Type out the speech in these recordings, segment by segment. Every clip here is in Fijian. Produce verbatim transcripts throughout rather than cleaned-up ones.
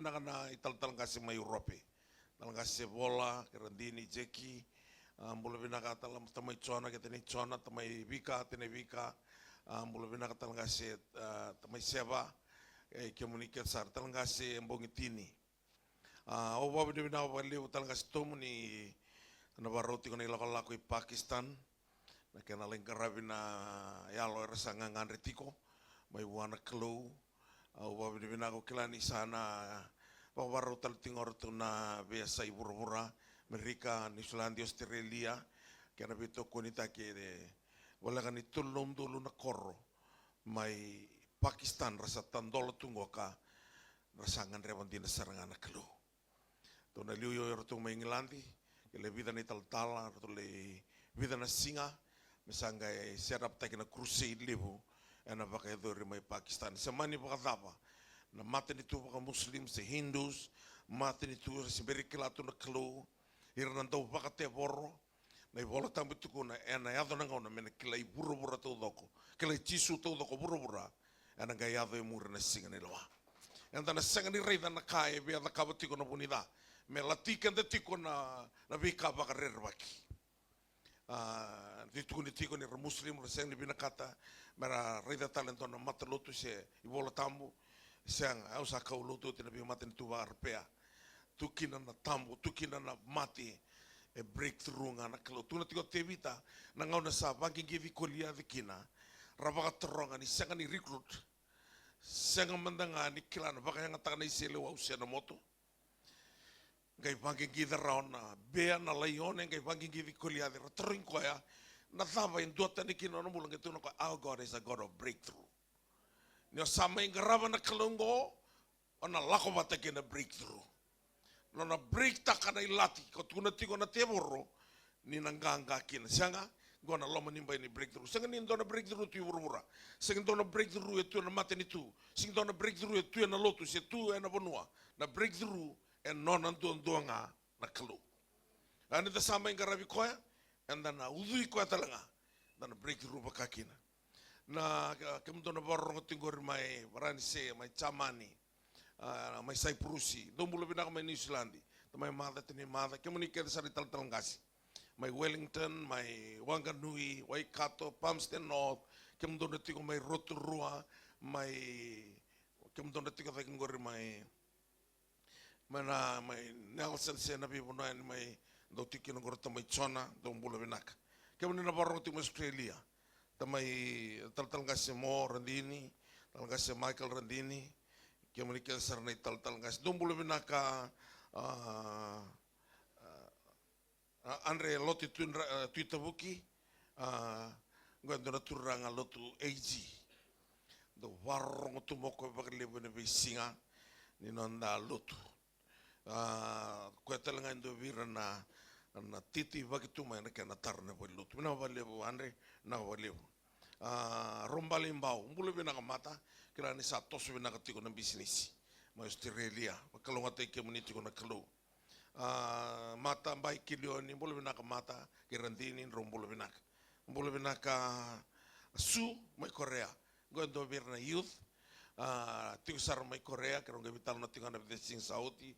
vinaka na italatala qase mai Urope. Tala qase Vola, kei Radini, Jeki. A, bula vinaka tala tamai Jona, kei tanai Jona, tamai Vika, tanai Vika. A, bula vinaka tala qase, a, tamai Seva. E, kemuni kece sara tala qase Bogi Tini. A, au vakavinavinaka vakalevu tala qase Tomu ni na vakarau tiko na ilakolako i Pakistan. Na kena lai qaravi na yalo era sa gagadre tiko mai vua na Kalou. Au vakavinavinaka, au kila ni sa na vakavakarau tale tiko o ratou na veiyasai vuravura, Amerika, Niusiladi, Ositerelia, kei na veitokonitaki e voleka ni tolu na udolu na koro mai Pakistan ra sa tadola tu qoka, ra sa gadreva dina sara ga na Kalou. Tou na liu o iratou mai Igiladi, kei lai vica na italatala, ratou lai vica na siga me sa qai set up taki na crusade levu ena vakayacori mai Pakistan. Se mani vakacava na matanitu vakaMuslim, se Hindus, matanitu era se bera ni kila tu na Kalou, ira na dau vakatevoro, na iVola Tabu e tukuna ena yaco na gauna me na kilai vuravura taucoko, kilai Jisu taucoko vuravura, ena qai yaco e muri na siga ni lewa. Eda na sega ni raica na ka e via cakava tiko na vu ni ca me lati keda tiko na, na veika vakarerevaki. A, ni tukuni tiko ni ra Muslim ra sega ni vinakata me ra raica tale e dua na matalotu se iVola Tabu. Sega, au sa kau lotu oti na veimatanitu vakaEropea. Tu kina na tabu, tu kina na mate, e breakthrough ga na Kalou. Tukuna tiko o Tevita, na gauna sa vaqiqici Koliaci kina, ra vakataroga ni sega ni recruit, sega mada ga ni kila na vakayagataka na iseleiwau se na moto. Qai vaqiqica rawa na bea na laione, qai vaqiqici Koliaci, ra tarogi koya, na cava e duatani kina nona bula, qai tukuna koya, our God is a God of breakthrough. Ni o sa mai qarava na Kalou oqo, o na lako vata kei na breakthrough. Nona break taka na ilati, ko tukuna tiko na tevoro, ni na qaqa kina. Sega, qo na loma ni bai ni breakthrough. Sega ni dua na breakthrough tu i vuravura. Sega ni dua na breakthrough e tu ena matanitu. Sega ni dua na breakthrough e tu ena lotu, se tu ena vanua. Na breakthrough e nona duadua ga na Kalou. A ni da sa mai qaravi koya, eda na ucui koya tale ga. Da na breakthrough vaka kina. Na, ke, kemudou na vakarorogo tiko qori mai Varanise, mai Jamani, a, mai Saipurusi, dou bula vinaka mai Niusiladi, tamai Maca, tinai Maca, kemuni kece sara italatala qase. Mai Wellington, mai Wanganui, Waikato, Palmerston North, kemudou na tiko mai Rotorua, mai, kemudou na tiko cake qori mai mai na, mai Nelson se na veivanua yani mai dau tiko kina qori tamai Jona, dou bula vinaka. Kemuni na vakarorogo tiko mai Australia, tamai talatala qase Mo Radini, talatala qase Michael Radini, kemuni kece sara na italatala qase, dou bula vinaka, a, a, A, Andre Lote Tui Dra-, a, Tui Tavuki, a, qo e dua na turaga lotu A G. Dau vakarorogo tu mai o koya vakalevu ena veisiga ni noda lotu. A, koya tale ga e dua vei ira na, na titi vaki tu mai na kena tara na valenilotu. Vinaka vakalevu Andre, vinaka vakalevu. A, Robali Bau, bula vinaka Mata, kila ni sa toso vinaka tiko na bisinisi mai Australia, vakalougatataki kemuni tiko na Kalou. A, Mata Bai Kilioni, bula vinaka Mata, kei Radini, drau bula vinaka. Bula vinaka Su mai Korea. Qo e dua vei ira na youth. A, tiko sara mai Korea, keirau qai veitalanoa tiko ga na veisiga sa oti.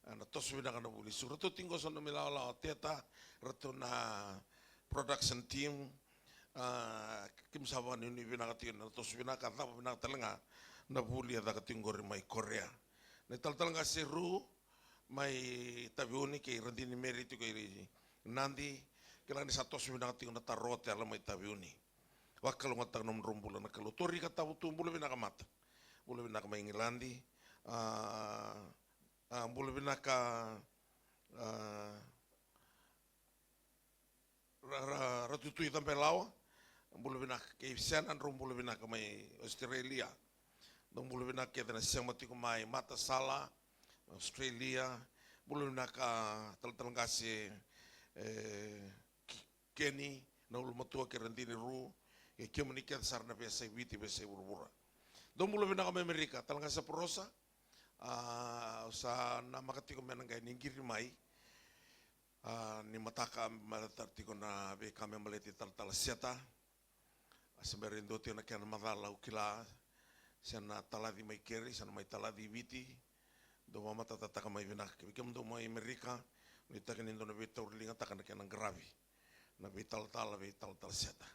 A, na toso vinaka na vuli Su. Ratou tiko qo so na mai lawalawa Teta, ratou na production team. A, keimami sa vakanuinui vinaka tiko na toso vinaka, cava vinaka tale ga na vuli e caka tiko qori mai Korea. Na italatala qase Ru, mai Taveuni kei Radini Meri tiko i Nadi, kila ni sa toso vinaka tiko na taro otela mai Taveuni. Vakalougatataka nomudrau bula na Kalou. Torika Tavutu, bula vinaka Mata. Bula vinaka mai Igiladi. A, a, bula vinaka, a, Ra, ra, Ratu Tui Cabelawa, bula vinaka. Kei Sena, drau bula vinaka mai Australia. Dou bula vinaka kece na sema tiko mai Matasala, Australia. Bula vinaka talatala qase, e, K-, Keni, na ulumatua kei Radini Ru, kei kemuni kece sara na veiyasai Viti, veiyasai vuravura. Dou bula vinaka mai Amerika, talatala qase Parosa, a, au sa namaka tiko me na qai ni qiri mai. A, ni mataka me baleta tiko na veika me baleti talatala Seta. A se bera ni dua tiko na kena macala au kila, se na talaci mai keri, se na mai talaci i Viti. Dou vakamatatataka mai vinaka. Kei kemudou mai Amerika, nuitaki ni dou na veitauriligataka na kena qaravi na veitalatala, veitalatala seta.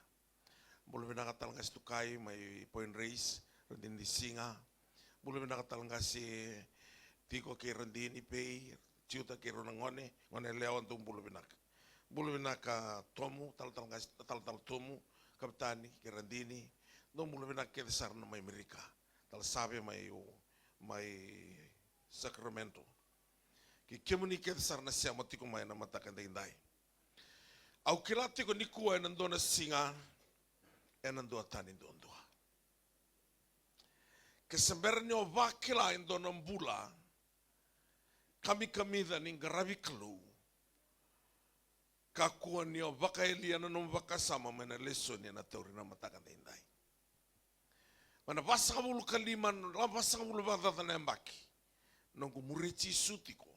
Bula vinaka tale qase Tukai mai Point Reyes, Radini Siga. Bula vinaka tale qase Tiko kei Radini Pei, Tiuta kei rau na gone, gone yalewa, dou bula vinaka. Bula vinaka Tomu, talatala qase, talatala Tomu, Kapitani kei Radini, dou bula vinaka kece sara na mai Amerika. Tala Save mai, mai Sacramento. Kei kemuni kece sara na sema tiko mai na mataka daidai. Au kila tiko nikua ena dua na siga, ena dua tani duadua. Ke se bera ni o vakila e dua na bula kamikamica ni qaravi Kalou, kakua ni o vakayalia na nomu vakasama mai na lesoni ena tauri na mataka daidai. Mai na vasagavulu ka lima, na vasagavulu vakacaca na yabaki noqu muri Jisu tiko.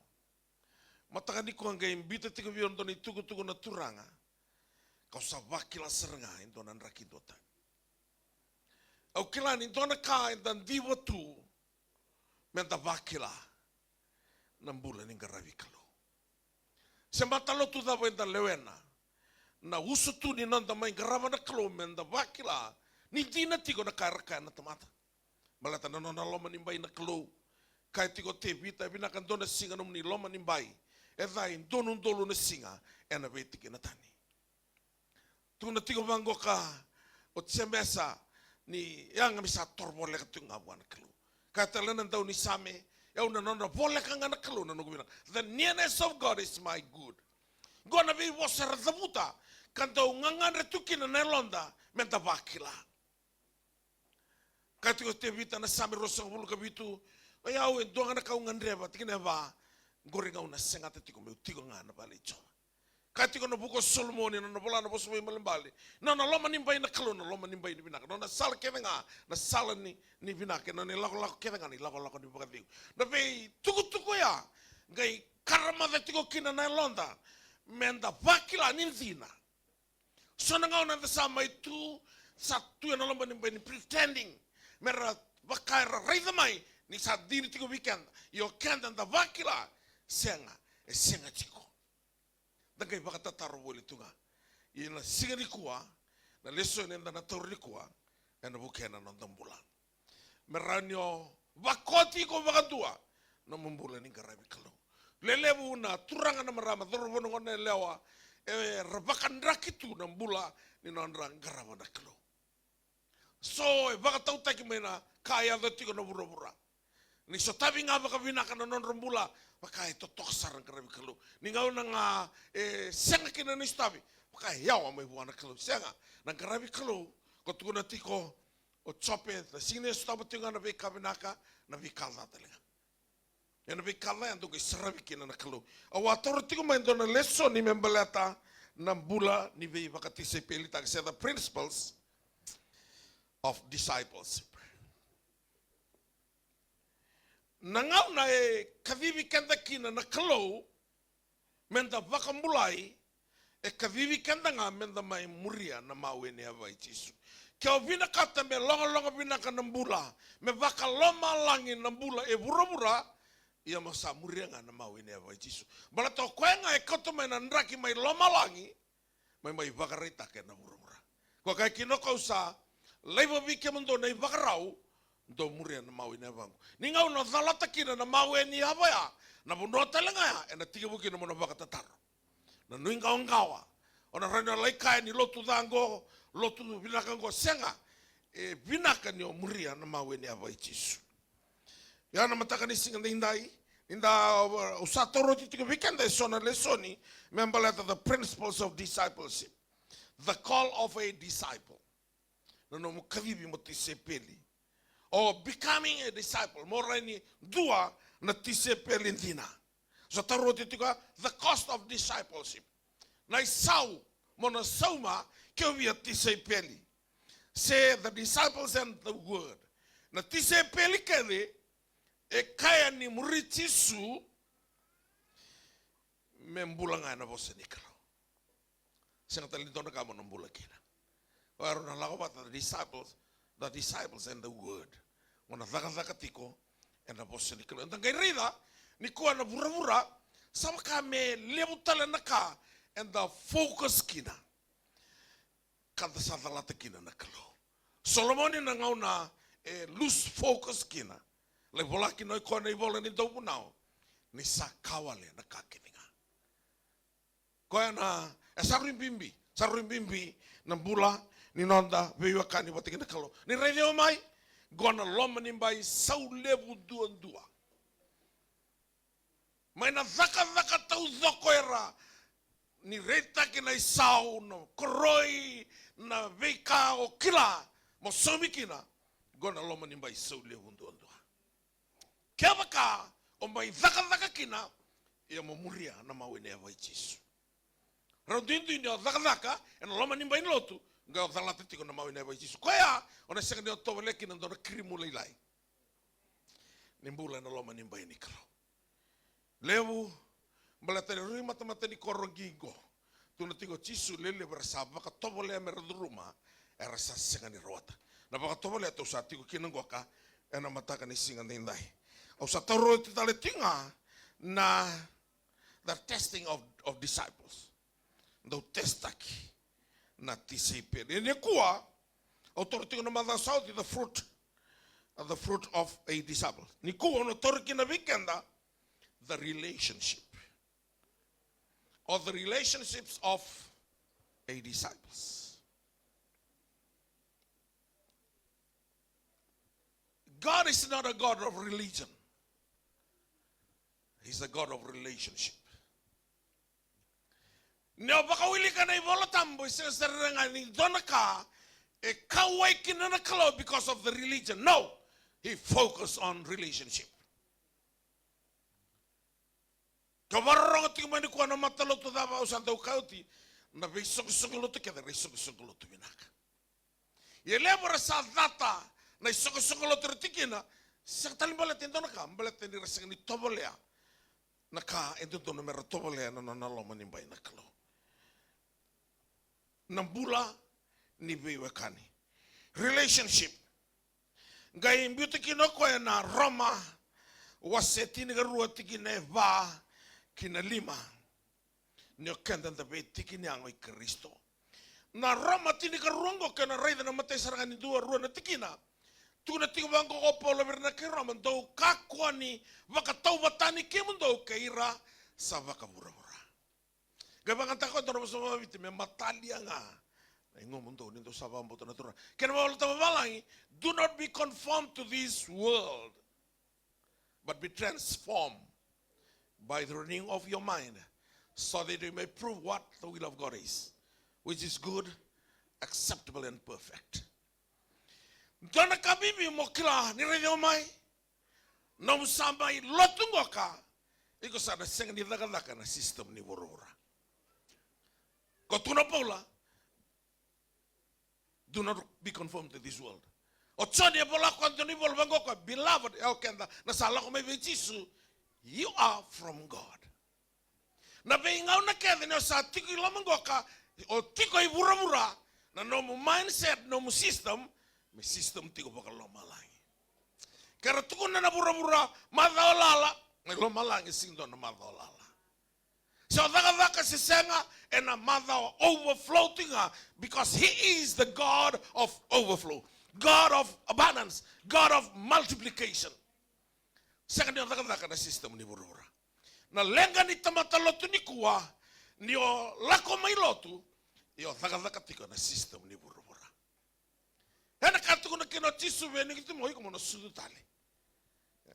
Mataka nikua qai biuta tiko vei au e dua na itukutuku na Turaga, kau sa vakila sara ga e dua na draki duatani. Au kila ni dua na ka eda diva tu meda vakila na bula ni qaravi Kalou. Se matalotu cava eda lewena, na usutu ni noda mai qarava na Kalou meda vakila ni dina tiko na ka era kaya na tamata. Baleta na nona loma ni bai na Kalou. Kaya tiko o Tevita, e vinaka dua na siga nomuni loma ni bai, e ca e dua na udolu na siga ena veitikina tani. Tukuna tiko vaqo ka o Jemesa ni yaga me sa toro voleka tiko ga vua na Kalou. Kaya tale na daunisame, e au na nona voleka ga na Kalou na noqu vinaka. The nearness of God is my good. Qo na veivosa era cavuta ka dau gagadre tu kina na yaloda meda vakila. Kaya tiko o Tevita na Same ruasagavulu ka vitu, o yau e dua ga na ka au gadreva, tikina e va, qori ga au na segata tiko meu tiko ga na vale i Jiova. Kaya tiko na vuku o Solomoni, na nona vola na vosa vaibalebale, na nona loma ni bai na Kalou, na loma ni bai ni vinaka, na nona sala kece ga na sala ni, ni vinaka, na nona ilakolako kece ga na ilakolako ni vakacegu. Na veitukutuku oya qai karamaca tiko kina na yaloda meda vakila ni dina. So na gauna eda sa mai tu, sa tu ena loma ni bai ni pretending, mera vaka era raica mai ni sa dina tiko vei keda. Ia o keda da vakila, sega, e sega tiko. Da qai vakatataro voli tu ga. Ia na siga nikua, na lesoni eda na taura nikua, ena vukea na noda bula. Me rawa ni o vakoti iko vakadua na nomu bula ni qaravi Kalou. Lelevu na turaga, na marama, cauravou, na gone yalewa, era vakadraki tu na bula ni nodra qarava na Kalou. So e vakatautaki mai na ka e yaco tiko na vuravura. Ni sotavi ga vakavinaka na nodra bula, vaka e totoka sara na qaravi Kalou. Ni gauna ga e sega kina ni sotavi, vaka e yawa mai vua na Kalou. Sega, na qaravi Kalou, ko tukuna tiko o Jope, na sega ni sotava tiko ga na veika vinaka, na veika ca tale ga. Ena veika ca ya dou qai saravi kina na Kalou. Au a taura tiko mai e dua na lesoni me baleta na bula ni veivakatisaipelitaki, se the principles of discipleship. Na gauna e kacivi keda kina na Kalou meda vakabulai, e kacivi keda ga meda mai muria na mawe ni yava i Jisu. Ke o vinakata me logaloga vinaka na bula, me vakalomalagi na bula e vuravura, ia mo sa muria ga na mawe ni yava i Jisu. Baleta o koya ga e kauta mai na draki mai lomalagi, mai, mai vakaraitaka ena vuravura. Ko kaya kina o koya, au sa laiva vei kemudou na ivakarau, dou muria na mawe ni yavaqu. Ni gauna o calata kina na mawe ni yava ya, na vanua tale ga ya ena tekivu kina mo na vakatataro. Na nuiqawaqawa. O na rawa ni o lai kaya ni lotu ca qo, lotu vinaka qo, sega. E vinaka ni o muria na mawe ni yava i Jisu. Ia na mataka ni siga daidai, ni da, au sa taura oti tiko vei keda e so na lesoni me baleta the principles of discipleship. The call of a disciple. Na nomu kacivi mo tisaipeli. Or becoming a disciple. Mo rawa ni dua na tisaipeli dina. Sa taura oti tiko the cost of discipleship. Na isau mo na sauma ke o via tisaipeli. Se the disciples and the word. Na tisaipeli kece e kaya ni muri Jisu me bula ga ena vosa ni Kalou. Sega tale ni dua na ka mo na bula kina. O yau na lako vata the disciples, the disciples and the word. Mo na cakacaka tiko ena vosa ni Kalou. Eda qai raica Nikua na vuravura, sa vaka me levu tale na ka eda focus kina, ka da sa calata kina na Kalou. Solomoni na gauna e lose focus kina, lai vola kina o koya na ivola ni Dauvunau, ni sa ka wale na ka kece ga. Koya na, e sa rui bibi, sa rui bibi na bula ni noda veiwekani vata kei na Kalou. Ni raici au mai, qo na loma ni bai sau levu duadua. Mai na cakacaka taucoko era ni raitaki na isau, na koroi, na veika o kila, mo saumi kina, qo na loma ni bai sau levu duadua. Kevaka o mai cakacaka kina, ia mo muria na mawe ni yava i Jisu. Rau duidui ni o cakacaka ena loma ni bai ni lotu, qai o calata tiko na mawe ni yava i Jisu. Koya, o na sega ni o tovolea kina dua na kirimu lailai. Ni bula ena loma ni bai ni Kalou. Levu, baleta ni rui matamata ni koro qiqo. Tukuna tiko o Jisu, lewe levu era sa vakatovolea mera curuma, era sa sega ni rawata. Na vakatovolea tou sa tiko kina qoka, ena mataka ni siga daidai. Au sa taura oti tale tiko ga na the testing of, of disciples. Dau testaki na tisaipeli. Ia nikua, au taura tiko na macawa sa oti, the fruit, the fruit of a disciple. Nikua, au na taura kina vei keda, the relationship. Or the relationships of a disciples. God is not a God of religion. He's a God of relationship. Ni o vakawilika na iVola Tabu, e sega sara ga ni dua na ka e kauwai kina na Kalou because of the religion. No, he focused on relationship. Ke o vakarorogo tiko mai nikua na matalotu cava au sa dau kauti, na veisoqosoqo lotu kece, era isoqosoqo lotu vinaka. Ia levu era sa cata na isoqosoqo lotu era tiko kina, sega tale ni baleta e dua na ka, baleta ni ra sega ni tovolea na ka e dodonu mera tovolea na nona loma ni bai na Kalou. Na bula ni veiwekani. Relationship. Qai biuta kina o koya na Roma, wase tinikarua tikina e va ki na lima. Ni o keda da veitiki ni yago i Karisito. Na Roma tinikarua oqo, ke na raica na imatai sara ga ni dua, rua na tikina. Tukuna tiko vaqo o Paula vei ira na kai Roma, dou kakua ni vakatauvatani kemudou kei ira sa vakavuravura. Qai vakayagataka o dua na vosa vakaviti me matalia ga na igumudou ni dou sa vakabauta na Turaga. Kena iVolatabu vavalagi, do not be conformed to this world, but be transformed by the renewing of your mind, so that you may prove what the will of God is, which is good, acceptable, and perfect. Dua na ka bibi mo kila ni raici au mai. Nomu sa mai lotu qoka, iko sa na sega ni cakacaka na system ni vuravura. Ko tukuna o Paula, do not be conformed to this world. O Joni e vola koya dua na ivola vaqo, beloved, e o keda na sa lako mai vei Jisu, you are from God. Na veigauna kece ni o sa tiko i loma qoka, o tiko i vuravura, na nomu mindset, nomu system, me system tiko vakalomalagi. Ke ra tukuna na vuravura macawa lala, mai lomalagi sega ni dua na macawa lala. Se o cakacaka se sega, ena macawa overflow tiko ga, because he is the God of overflow, God of abundance, God of multiplication. Sega ni o cakacaka na system ni vuravura. Na leqa ni tamata lotu nikua, ni o lako mai lotu, ia o cakacaka tiko na system ni vuravura. Ena ka tukuna kina o Jisu vei Nikotimo, iko mo na sucu tale.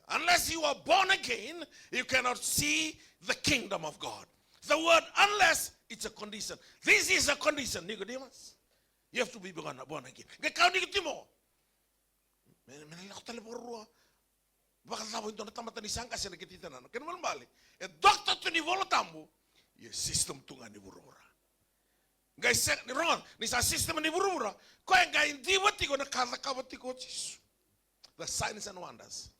Unless you are born again, you cannot see the kingdom of God. The word unless, it's a condition. This is a condition, Nicodemus. You have to be born, born again. Qai kaya o Nikotimo, me, me na lako tale vakarua. Vakacava e dua na tamata ni sa qase ena kete itanana? Kena ibalebale, e doctor tu ni Vola Tabu, ia system tu ga ni vuravura. Qai sega ni rogoca, ni sa system ni vuravura, koya qai diva tiko na ka cakava tiko o Jisu. The signs and wonders.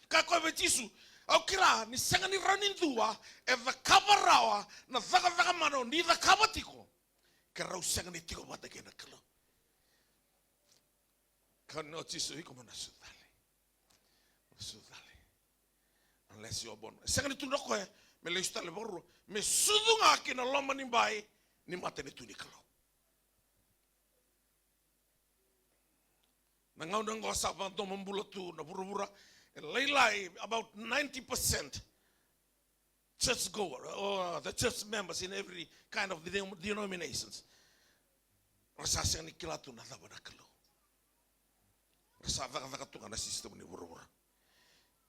Kaya o koya vei Jisu, au kila ni sega ni rawa ni dua e cakava rawa na cakacaka mana o ni cakava tiko, ke rau sega ni tiko vata kei na Kalou. Kaya o Jisu, iko mo na sucu tale. Mo na sucu tale. Unless you are born. E sega ni tukuna o koya me lesu tale vakarua, me sucu ga ki na loma ni bai ni matanitu ni Kalou. Na gauna oqo sa vakadomobula tu na vuravura, e lailai, about ninety percent church goer, or the church members in every kind of denom-, denominations. Ra sa sega ni kila tu na cava na Kalou. Ra sa cakacaka tu ga na system ni vuravura.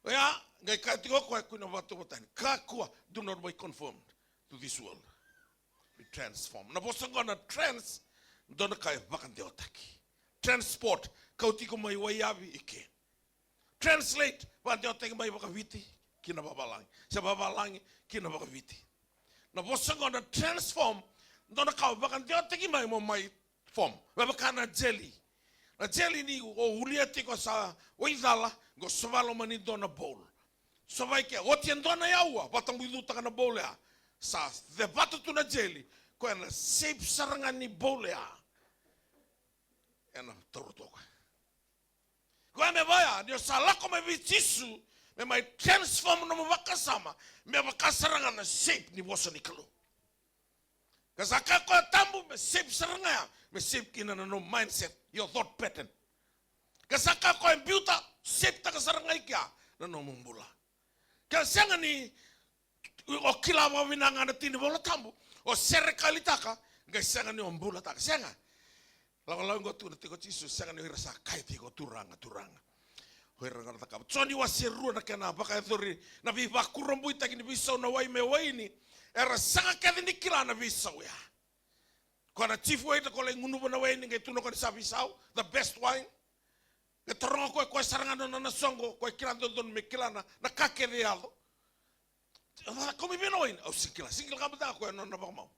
Oya, qai kaya tiko o koya, kua ni vakatauvatani. Kakua, do not be conformed to this world. Be transformed. Na vosa oqo na trans, dua na ka e vakadewataki. Transport, kauti iko mai waiyavi i ke. Translate, vakadewataki mai vakaviti ki na vavalagi. Se vavalagi ki na vakaviti. Na vosa oqo na transform, dua na ka o vakadewataki mai mo mai form. Me vaka na jelly. Na jelly ni o ulia tiko sa waicala, qo sova loma ni dua na bowl. Sova i ke, oti e dua na yaua, vatabuicutaka na bowl ya. Sa cevata tu na jelly, koya na shape sara ga ni bowl ya. Ena taura tu o koya. Koya me vaya, ni o sa lako mai vei Jisu, me mai transform nomu vakasama, me vaka sara ga na shape ni vosa ni Kalou. Ka sa kaya o koya tabu, me shape sara ga ya, me shape kina na nomu mindset, your thought pattern. Ka sa kaya o koya biuta, shape taka sara ga i kea na nomu bula. Ke sega ni o kila vakavinaka ga na tiki ni Vola Tabu, o serekalitaka, qai sega ni o bulataka, sega. Lakolako qo tukuna tiko o Jisu, sega ni o ira sa kaya tiko, Turaga, Turaga, o ira ga na cakava. Joni wase rua na kena vakayacori, na veivakurabuitaki ni veisau na wai me waini, era sega kece ni kila na veisau ya. Koya na chief waiter ko lai gunuva na waini, qai tukuna o koya ni sa veisau, the best wine. Qai taroga o koya, o koya sara ga na nona soqo, o koya kila dodonu me kila na, na ka kece e yaco. Vakakomi vei na waini, au sega ni kila, sega ni kila ka baleta o koya na nona vakamau.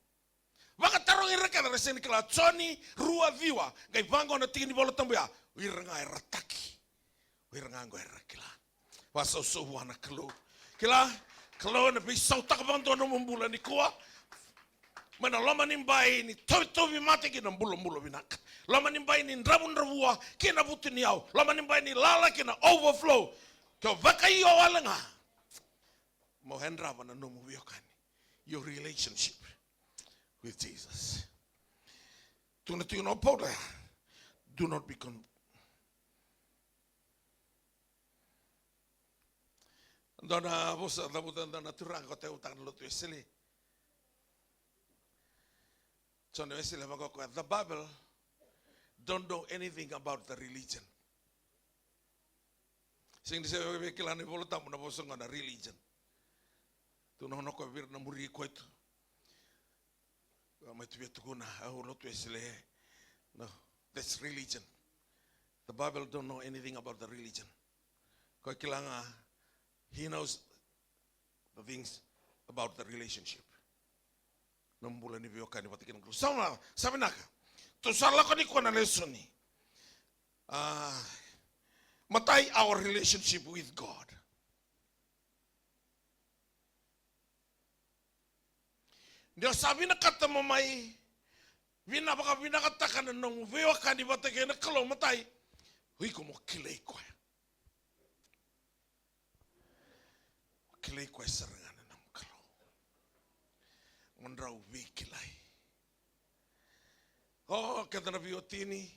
Vakatarogi ira kece, ra sega ni kila. Joni rua ciwa, qai vaqo na tiki ni Vola Tabu ya, o ira ga era taki. O ira ga qo era kila. Vakasausau vua na Kalou. Kila, Kalou ena veisautaka vakadua nomu bula nikua. Mai na loma ni bai ni tauvimate ki na bulabula vinaka. Loma ni bai ni dravudravua ki na vutuniyau. Loma ni bai ni lala ki na overflow. Ke o vakaio wale ga, mo yadrava na nomu veiwekani. Your relationship with Jesus. Tukuna tiko o Paula ya, do not be con-, dua na vosa cavuta, dua na turaga ko tautaka na lotu Wesele. Joni Wesele vaka o koya, the Bible don't know anything about the religion. Sega ni se via kila na iVola Tabu na vosa qo na religion. Tukuna o koya vei ira na muri koya tu. Au mai tu via tukuna, au lotu Wesele. No, that's religion. The Bible don't know anything about the religion. Koya kila ga, he knows the things about the relationship. Na bula ni veiwekani vata kei na Kalou. Sa vinaka, sa vinaka. Tou sa lako nikua na lesoni. Ah, matai, our relationship with God. Ni o sa vinakata mo mai vina, vakavinakataka na nomu veiwekani vata kei na Kalou, matai, o iko mo kilai koya. Kilai koya sara ga na nomu Kalou. Mo drau veikilai. O keda na veiwatini,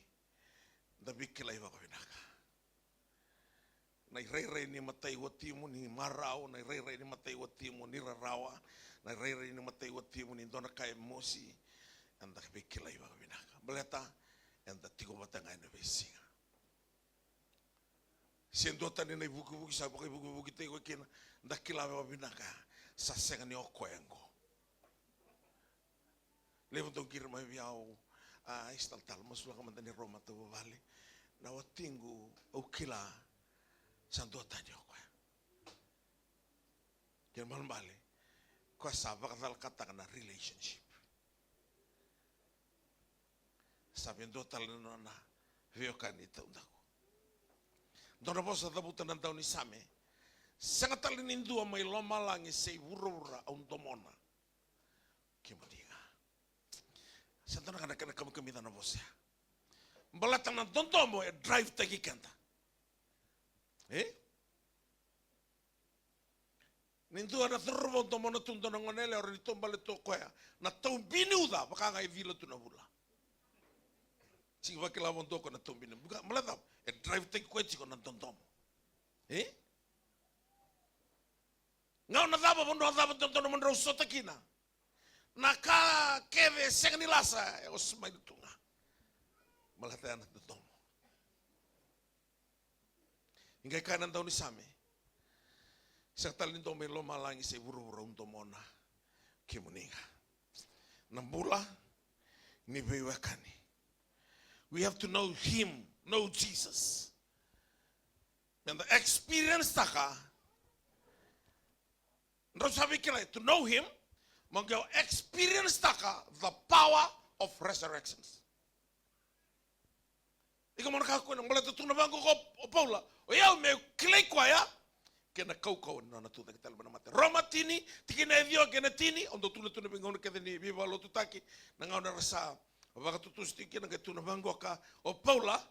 da veikilai vakavinaka. Na irairai ni matai watimu ni marau, na irairai ni matai watimu ni rarawa, na irairai ni matai watimu ni dua na ka e mosi, eda veikilai vakavinaka. Baleta eda tiko vata ga ena veisiga. Se dua tani na ivukivuki sa vakaivukivukitaki koya kina, da kila vakavinaka, sa sega ni o koya qo. Levu dau qiri mai vei au, a, isi talatala, masulaka mada ni rau matavuvale. Na watiqu, au kila, sa dua tani o koya. Kena ibalebale, koya sa vakacalakataka na relationship. Sa via dua tale na nona veiwekani taudaku. Dua na vosa cavuta na daunisame. Sega tale ni dua mai lomalagi se i vuravura au domona. Kemuni ga. Sa dua na ka na kena kamikamica na vosa ya. Baleta na dodomo e drive taki keda. E? Ni dua na cauravou domona tu dua na gone yalewa, rawa ni taubale tu o koya. Na taubi ni uca, vaka ga e cila tu na vula. Sega vakila vakadua o koya na taubi ni uca. Baleta cava? E drive-taki koya tiko na dodomo. E? Gauna cava, vanua cava dodonu mo drau sota kina? Na ka kece e sega ni lasa, e o smile tu ga. Baleta ya na dodomo. Ni qai kaya na daunisame, sega tale ni dua mai lomalagi se vuravura au domona kemuni ga. Na bula ni veiwekani. We have to know him, know Jesus. Meda experience-taka, drau sa veikilai, to know him, mo qai experience-taka the power of resurrections. Iko mo na kakua ni baleta tu na vaqo o Paula, o yau meu kilai koya, kei na kaukauwa ni nona tucake tale mai na mate. Roma tini, tikina e ciwa kei na tini, au dau tukuna tu na veigauna kece ni veivakalotutaki, na gauna era sa vakatutusa tiko kina, qai tu na vaqo o Paula,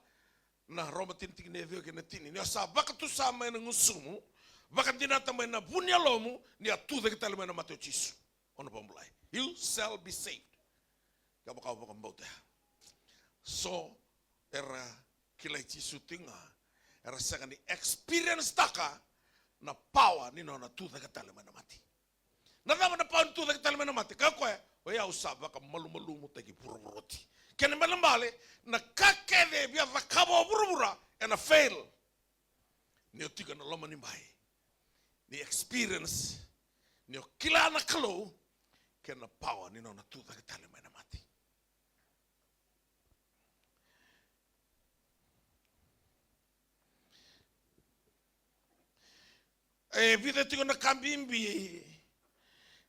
na Roma tini, tikina e ciwa kei na tini. Ni o sa vakatusa mai na gusumu, vakadinata mai na vu ni yalomu, ni a tucake tale mai na mate o Jisu, o na vakabulai. You shall be saved. Ka vaka au vakabauta ya. So, era kilai Jisu tiko ga, era sega ni experience-taka na power ni nona tucake tale mai na mate. Na cava na power ni tucake tale mai na mate? Kaya o koya, o yau sa vakamalumalumutaki vuravura oti. Kena ibalebale, na ka kece e via cakava o vuravura, ena fail. Ni o tiko ena loma ni bai, ni experience, ni o kila na Kalou, kei na power ni nona tucake tale mai na mate. E vica tiko na ka bibi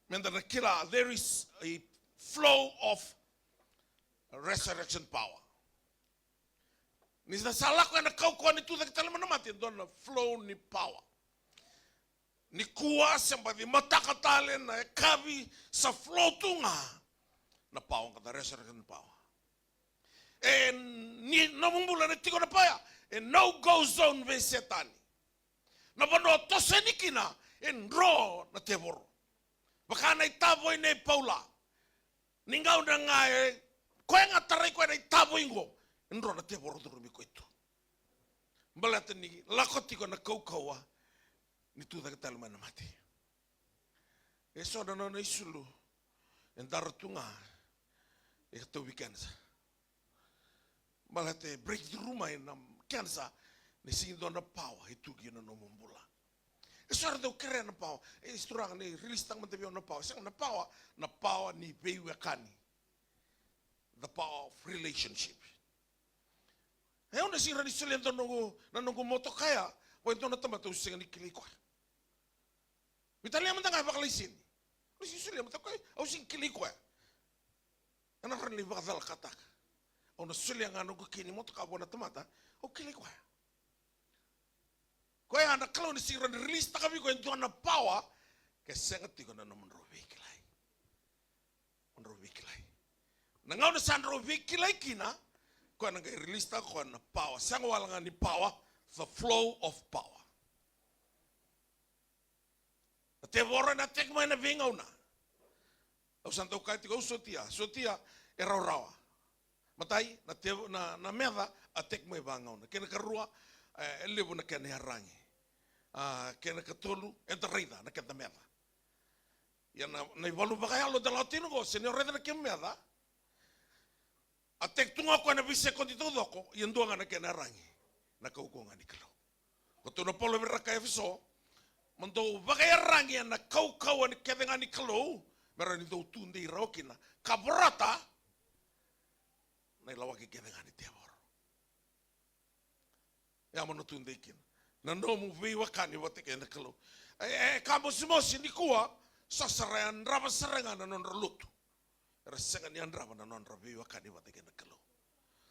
meda na kila, there is a flow of resurrection power. Ni da sa lako ena kaukauwa ni tucake tale mai na mate, e dua na flow ni power. Nikua se baci mataka tale, na yakavi, sa flow tu ga na power, ka da resurrection power. E, ni nomu bula ena tiko na power ya, e no go zone vei Setani. Na vanua o toso yani kina, e dro na tevoro. Vaka na itavoi nei Paula. Ni gauna ga e koya ga tarai koya na itavoi qo, e dro na tevoro curumi koya tu. Baleta ni lako tiko na kaukauwa ni tucake tale mai na mate. E so na nona isulu e dara tu ga, e tauvi kenisa. Baleta e breakthrough mai na kenisa ni sega ni dua na power e tu kina nomu bula. E so era dau kerea na power. E, Turaga, ni release-taka mada vei au na power. Sega, na power, na power ni veiwekani. The power of relationship. E, au na sega ni solia dua noqu, na noqu motoka ya vei dua na tamata au sega ni kilai koya. Veitalia mada ga e vakalaiseni. Au sega ni solia mada koya, au sega ni kilai koya. Ena rawa ni vakacalakataka. Au na solia ga noqu key ni motoka vua na tamata au kilai koya. Koya na Kalou ni sega ni release-taka vei iko e dua na power ke sega tiko na nomudrau veikilai. Nomudrau veikilai. Na gauna sa drau veikilai kina, koya na qai release-taka koya na power. Sega wale ga ni power, the flow of power. Na tevoro ena attack mai na veigauna. Au sa dau kaya tiko, au sotia, sotia e rawarawa. Matai, na tevo, na, na meca, attack mai vagauna. Kena karua, e, e levu na kena iyaragi. A, kena katolu, eda raica na keda meca. Ia na, na ivalu vakayalo da lako tiko qo, se ni o raica na kemu meca, attack tu ga o koya na veisekodi taucoko, ia dua ga na kena iyaragi. Na kaukauwa ga ni Kalou. Ko tukuna o Paula vei ira na kai Efeso, mo dou vakaiyaragi ena kaukauwa ni kece ga ni Kalou, me rawa ni dou tudei rawa kina ka vorata na ilawaki kece ga ni tevoro. Ia mo na tudei kina na nomu veiwekani vata kei na Kalou. E, e ka mosimosi nikua, so sa ra yadrava sara ga na nodra lotu. Era sega ni yadrava na nodra veiwekani vata kei na Kalou.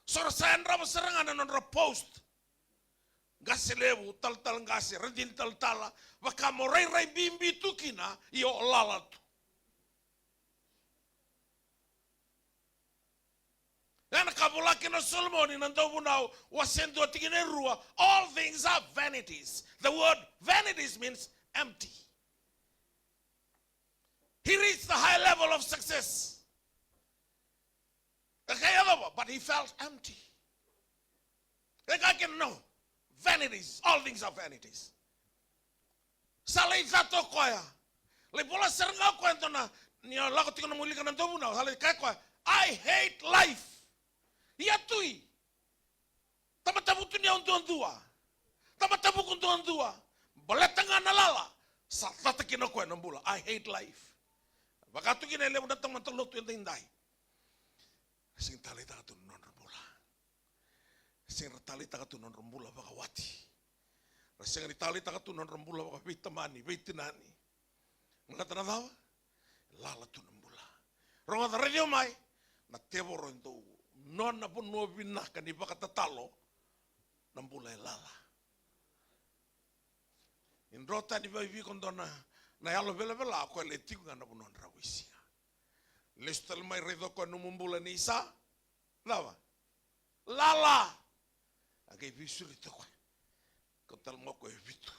So ra sa yadrava sara ga na nodra post. Qase levu, talatala qase, radini talatala, vaka mo rairai bibi tu kina, ia o lala tu. Ia na ka vola kina o Solomoni na Dauvunau, wase dua tikina e rua, all things are vanities. The word vanities means empty. level of success. E kaya yacova, but he felt empty. E kaya kina, no, vanities, all things are vanities. Sa lai cata o koya. Lai vola sara ga o koya e dua na, ni o lako tiko na mulika na dua na vunau, sa lai kaya o koya, I hate life. Ia tui. Tamata vutuniyau duadua. Tamata vuku duadua. Baleta ga na lala. Sa cata kina o koya na bula. I hate life. Vaka tu kina e levu na tamata lotu edaidai. Sega ni taleitaka tu na nodra bula. Sega ni ra taleitaka tu na nodra bula vakawati. Ra sega ni taleitaka tu na nodra bula vakaveitamani, veitinani. Baleta na cava? Lala tu na bula. Rogoca, raici au mai. Na tevoro e dau nona vanua vinaka ni vakatatalo na bula e lala. Ni dro tani vei iko dua na, na yalo velavela, o koya e tiko ga na vanua dravu i siga. Lesu tale mai, raica o koya nomu bula ni sa cava? Lala. A qai veisureti o koya. Kau tale mai o koya e vitu.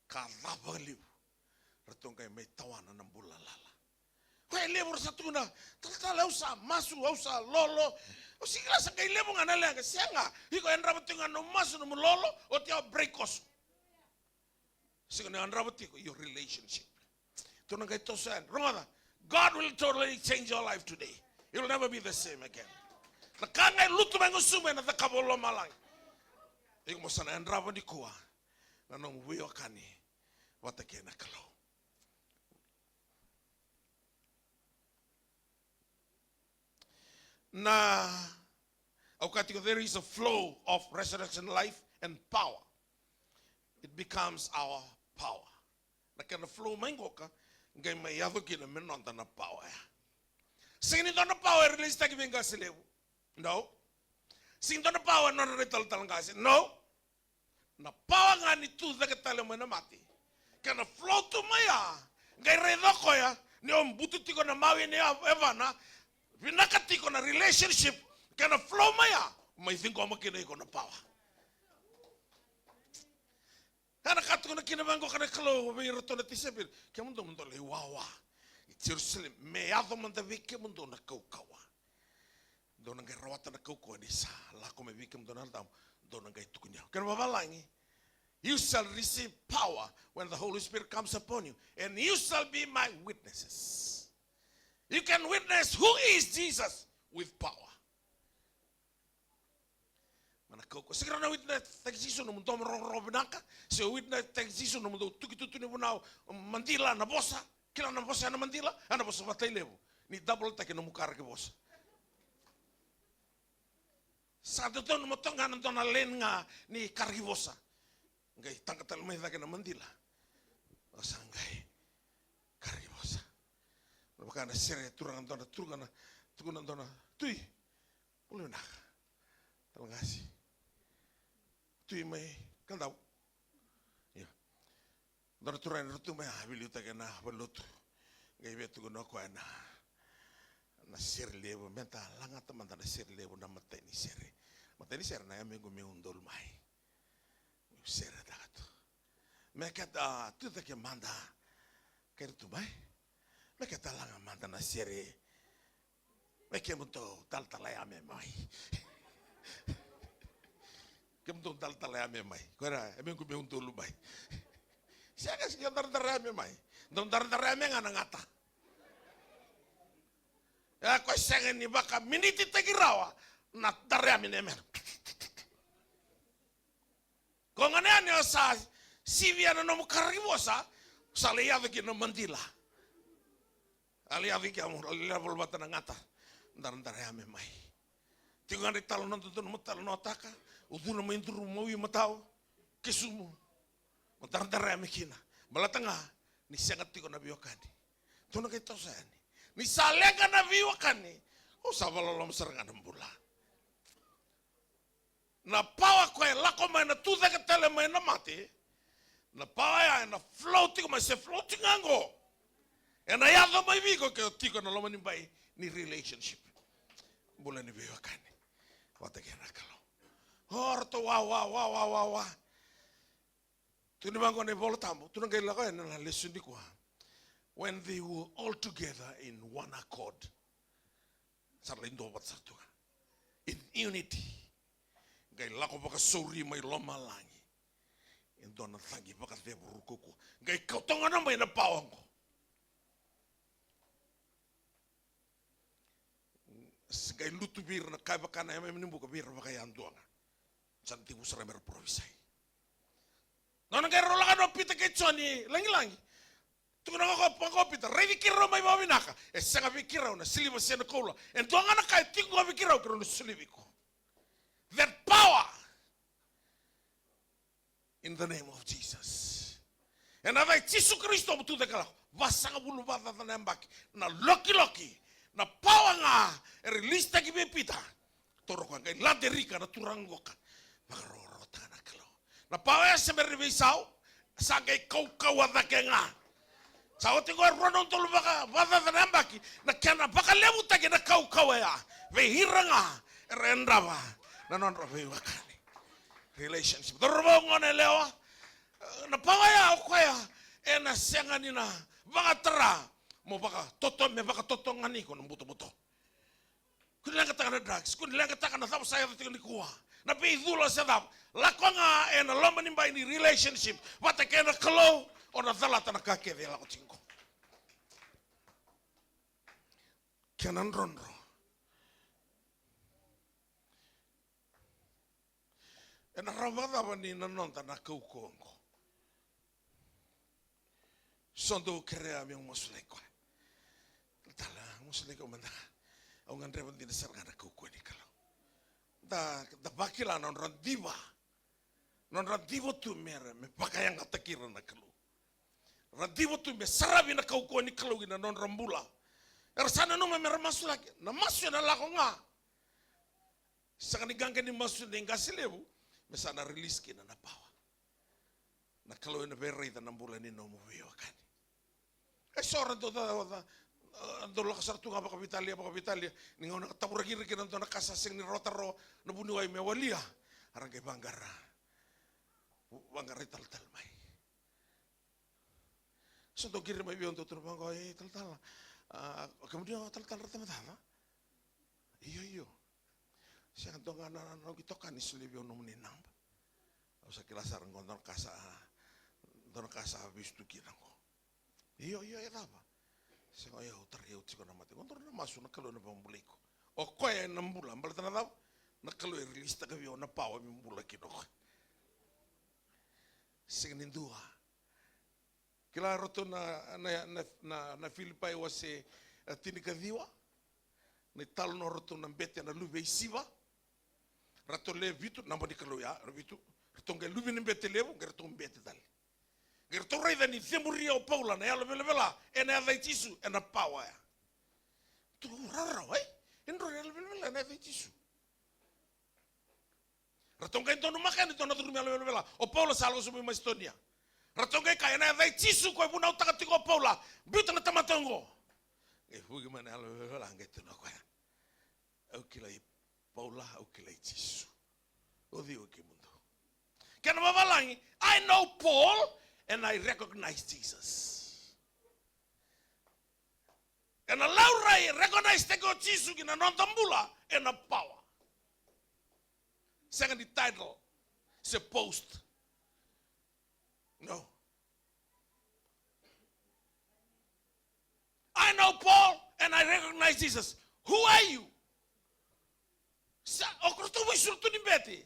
Ka cava levu. Ratou qai mai tawana na bula lala. Koya e levu ra sa tukuna, talatala, au sa masu, au sa lolo. Au sega ni kila, sa qai levu ga na leqa. Sega, iko yadrava tiko ga nomu masu, nomu lolo, oti au break koso. Sega ni yadrava tiko your relationship. Tou na qai toso yani. Rogoca. God will totally change your life today. You will never be the same again. Na ka ga e lutu mai gusumu ena cakava o lomalagi. Iko mo sa na yadrava nikua na nomu veiwekani vata kei na Kalou. Na, au kaya tiko, there is a flow of resurrection life and power. It becomes our power. Na kena flow mai qoka, qai mai yaco kina me noda na power ya. Sega ni dua na power e release-taki vei qase levu. No. Sega ni dua na power e nodra na italatala qase. No. Na power ga ni tu cake tale mai na mate. Kena flow tu mai ya, qai raica o koya ni o butu tiko na mawi ni yavana, vinaka tiko na relationship, kena flow mai ya, mai ciqoma kina iko na power. Ena ka tukuna kina vaqo na Kalou vei iratou na tisaipeli, kemudou mo dou lai wawa i Jerusalemi, me yaco mada vei kemudou na kaukauwa. Dou na qai rawata na kaukauwa ni sa lako mai vei kemudou na Yalo Tabu, dou na qai tukuni au. Kena vavalagi, you shall receive power when the Holy Spirit comes upon you, and you shall be my witnesses. You can witness who is Jesus with power. Ma na kaukauwa. Se keirau na witness-taki Jisu nomu domo rogorogo vinaka, se witness-taki Jisu nomu dau tuki tutu ni vunau, madila na vosa, kila na vosa ena madila, ena vosa vata i levu. Ni double-taki nomu karaki vosa. Sa dodonu mo toqa na dua na lane ga ni karaki vosa. Qai taqa tale mai cake na madila. O sa qai karaki vosa. Na vaka na sere, turaga dua na, turaga na, tukuna dua na tui. Bula vinaka. Tale qase. Tui mai Kadavu. Io. Dua na turaga ni Rotuma ya, a veiliutaki ena valenilotu. Qai via tukuna o koya na, na sere levu, meda lagata mada na sere levu, na matai ni sere. Matai ni sere na Yame Qu Meu Dolu Mai. Meu seretaka tu. Me keda, a, tucake mada. Kei Rotuma e. Me keda laga mada na sere. Me kemudou talatala Yame mai. Kemudou talatala Yame mai. Ko ira, Yame Qu Meu Dolu Mai. Sega, sega ni daradara Yame mai. Dau daradara Yame ga na gata. E, ko sega ni vakaminititaki rawa na dara Yame na Yame. Ko gona yani o sa sivia na nomu karaki vosa, sa lai yaco kina na madila. A lai yaco kina, a lai level vata na gata. Daradara Yame mai. Tiko ga na italanoa dodonu mo talanoataka, ucuna mai duru, mawi matau, kesumu. Mo daradara Yame kina. Baleta ga ni sega tiko na veiwekani. Tou na qai toso yani. Ni sa leqa na veiwekani, o sa vakaloloma sara ga na bula. Na power koya e lako mai na tucake tale mai na mate. Na power ya ena flow tiko mai, se flow tiko ga qo. Ena yaco mai vei iko ke o tiko ena loma ni bai ni relationship. Bula ni veiwekani vata kei na Kalou. O ratou wa, wa, wa, wa, wa, wa. Tukuni vaqo na iVola Tabu, tou na qai lako yani ena lesoni nikua. When they were all together in one accord. Sa lai dua vata sara tu ga. In unity. Qai lako vakasauri mai lomalagi e dua na cagi vakacevuru kaukaua. Qai kauta gona mai na pawa oqo. Qai lutu vei ira na ka e vaka na yameyame ni buka vei ira vakayadua ga. Sa na tekivu sara me ra parofisai. Nona qai rau lako o Pita kei Joni lagilagi. Tukuna ga o Pita, raici keirau mai vakavinaka. E sega vei keirau na siliva se na koula. E dua ga na ka e tiko ga vei keirau, keirau na solia vei iko. That power. In the name of Jesus. Ena yaca i Jisu Karisito mo tucake lako. Vasagavulu vakacaca na yabaki. Na lokiloki. Na pawa ga e rilisitaki vei Pita. Toro koya qai laderika na turaga qoka. Vakarokorokotaka na Kalou. Na pawa ya se bera ni veisau. Sa qai kaukauwa cake ga. Sa oti koya rua na udolu vakacaca na yabaki, na kena vakalevutaki na kaukauwa ya vei ira ga era yadrava na nodra veiwekani. Relationship. Cauravou, goneyalewa, na pawa ya o koya ena sega ni na vakatara mo vakatoto, me vakatoto ga ni iko na butobuto. Ko ni leqataka na drugs, ko ni leqataka na cava sa yaco tiko nikua. Na veicula se cava. Lako ga ena loma ni bai ni relationship vata kei na Kalou, o na calata na ka kece e lako tiko. Kena drodro. Ena rawa vakacava ni na noda na kaukauwa oqo? So dou kerea meu masulaki koya. Talatala, masulaki au mada. Au gadreva dina sara ga na kaukauwa ni Kalou. Da, da vakila na nodra diva. Nodra diva tu me ra, me vakayagataki ira na Kalou. Ra diva tu me saravi na kaukauwa ni Kalou ki na nodra bula. Era sa nanuma me ra masulaki. Na masu ena lako ga. Sega ni qaqa ni masu ni qase levu, me sa na release kina na pawa. Na Kalou ena veiraica na bula ni nomu veiwekani. E so ra dau ca, ca, dau lako sara tu ga vakaveitalia, vakaveitalia. Ni gauna ka tavuraki ira kina dua na ka sa sega ni rawata rawa na vuniwai me walia. Era qai vaqara. Vaqara italatala mai. So dau qiri mai vei au dau tukuna vaqo, e talatala. A, o kemudou talatala ra Tabacaca? Io, io. Sega, dua ga na, na, na noqu itokani solia vei au nomuni naba. Au sa kila sara qo dua na ka sa, dua na ka sa vesu tu kina qo. Io, io, e cava? Sega, io, au tarai au tiko na mate. Qo dua na masu na Kalou ena vakabulai iko. O koya ena bula, baleta na cava? Na Kalou e release taka vei au na pawa meu bula kina o koya. Sega ni dua. Kila ratou na, na, na, na, na Filipai wase, e, tinikaciwa. Na italanoa ratou na bete na luve i siva. Ratou le vitu, naba ni Kalou ya, ra vitu. Ratou qai luve ni bete levu, qai ratou bete tale. Qai ratou raica ni cemuria o Paula na yalo velavela, ena yaca i Jisu, ena pawa ya. Tu rawarawa, e? E dro na yalo velavela, ena yaca i Jisu. Ratou qai donumaka yani dua na curumi yalo velavela. O Paula sa lako sobu i Masitonia. Ratou qai kaya, ena yaca i Jisu ko e vunautaka tiko o Paula, biuta na tamata oqo. Qai vuki mai na yalo velavela, qai tukuna o koya, au kilai Paula, au kilai Jisu. O cei o kemudou? Kena vavalagi, I know Paul and I recognize Jesus. Ena laurai, recognize-taki o Jisu ki na noda bula ena pawa. Sega ni title, se post. No. I know Paul and I recognize Jesus. Who are you? Sa, o ratou veisulu tu ni bete.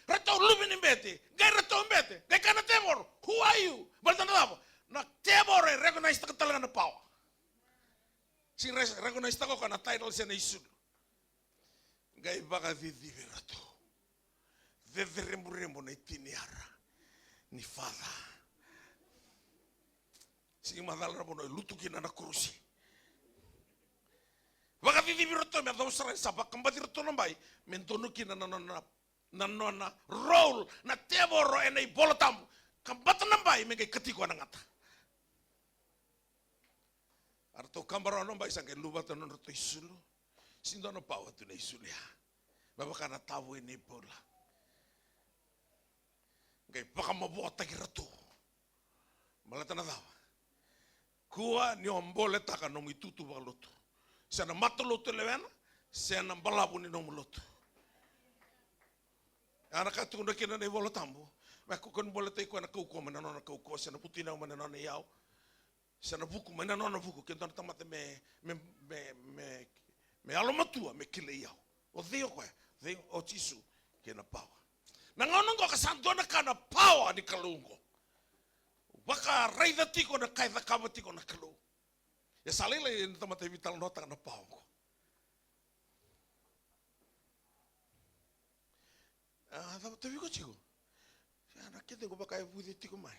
Ratou luve ni bete. Qai ratou bete. Qai kaya na tevoro, who are you? Baleta na cava? Na tevoro e recognize-taka tale ga na pawa. Sega ni re-, recognize-taka o koya na title se na isulu. Qai vakacicivi ratou. Cecereburebo na itiniyara ni father. Sega ni macala na vanua e lutu kina na kurusi. Vakacicivi ratou me yacova sara ni sa vakabaci ratou na bai me donu kina na nona, na nona role na tevoro ena iVola Tabu. Kabata na bai me qai kati koya na gata. A ratou kaba rawa na bai, sa qai luvata na nodratou isulu. Sega ni dua na pawa tu na isulu ya. Me vaka na tavoi nei Paula. Qai vakamavoataki ratou. Baleta na cava? Kua ni o boletaka nomu itutu vakalotu. Se na matalotu e lewena, se na balavu ni nomu lotu. A na ka tukuna kina na iVola Tabu. Me kua ni boletaki koya na kaukauwa mai na nona kaukauwa, se na vutuniyau mai na nona iyau, se na vuku mai na nona vuku. Ke dua na tamata me, me, me, me, me yalomatua, me kilai au. O cei o koya? Cei o Jisu kei na pawa. Na gauna oqo ka sa dua na ka na pawa ni Kalou oqo. Vakaraica tiko na ka e cakava tiko na Kalou. E sa lailai na tamata e veitalanoataka na pawa oqo. A, cava tauvi iko tiko? Ia, na kete qo vaka e vuce tiko mai.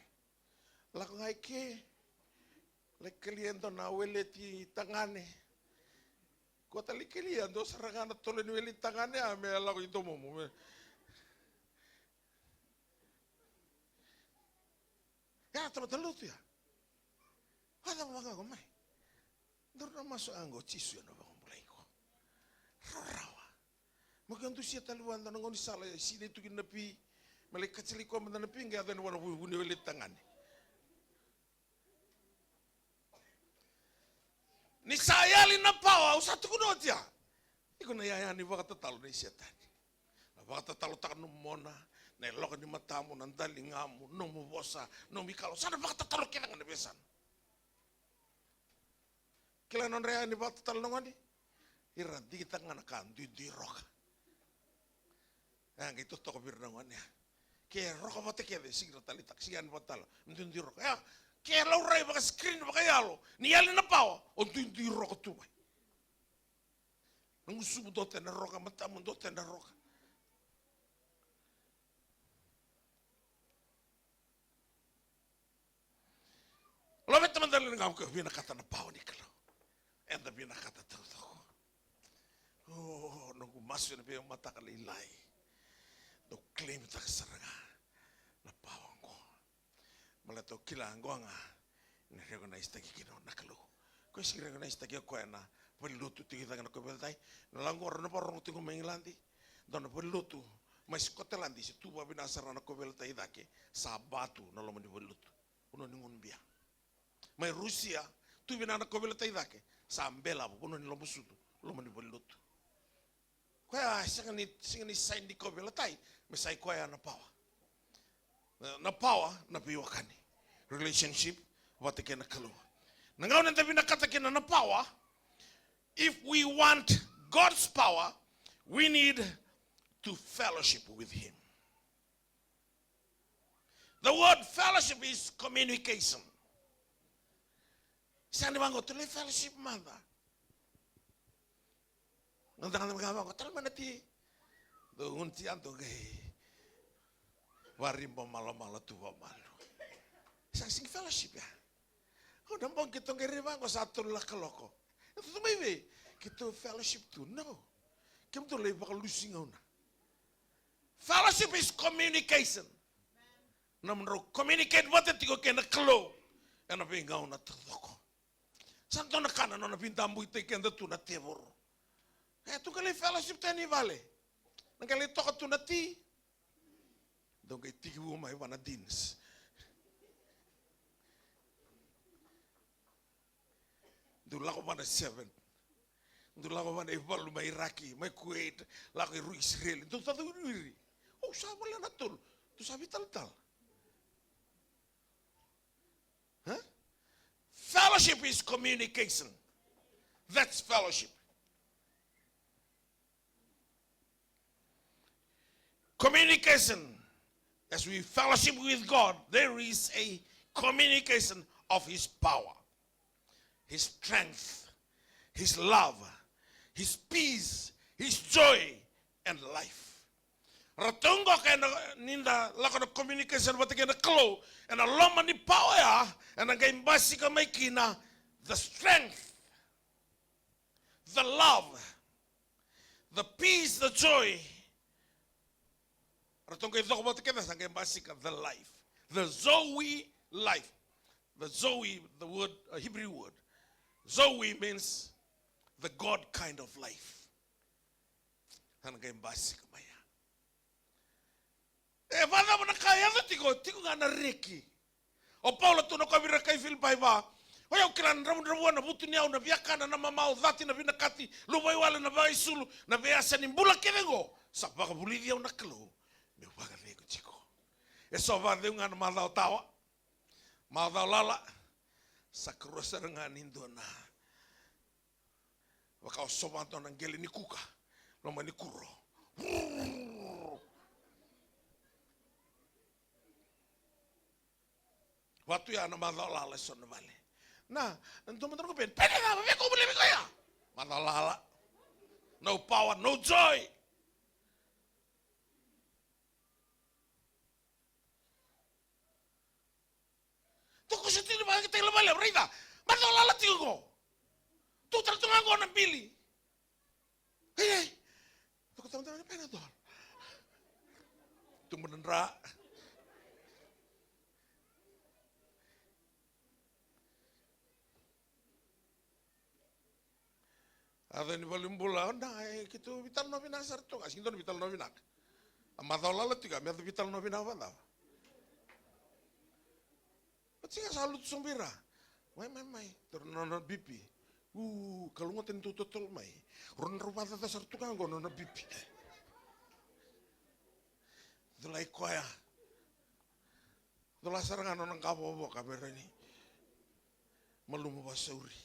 Lako ga i ke, lai kelia e dua na weleti tagane. Ko ta lai kelia e dua sara ga na tolo ni weleti tagane, a me lako i domomu. Me. Ia, tamata lotu ya. A cava vaka qo mai? Daru na masu, a qo Jisu ena vakabulai iko. Rarawa. Mo ke dusia tale vua e dua na gaunisala, e sinai tu kina na pi. Me lai katilai koya mada na pi, qai yaco yani vua na vu-, vuniweleti tagane. Ni sa yali na pawa, au sa tukuna oti ya. Iko na yaya ni vakatatalo nei Setani. Na vakatatalotaka nomu mona, na iloka ni matamu, na daligamu, nomu vosa, nomu ikalawa. Sa na vakatatalo kece ga na veiyasana. Kila na nodra yaya ni vakatatalo na gone? Ira digitaka ga na ka, duidui roka. E, qai totoka vei ira na gone ya. Ke roka vata kece, sega ni ra taleitaka, sega ni vakatatalo. Duidui roka. E, ke laurai vaka screen vakayalo, ni yali na pawa, o duidui roka tu mai. Na gusumu dua tena roka, matamu dua tena roka. Laveta mada na gauna ka vinakata na pawa ni Kalou. Eda vinakata taucoko. O, noqu masu ena veimataka lailai. Dau claim-taka sara ga na pawa oqo. Baleta o kila oqo ga na recognize-taki kina na Kalou. Koya sega ni recognize-taki o koya na valenilotu tiko i cake na kauveilatai. Na lako qo, rau na vakarorogo tiko mai Igiladi. Dua na valenilotu mai Scotland, se tu vakavinaka sara na kauveilatai i cake, sa ba tu na loma ni valenilotu. Vanua ni gunu bia. Mai Rusia, tu vinaka na kauveilatai i cake, sa belavu, vanua ni lobasucu, loma ni valenilotu. Koya sega ni, sega ni sign ni kauveilatai, me sa i koya na pawa. Na, na pawa, na veiwekani. Relationship vata kei na Kalou. Na gauna eda vinakata kina na pawa, if we want God's power, we need to fellowship with him. The word fellowship is communication. Sega ni vaqo, tou lai fellowship mada. Gata, gata, gata, vaqo, tala mai na ti. Dou gunu ti ya, dou qai variba malomalo tu vakamalua. Sa sega ni fellowship ya. O na bogi keitou qai rai vaqo sa tolu na kaloko. E tutu mai vei? Keitou fellowship tu. No. Kemudou lai vakalusi gauna. Fellowship is communication. Nomudrau communicate vata tiko kei na Kalou ena veigauna taucoko. Sa dua na ka na nona veidabuitaki keda tu na tevoro. E, tou qai lai fellowship tu yani vale. Na qai lai toka tu na ti. Dou qai tekivu mai vua na Deans. Dou lako vua na seven. Dou lako vua na ivalu mai Iraki, mai Kuwait, lako i Ru-, Isireli. Dou sa cau wiriwiri. Au sa voleka na tolu. Dou sa veitalatala. Huh? Fellowship is communication. That's fellowship. Communication. As we fellowship with God, there is a communication of His power, His strength, His love, His peace, His joy, and life. Ratou qoka ena, ni da lako na communication vata kei na Kalou, ena loma ni pawa ya, ena qai basika mai kina the strength, the love, the peace, the joy. Ratou qai coko vata kece, sa qai basika the life. The Zoe life. The Zoe, the word, a Hebrew word. Zoe means the God kind of life. Sa na qai basika mai ya. E, vakacava na ka e yaco tiko, tiko ga na reki. O Paula tukuna o koya vei ira kai Filipai va, O yau kila na dravudravua, na vutuniyau, na viakana, na mamau, cati, na vinakati, luvaiwale, na vakaisulu, na veiyasa ni bula kece oqo. Sa vakavulici au na Kalou meu vakacegu tiko. E so vakacegu ga na macawa tawa, macawa lala. Sa karua sara ga ni dua na, vaka o sova dua na qele ni kuka loma ni kuro. Vatu ya na macawa lala e so na vale. Na, na dua mada na ko peni. Peni cava, vei ko vuli vei koya? Macawa lala. No power, no joy. Tokusa tini vaka kita ila vale, raica. Macawa lala tiko ko. Tu tala tu ga ko na bili. Ei, ei. Toku tama tama na Panadol. Tubu na dra. A yaco ni valenibula, o na, e, keitou veitalanoa vinaka sara tu ga, sega ni dua na veitalanoa vinaka. A macawa lala tiko, a me yaco veitalanoa vinaka vakacava? Oti ga sa lutu sobu i ra. Mai, mai, mai. Toro na nona B P. U, kalougata ni dou totolo mai. Rau na drau vakacaca sara tu ga oqo na nona B P. Colai koya. Cola sara ga na nona qavokavoka me rawa ni malumu vakasauri.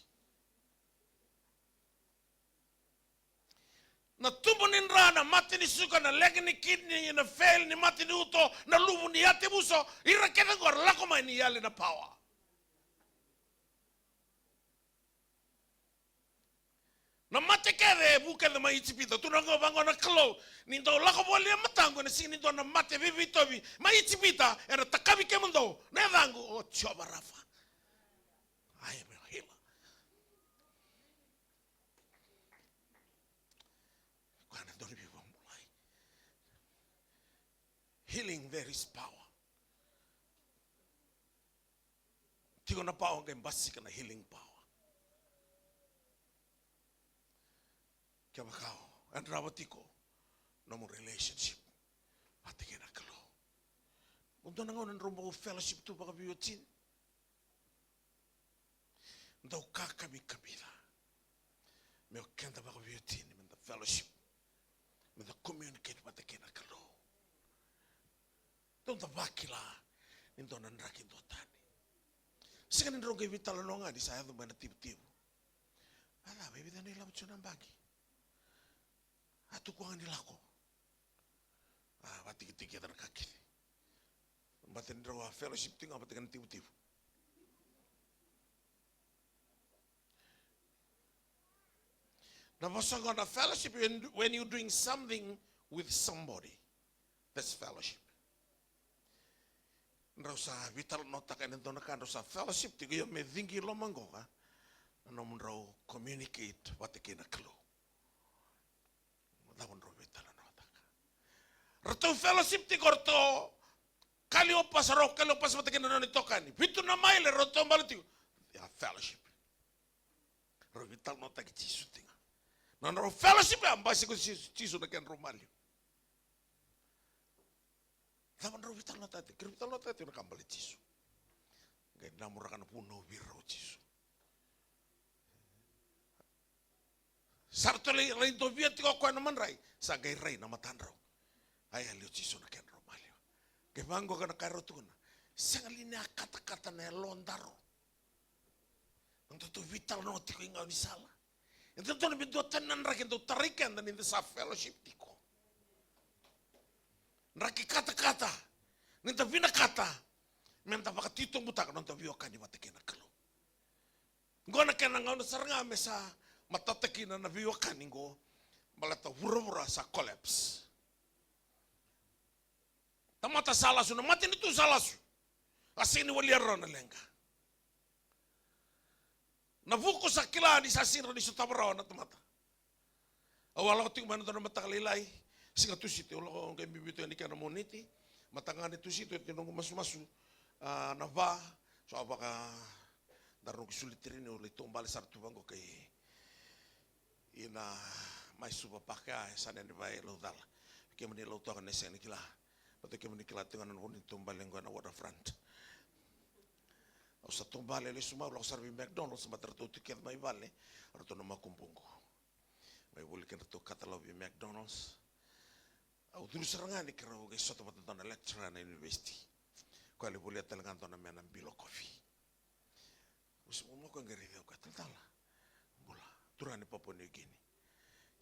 Na tubu ni dra, na mate ni suka, na leki ni kidney, na fail ni mate ni uto, na luvu ni yatevuso, ira kece oqo ra lako mai ni yali na power. Na mate kece e vu kece mai Ijipita. Tukuna oqo vaqo na Kalou, ni dou lako voli e mataqu ena sega ni dua na mate veiveitauvi mai Ijipita ena takavi kemudou. Na yacaqu o Jiova Rafa. I am your healer. Koya na dua na veivakabulai. Healing, there is power. Tiko na power, qai basika na healing power. Kevaka o yadrava tiko nomu relationship vata kei na Kalou. Mo dua na gauna drau bau fellowship tu vakaveiwatini. Dau kakamikamica me o keda vakaveiwatini, meda fellowship, meda communicate vata kei na Kalou. Dau da vakila ni dua na draki duatani. Sega ni drau qai veitalanoa ga ni sa yaco mai na tivutivu. A cava, e vica na ilavo tiko na baqi? A tu koya ga ni lako. A, vatikitiki kece na ka kece. Baleta ni drau a fellowship tiko ga vata kei na tivutivu. Na vosa qo na fellowship, when, when you doing something with somebody, that's fellowship. Drau sa veitalanoataka ena dua na ka, drau sa fellowship tiko, io me ciqi loma qo ka na nomudrau communicate vata kei na Kalou. Cava drau veitalanoataka? Ratou fellowship tiko, ratou Kaliopasa, rau Kaliopasa vata kei na nona itokani. Vitu na maile ratou bale tiko. Ia fellowship. Rau veitalanoataki Jisu tiko ga. Na nodrau fellowship ya, basika ko Jisu, Jisu na kedrau maliwa. Cava drau veitalanoataka tiko? Keirau veitalanoataka tiko na ka baleti Jisu. Qai namuraka na vunau vei rau o Jisu. Sa ratou lai, lai dovia tiko o koya na madrai, sa qai rai na matadrau. A yali o Jisu na kedrau maliwa. Qai vaqo na ka rau tukuna. Sega li ni a katakata na yalodaru? Na nodatou veitalanoa tiko i gaunisala. E dodonu me duatani na draki e dau tarai keda ni da sa fellowship tiko. Draki katakata. Ni da vinakata me da vakatitobutaka na noda veiwekani vata kei na Kalou. Qo na kena gauna sara ga me sa matata kina na veiwekani qo, baleta vuravura sa collapse. Tamata sa lasu, na matanitu sa lasu. A sega ni walia rawa na leqa. Na vuku sa kila ni sa sega ni sotava rawa na tamata. Au a lako tiko mai na dua na mataka lailai, siga Tusiti, au lako qai biubiu tiko yani kea na Moniti. Mataka ga ni Tusiti, oti noqu masumasu, a, na va, so a vaka, daru noqu suli tirini, au lai taubale sara tu vaqo kai ina mai Suva Park, a, e sa nani vai Laucala. Kemuni Lautoka ni sega ni kila. Baleta kemuni kila tiko ga na noqu ni taubale qo ena waterfront. Au sa taubale lesu mai, au lako sara vei McDonald's, baleta ratou tu kece mai vale, ratou na makubuqu. Mai voli kedratou katalau vei McDonald's. Au curu sara ga ni keirau qai sota vata dua na lecturer na university. Koya lai volia tale ga dua na mena bilo kofi. Au sa mo koya qai raici au, koya, "Talatala." "Bula." "Turaga ni Papua New Guinea."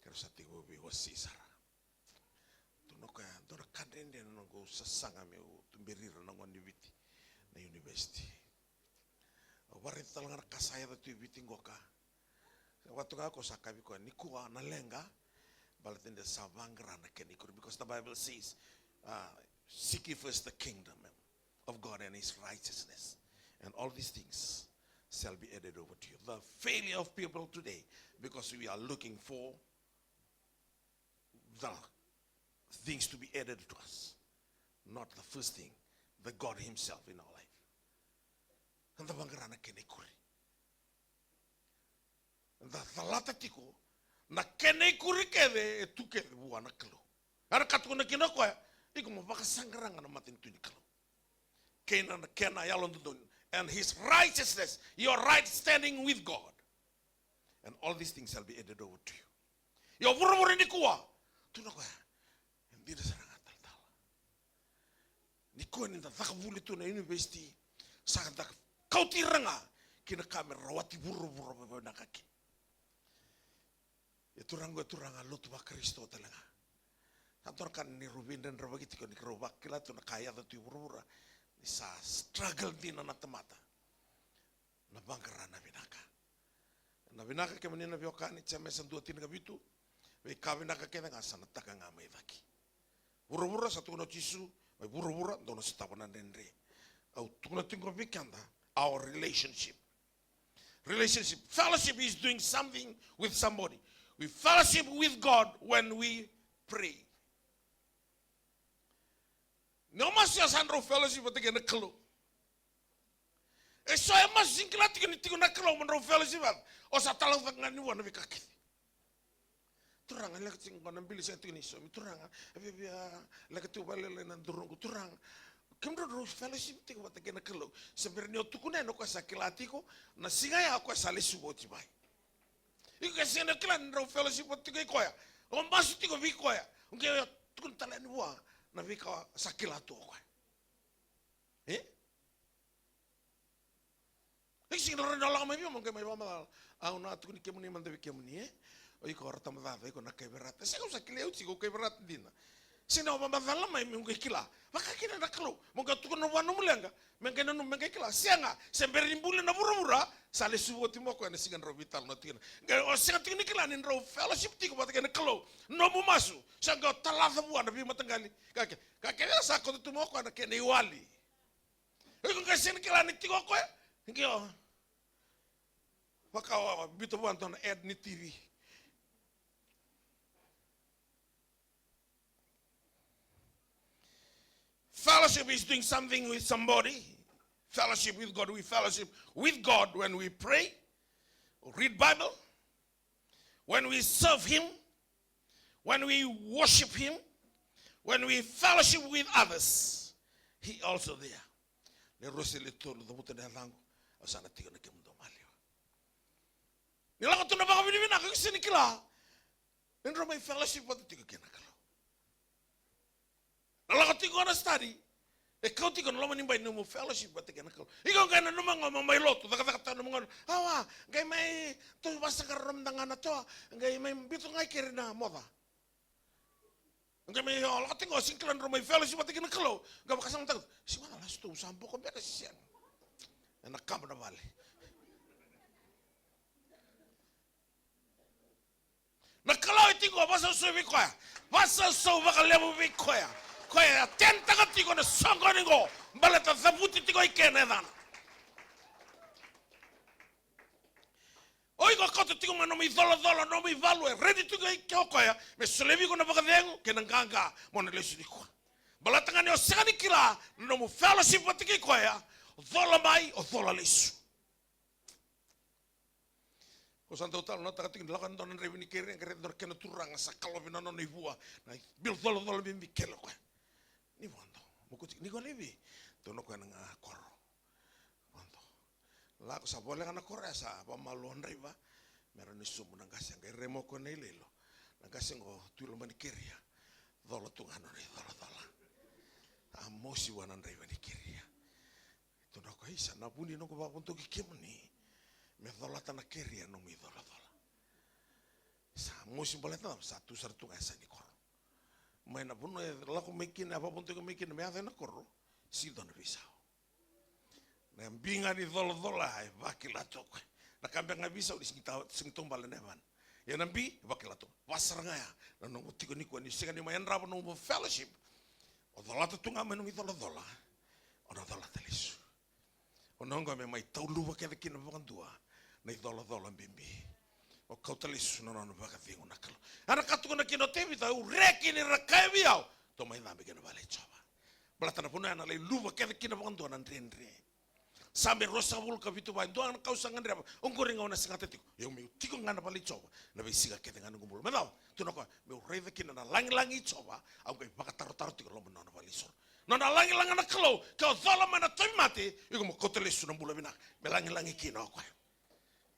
Keirau sa tiko veiwasei sara. Tukuna o koya, "Dua na ka dredre na noqu sasaga meu tuberi ira na gone ni Viti na university." Au vakaraica tale ga na ka sa yaco tu e Viti qoka. Sa vaka tu ga ko sa kaya vei koya, nikua na leqa, baleta ni da sa vaqara na kena ikuri. Because the Bible says, uh, "Seek ye first the kingdom of God and his righteousness, and all these things shall be added over to you." The failure of people today, because we are looking for the things to be added to us, not the first thing, the God himself in our life. Eda vaqara na kena ikuri. Eda calata tiko na kena ikuri kece e tu kece vua na Kalou. Era ka tukuna kina o koya, iko mo vakasaqara ga na matanitu ni Kalou kei na kena yalododonu. And his righteousness, your right standing with God. And all these things shall be added over to you. Io, vuravura nikua, tukuna o koya, e dina sara ga, talatala. Nikua ni da caka vuli tu na university, sa da kauti ira ga ki na ka me rawati vuravura vakavinaka kina. E turaga, e turaga, lotu vaKarisito tale ga. Sa dua na ka ni rau veidredrevaki tiko ni rau vakila tu na ka e yaco tu i vuravura. Ni sa struggle dina na tamata. Na vaqara na vinaka. Na vinaka kemuni na veiwekani, Jemesa dua tinikavitu. Veika vinaka kece ga sa na taka ga mai cake. Vuravura, sa tukuna o Jisu, mai vuravura dou na sotava na dredre. Au tukuna tiko vei keda, our relationship. Relationship. Fellowship is doing something with somebody. We fellowship with God when we pray. Ni o masu, ya sa drau fellowship vata kei na Kalou. E so e masu, sega ni kila tiko ni tiko na Kalou mo drau fellowship vata. O sa talaucaka ga ni vua na veika kece. Turaga, leka tiko qo na bili, sega tiko ni saumi. Turaga, e viavia, leka tiko vakalailai na duruqu. Turaga, kemudrau drau fellowship tiko vata kei na Kalou. Se bera ni o tukuna yani, o koya sa kila tiko na siga ya o koya sa lesuva oti mai. Iko ke sega ni kila ni drau fellowship vata tiko i koya. O masu tiko vei koya. O qai tukuna tale yani vua na veika sa kila tu o koya. E? Iko sega ni rawa ni lako mai vei au mo qai mai vakamacala. Au na tukuni kemuni mada vei kemuni, e? O iko o rata macaca, iko na kai verata. Sega, au sa kilai au tiko, au kai verata dina. Sega ni o vakamacala mai meu qai kila. Vaka kina na Kalou. Mo qai tukuna vua nomu leqa, me qai nanuma, me qai kila. Sega, se bera ni buli na vuravura, sa lesuva oti mai o koya na siga drau veitalanoa tiko kina. Qai o sega tiko ni kila ni drau fellowship tiko vata kei na Kalou. Nomu masu, sa qai o talaca vua na veimataqali. Ka ke, ka kece sa kauta tu mai o koya na kena iwali. Iko qai sega ni kila ni tiko o koya. Qai o vaka o biuta vua dua na ad ni T V. Fellowship is doing something with somebody. Fellowship with God. We fellowship with God when we pray, read Bible, when we serve Him, when we worship Him, when we fellowship with others, He also there. Le rose le tolu, cavuta na yacaqu, au sa na tiko na kemudou maliwa. Ni lako tu na vakavinavinaka, iko sega ni kila ni drau mai fellowship vata tiko kei na Kalou. Na lako tiko na study, e kau tiko na loma ni bai ni nomu fellowship vata kei na Kalou. Iko qai nanuma ga mo mai lotu, cakacaka tale nomu gauna. Awa, qai mai tou vasaqara na nomu dagana toa, qai mai biuta ga i keri na moca. Qai mai o lako tiko, sega ni kila ni drau mai fellowship vata kei na Kalou. Qai vakasamataka, se mada lasu tou sa boko beka se sega. Ena kaba na vale. Na Kalou e tiko, vasausau vei koya. Vasausau vakalevu vei koya. Koya e atenitaka tiko na soqoni qo. Baleta cavuti tiko i ke na yacana. O iko kauta tiko mai nomu icolacola, nomu ivalu, e ready tiko i ke o koya me solia vei iko na vakacegu kei na qaqa mo na lesu nikua. Baleta ga ni o sega ni kila na nomu fellowship vata kei koya, o cola mai, o cola lesu. Ko sa dau talanoataka tiko ni lako e dua na draiva ni keri, e qai raica e dua na kena turaga sa kalovi na nona ivua, na bilo colacola bibi kele o koya. Ni vodo. Mo ko tiko, ni ko levi. Tou na koya na ga koro. Vodo. Lako sa voleka na koro ya, sa vamalua draiva. Me ra ni sobu na qase, qai rai mai o koya na iloilo. Na qase qo tu i loma ni keria. Cola tu ga na nona icolacola. A mosi vua na draiva ni keria. Tukuna o koya, isa, na vu ni noqu vakavodoki kemuni me colata na keria nomu icolacola. Sa mosi baleta na cava? Sa tu sara tu ga e yasa ni koro. Mai na vanua e lako mai kina, e vakavodoki mai kina me yaco ena koro, sega ni dua na veisau. Na bi ga ni colacola e vakila tu o koya. Na ka beka ga e veisau ni sega ni ta-, sega ni taubale na yavana. Ia na bi e vakila tu. Va sara ga ya na nomu tiko nikua, ni sega ni mai yadrava nomu fellowship. O colata tu ga mai nomu icolacola, o na colata lesu. O na oqo me mai tauluva kece kina vakadua na icolacola bibi. O kauta lesu na nona vakacegu na Kalou. A na ka tukuna kina o Tevita, au reki ni ra kaya vei au, tou mai cabe ki na vale i Jiova. Baleta na vanua ya na lai luva kece kina vakadua na dredre. Same ruasagavulu ka vitu, va e dua na ka au sa gadreva, oqori ga au na segata tiko. Ia au meu tiko ga na vale i Jiova na veisiga kece ga ni noqu bula. Me cava? Tukuna o koya, meu raica kina na lagilagi i Jiova, au qai vakatarotaro tiko e loma ni nona valenisoro. Nona lagilagi na Kalou, ke o cola mai na tauvimate, iko mo kauta lesu na bula vinaka. Me lagilagi kina o koya.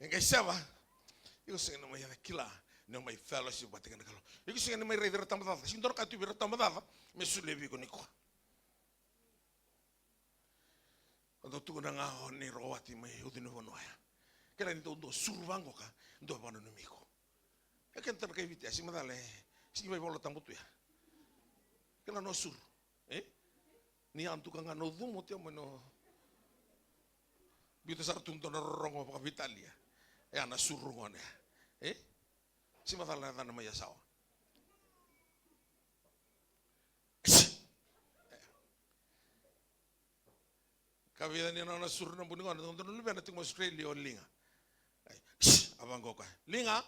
E qai seva, iko sega ni mai yaco kila ni o mai fellowship vata kei na Kalou. Iko sega ni mai raici ira tabacaca, sega ni dua na ka tu vei ira tabacaca me solia vei iko nikua. O dau tukuna ga o ni rawati mai ucu ni vanua ya. Kila ni dau dua suru vaqoka, dua vakananumi iko. E keda na kai Viti, a si macala e, si vai Vola Tabu tu ya. Kila no suru, e? Ni a duka ga no cumu te mai no. Biuta sara tu dua na rorogo vakaveitalia. E a na suru gone ya. E? Si macala na cana mai Yasawa. Ka vica ni nona suru na buni gona, dua na luvena tiko mai Australia o Liga. Ai, a vaqo koya. Liga,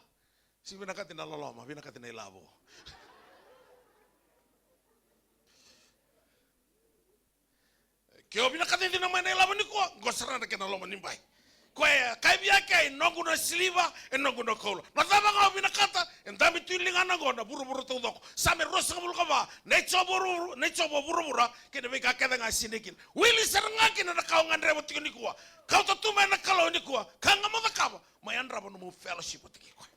si vinakati na loloma, vinakati na ilavo. Ke o vinakata e cina mai na ilavo nikua, qo sara na kena loma ni bai. Koya e kaya vei kea, e noqu na siliva, e noqu na koula. Na cava ga o vinakata, e dabe tu i ligana qo na vuravura taucoko. Same ruasagavulu ka va, na i Jiova vuravura, na i Jiova vuravura, kei na veika kece ga e sinai kina. Wili sara ga kina na ka o gadreva tiko nikua. Kauta tu mai na Kalou nikua, ka ga mo cakava, mo yadrava nomu fellowship vata kei koya.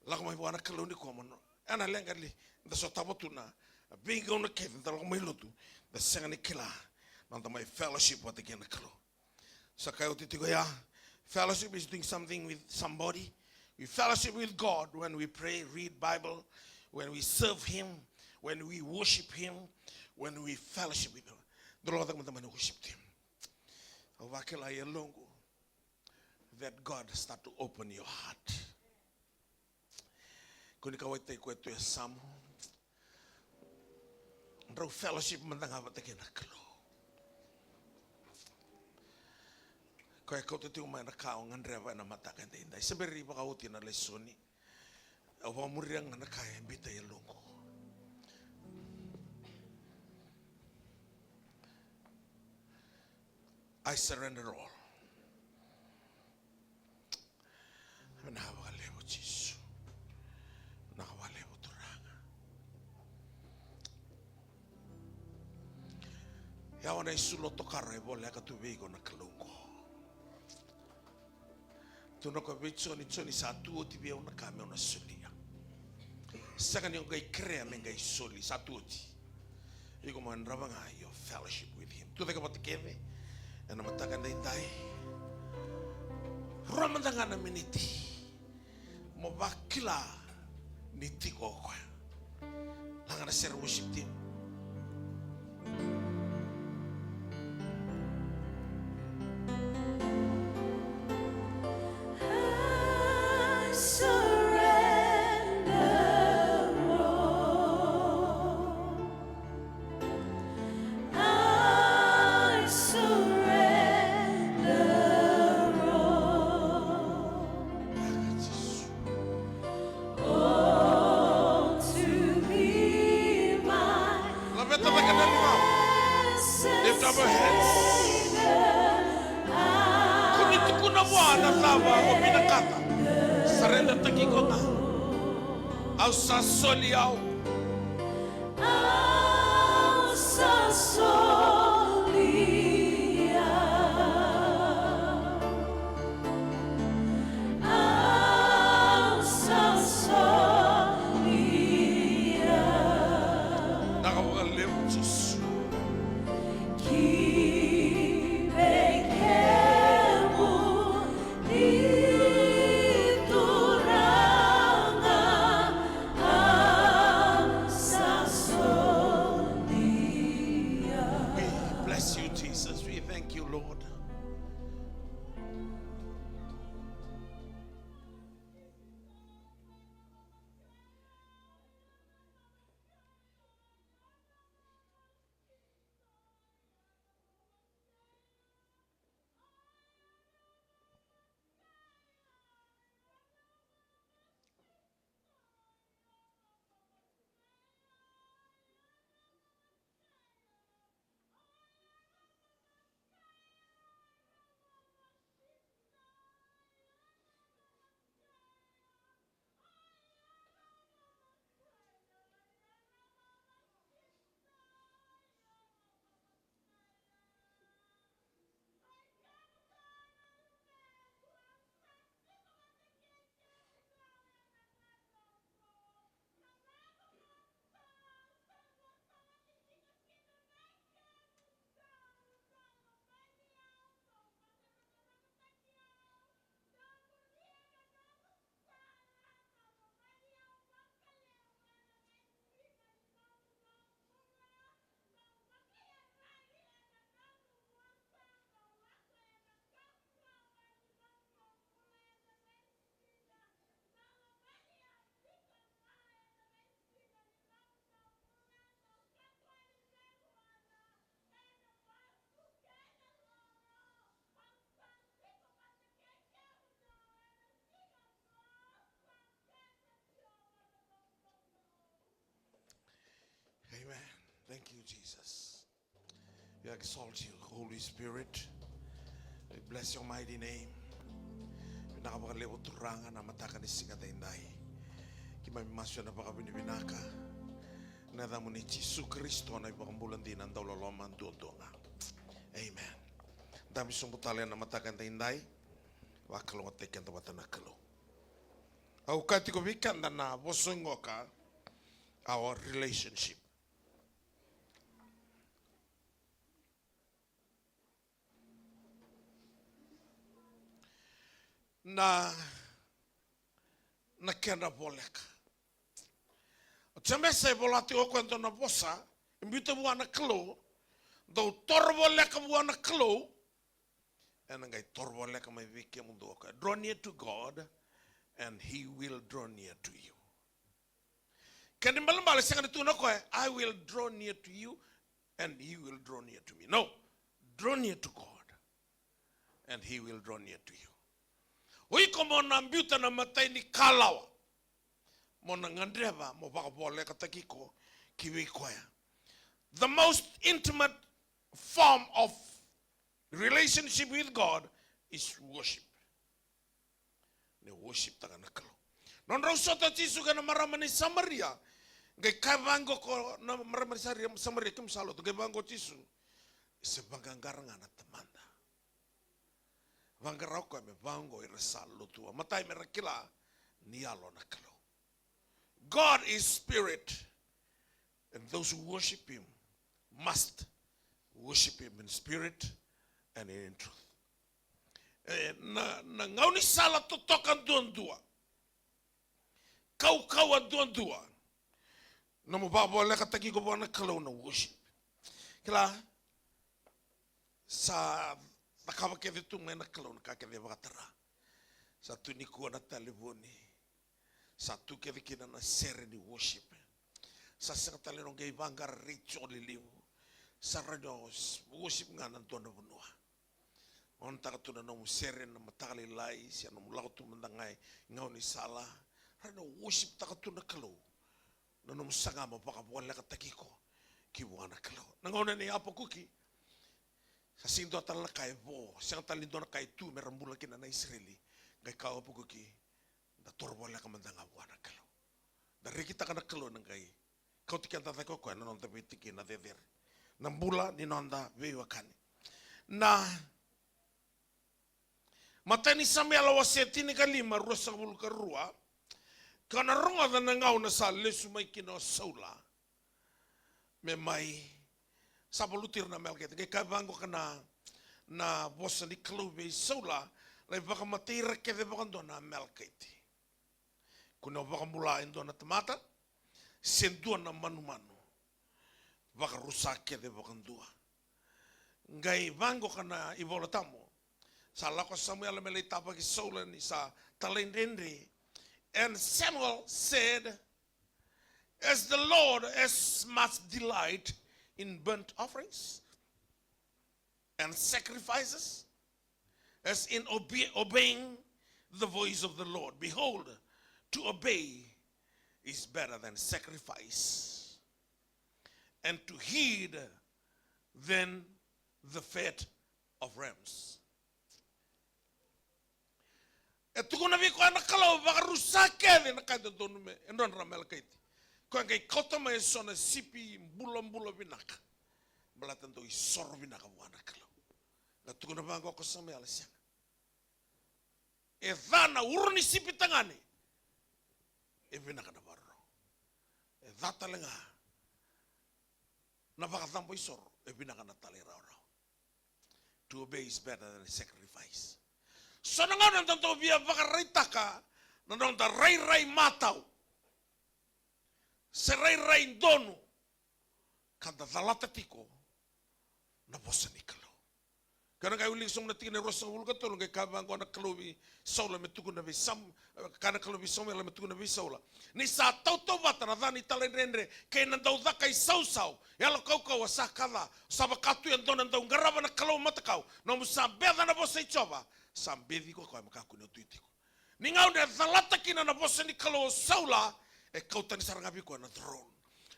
Lako mai vua na Kalou nikua mo na. E na leqa li, da sotava tu na veigauna kece da lako mai lotu, da sega ni kila na noda mai fellowship vata kei na Kalou. Sa kaya oti tiko ya, fellowship is doing something with somebody. We fellowship with God when we pray, read Bible, when we serve Him, when we worship Him, when we fellowship with Him. Da lako cake mada mai na worship team. Au vakila e yaloqu that God start to open your heart. Ko ni kauwaitaki koya tu e yasamu. Drau fellowship mada ga vata kei na Kalou. Koya e kauta tiko mai na ka o gadreva ena mataka edaidai. Se bera ni vakaoti na lesoni. Au vakamuria ga na ka e biuta e yaloqu. I surrender all. Vinaka vakalevu Jisu. Vinaka vakalevu Turaga. Yawa na isulu o tokara e voleka tu vei iko na Kalou qo. Tukuna o koya vei Joni, Joni, sa tu oti vei au na ka meu na solia. Sega ni o qai kerea me qai soli, sa tu oti. Iko mo yadrava ga your fellowship with Him. Tu cake vata kece ena mataka edaidai. Rua mada ga na miniti. Mo vakila ni tiko o koya. Laga na sere worship team. I surrender all. I surrender all. All to thee, my Laveta cake na lima. Lift up your hands. Ko ni tukuna vua na cava o vinakata. Surrender-taki iko ga. Au sa soli au. Solia, au sa solia. Vinaka vakalevu Jisu. Ki vei kemuni Turaga, au sa solia. We bless you, Jesus. We thank you, Lord. Amen. Thank you, Jesus. We exalt you, Holy Spirit. We bless your mighty name. Vinaka vakalevu Turaga na mataka ni siga edaidai. Keimami masu ena vakavinavinaka. Na yacamuni Jisu Karisito na iVakabula dina dauloloma duadua ga. Amen. Dabe sobu tale ena mataka edaidai. Vakalougatataki keda vata na Kalou. Au kaya tiko vei keda na vosa oqo ka, our relationship. Na, na kena voleka. O Jemesa e vola tiko o koya e dua na vosa e biuta vua na Kalou. Dou toro voleka vua na Kalou, ena qai toro voleka mai vei kemudou o koya. Draw near to God and he will draw near to you. Kena ibalebale sega ni tukuna o koya, I will draw near to you and you will draw near to me. No. Draw near to God and he will draw near to you. O iko mo na biuta na imatai ni kalawa, mo na gadreva mo vakavolekataki iko ki vei koya. The most intimate form of relationship with God is worship. Ni worshiptaka na Kalou. Nodrau sota o Jisu kei na marama ni Samaria. Qai kaya vaqo ko na marama ni Samaria, Samaria, kemu sa lotu, qai vaqo o Jisu. Se vaqaqara ga na Tamada. Vaqara o koya me vaqo ira sa lotu. Matai me ra kila ni yalo na Kalou. God is spirit, and those who worship him must worship him in spirit and in truth. E, na, na gaunisala totoka duadua, kaukauwa duadua, nomu vakavolekataki iko vua na Kalou na worship. Kila, sa cakava kece tu mai na Kalou na ka kece e vakatara. Sa tu nikua na talevoni. Sa tu kece kina na sere ni worship. Sa sega tale ni o qai vaqara retio lelevu. Sa rawa ni o worship ga na dua na vanua. O na taka tu na nomu sere na mataka lailai, se nomu lako tu mada ga i gaunisala. Rawa ni o worshiptaka tu na Kalou. Na nomu saga mo vakavolekataki iko ki vua na Kalou. Na gauna nei Apakuki, sa sega ni dua tale na ka e vo, sega tale ni dua na ka e tu me ra bula kina na Isireli. Qai kaya o Apakuki, da toro voleka mada ga vua na Kalou. Da rekitaka na Kalou ena qai kauti keda cake o koya na noda veitikina cecere. na bula ni noda veiwekani. Na Matai ni Samuela wase tinikalima, ruasagavulu ka rua. Ka na rogoca na gauna sa lesu mai kina o Saula me mai, sa valuti ira na Amalekaiti. Qai kaya vaqo ka na, na vosa ni Kalou vei Saula: Lai vakamatei ira kece vakadua na Amalekaiti. Kua ni o vakabula e dua na tamata se dua na manumanu. Vakarusa kece vakadua. Qai vaqo ka na iVola Tabu: Sa lako Samuela me lai tavaki Saula ni sa talaidredre. And Samuel said, "As the Lord has much delight in burnt offerings and sacrifices as in obe-, obeying the voice of the Lord. Behold, to obey is better than sacrifice, and to heed than the fat of rams." E tukuna vei koya na Kalou, vakarusa kece na ka e dodonu me, e dodonu na Amalekaiti. Koya qai kauta mai e so na sipi bulabula vinaka, baleta dau isoro vinaka vua na Kalou. Qai tukuna vaqo ko Samuela, sega. E ca na uro ni sipi tagane, e vinaka na vakarorogo. E ca tale ga na vakacabo isoro, e vinaka na talairawarawa. To obey is better than sacrifice. So na gauna eda dau via vakaraitaka na noda rairai matau se rairai donu, ka da calata tiko na vosa ni Kalou. Ka na qai wilika sobu na tikina e ruasagavulu ka tolu, qai kaya vaqo na Kalou vei Saula me tukuna vei Sam-, kaya na Kalou vei Samuela me tukuna vei Saula: Ni sa tautauvata na ca ni talaidredre kei na daucaka isausau, yalo kaukauwa sa ka ca, sa vaka tu e dua na dau qarava na kalou matakau, nomu sa beca na vosa i Jiova, sa beci ko koya me kakua ni o tu tiko. Ni gauna e calata kina na vosa ni Kalou o Saula, e kau tani sara ga vei koya na throne.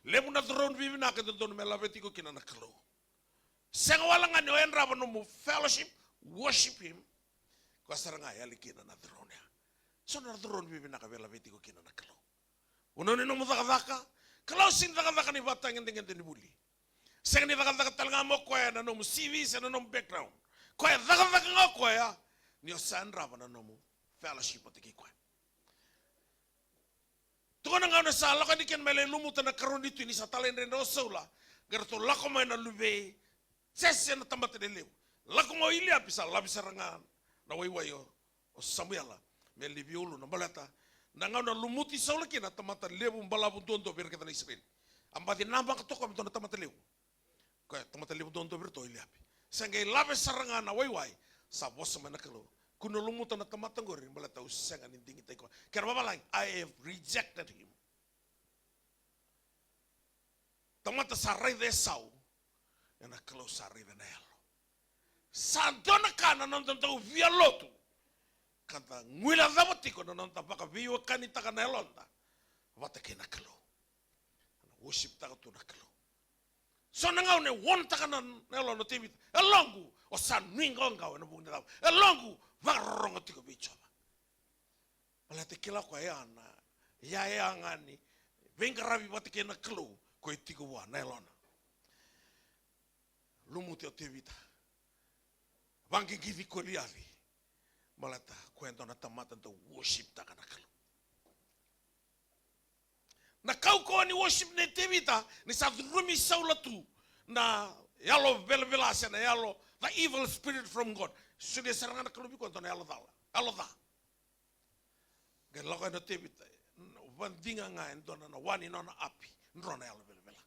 Levu na throne vivinaka e dodonu me laveti iko kina na Kalou. Sega wale ga ni o yadrava nomu fellowship, worship him, koya sara ga e yali kina na throne ya. So na throne vivinaka e laveti iko kina na Kalou. Vanua ni nomu cakacaka, Kalou sega ni cakacaka ni vatagedegede ni vuli. Sega ni cakacaka tale ga mai o koya na nomu C V se na nomu background. Koya e cakacaka ga o koya ni o sa yadrava na nomu fellowship vata kei koya. Tukuna na gauna sa lako yani kina me lai lumuta na karua ni tui ni sa talaidredre o Saula, qai ratou lako mai na luve i Jese na tamata lelevu. Lako mai o Iliapi, sa lave sara ga na waiwai o, o Samuela me lai veiuluna, baleta na gauna lumuti Saula kina na tamata levu balavu duadua vei ira kece na Isireli. A baci namaka toka me dua na tamata levu. Koya tamata levu duadua vei iratou o Iliapi. Sa qai lave sara ga na waiwai, sa vosa mai na Kalou: Kua ni lumuta na tamata qori, baleta au sega ni digitaki koya. Kena vavalagi, I have rejected him. Tamata sa raica e sau, ia na Kalou sa raica na yalo. Sa dua na ka na noda dau via lotu, ka da guilecava tiko na noda vakaveiwekanitaka na yaloda vata kei na Kalou. Na worshiptaka tu na Kalou. So na gauna e warntaka na, na yalona o Tevita: E yaloqu, o sa nuiqawaqawa ena vuku ni cava? E yaloqu, vakarorogo tiko vei Jiova. Baleta e kila o koya na iyaya ga ni veiqaravi vata kei na Kalou ko e tiko vua na yalona. Lumuti o Tevita. Vaqiqici Koliaci. Baleta o koya e dua na tamata dau worshiptaka na Kalou. Na kaukauwa ni worship nei Tevita, ni sa curumi Saula tu na yalo velavela se na yalo, the evil spirit from God. Solia sara ga na Kalou vei koya e dua na yalo cala, yalo ca. Qai lako yani o Tevita, vadiga ga e dua na wa ni nona api, dro na yalo velavela.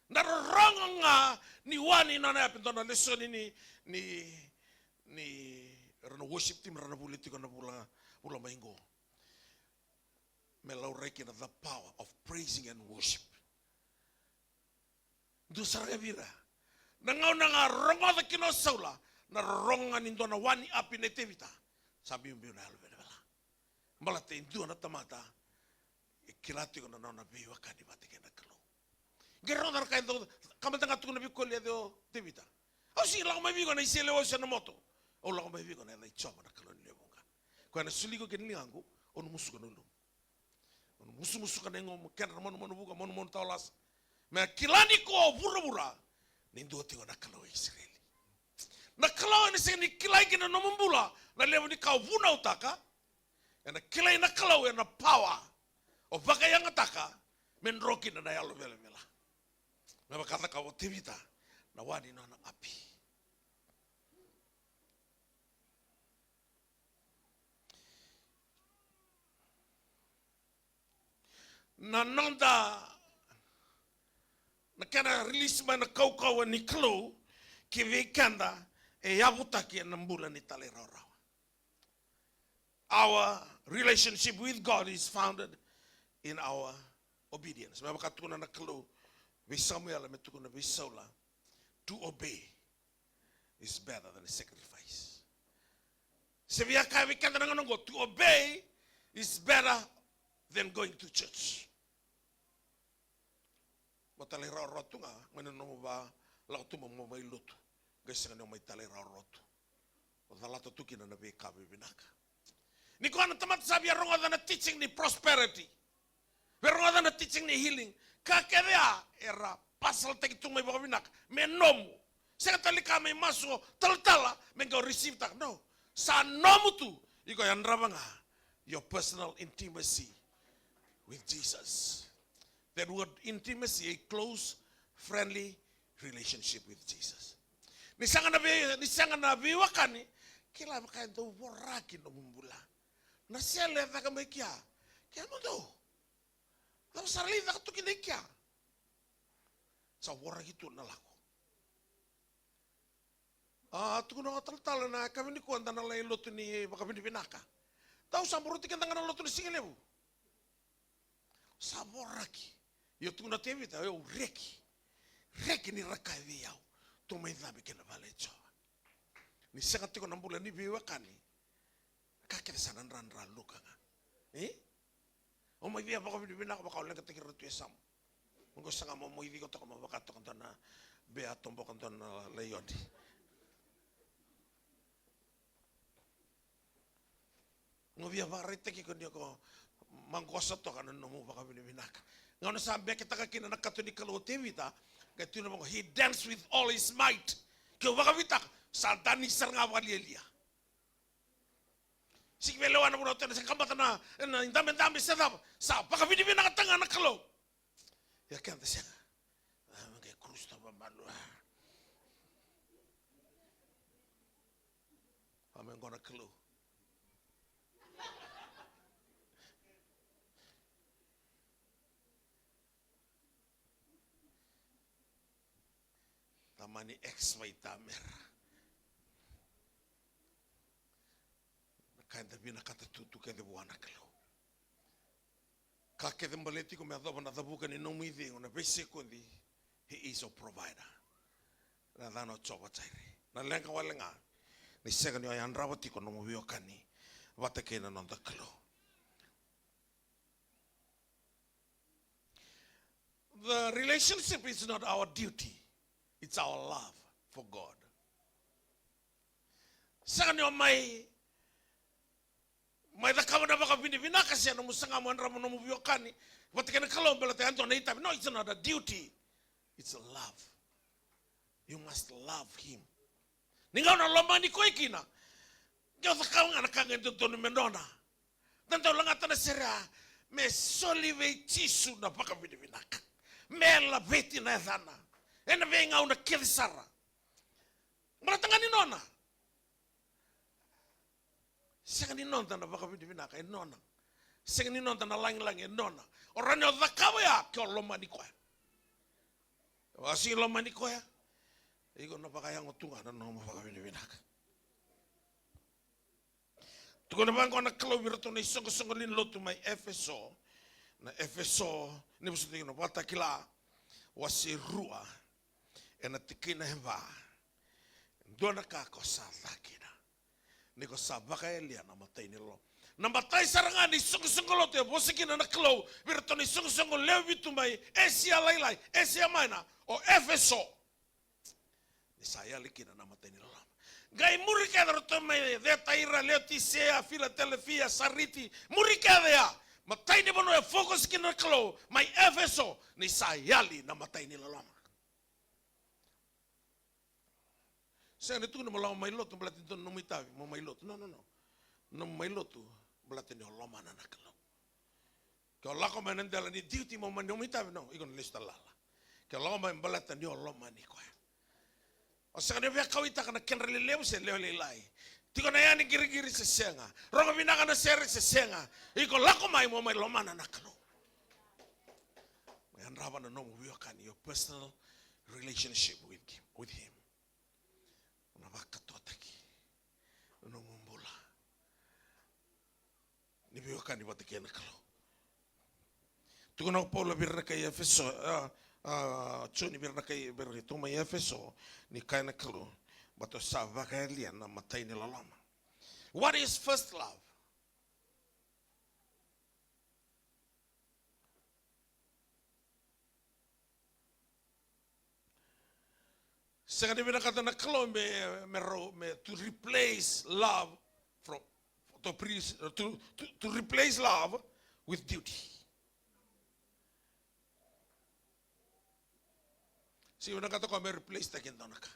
Na rorogo ga ni wa ni nona api, dua na lesoni ni, ni, ni ra na worship team ra na vuli tiko na vula, vula mai qo. Me laurai kina the power of praising and worship. Dua sara ga vei ira. Na gauna ga rogoca kina o Saula na rorogo ga ni dua na wa ni api nei Tevita, sa biubiu na yalo velavela. Baleta e dua na tamata e kila tiko na nona veiwekani vata kei na Kalou. Qai rogoca na ka e dau, ka mada ga tukuna vei Koliaci o Tevita: Au sega ni lako mai vei iko ena iseleiwau se na moto. Au lako mai vei iko ena yaca i Jiova na Kalou ni lewe vuqa. Koya na soli iko kei na ligaqu, au na musuka na ulumu. Au na musumusuka na yagomu, kedra na manumanu vuka, manumanu tawa lasa. Me kila ni ko vuravura, Ni dua tiko na Kalou e Isireli. Na Kalou ena sega ni kilai kina na nomu bula na levu ni ka o vunautaka. Ena kilai na Kalou ena power o vakayagataka me dro kina na yalo velavela. Me vaka a cakava o Tevita na wa ni nona api. Na noda, na kena release mai na kaukauwa ni Kalou ki vei keda e yavutaki ena bula ni talairawarawa. Our relationship with God is founded in our obedience. Me vaka tukuna na Kalou vei Samuela, me tukuna vei Saula, to obey is better than sacrifice. Se via kaya vei keda na gauna oqo, to obey is better than going to church. Mo talairawarawa tu ga mai na nomu va lako tu mo mai lotu. Qai sega ni o mai talairawarawa tu. O calata tu kina na veika vivinaka. Ni koya na tamata sa via rogoca na teaching ni prosperity. Via rogoca na teaching ni healing. Ka kece ya era pasaltaki tu mai vakavinaka me nomu. Sega tale ka mai masu o talatala me qai o receive taka. No. Sa nomu tu. Iko yadrava ga your personal intimacy with Jesus. That word intimacy, a close, friendly relationship with Jesus. Ni sega na vei, ni sega na veiwekani, kila vaka e dau voraki nomu bula. Na sele e caka mai kia, kemudou. Cava sara lai caka tu kina i kia? Sa voraki tu na lako. A, tukuna o talatala na yakavi nikua da na lai lotu ni vakavinavinaka. Dau sa boroti keda ga na lotu ni siga levu. Sa voraki. Io, tukuna o Tevita, io, reki. Reki ni ra kaya vei au, tou mai cabe ki na vale i Jiova. Ni sega tiko na bula ni veiwekani, ka kece sa na dradra luka ga. E? O mai via vakavinavinaka vaka o leqataki ira tu e yasamu. Oqo saga mo moici iko toka mo vaka toka dua na bea toboka dua na laioni. Mo via vakaraitaki iko ni ko maqosa toka na nomu vakavinavinaka. Gauna sa beketaka kina na kato ni Kalou o Tevita, qai tukuna vaqo, he danced with all his might. Ke o vakavitaka, sa dani sara ga vakalialia. Siki vei lewa na vuna o tena se kabata na, na idabedabe se cava, sa vakavinavinakataka ga na Kalou. Ia keda sega. A, me qai cruise ta vamalu. A, me qo na Kalou. Tamani ex vaitamera. Na ka eda vinakata tu, tu kece vua na Kalou. Ka kece baleti iko me yacova na cavuka ni nomu icegu na veisekodi, he is a provider. Na yacana o Jehovah Jireh. Na leqa wale ga ni sega ni o yadrava tiko nomu veiwekani vata kei na noda Kalou. The relationship is not our duty, it's our love for God. Sega ni o mai, mai cakava na vakavinavinaka se nomu saga mo yadrava nomu veiwekani vata kei na Kalou baleta e dua na itavi. No, it's not a duty. It's a love. You must love him. Ni gauna o lomani koya kina, qai o cakava ga na ka ga e dodonu me nona. Da dau lagata na sere ya, me soli vei Jisu na vakavinavinaka. Me laveti na yacana ena veigauna kece sara. Baleta ga ni nona. Sega ni noda na vakavinavinaka, e nona. Sega ni noda na lagilagi, e nona. O rawa ni o cakava ya ke o lomani koya. O a sega ni lomani koya, iko na vakayago tu ga na nomu vakavinavinaka. Tukuna vaqo na Kalou vei iratou na isoqosoqo lewe ni lotu mai Efeso. Na Efeso, ni vosota tiko na Vakatakila, wase rua, ena tikina e va. Dua na ka ko sa ca kina, ni ko sa vakayalia na imatai ni loloma. Na imatai sara ga ni soqosoqo lotu e vosa kina na Kalou vei iratou na isoqosoqo lewe vitu mai Asia Lailai, Asia Minor, o Efeso. Ni sa yali kina na imatai ni loloma. Qai muri kece ratou mai Thiatira, Leotisea, Filatelifia, Sariti. Muri kece ya. Imatai ni vanua e focus kina na Kalou mai Efeso, ni sa yali na imatai ni loloma. Sega ni tukuna mo lako mai lotu baleta ni dua na nomu itavi mo mai lotu. No, no, no. Nomu mai lotu baleta ni o lomana na Kalou. Ke o lako mai na dela ni duty mo mai nomu itavi, no, iko na lesu tale lala. Ke o lako mai baleta ni o lomani koya. O sega ni via kauaitaka na kedra lelevu se lewe lailai. Tiko na yani qiriqiri se sega. Rogo vinaka na sere se sega. Iko lako mai mo mai lomana na Kalou. Mo yadrava na nomu veiwekani, your personal relationship with him, with him. Na vakatoataki na nomu bula. Ni veiwekani vata kei na Kalou. Tukuna o Paula vei ira na kai Efeso, a, a, Joni vei ira na kai, vei ira tu mai Efeso, ni kaya na Kalou, baleta sa vakayalia na imatai ni loloma. What is first love? Sega ni vinakata na Kalou me, me rau, me to replace love from, to, pre-, to, to, to replace love with duty. Sega ni vinakata o koya me replace taki e dua na ka.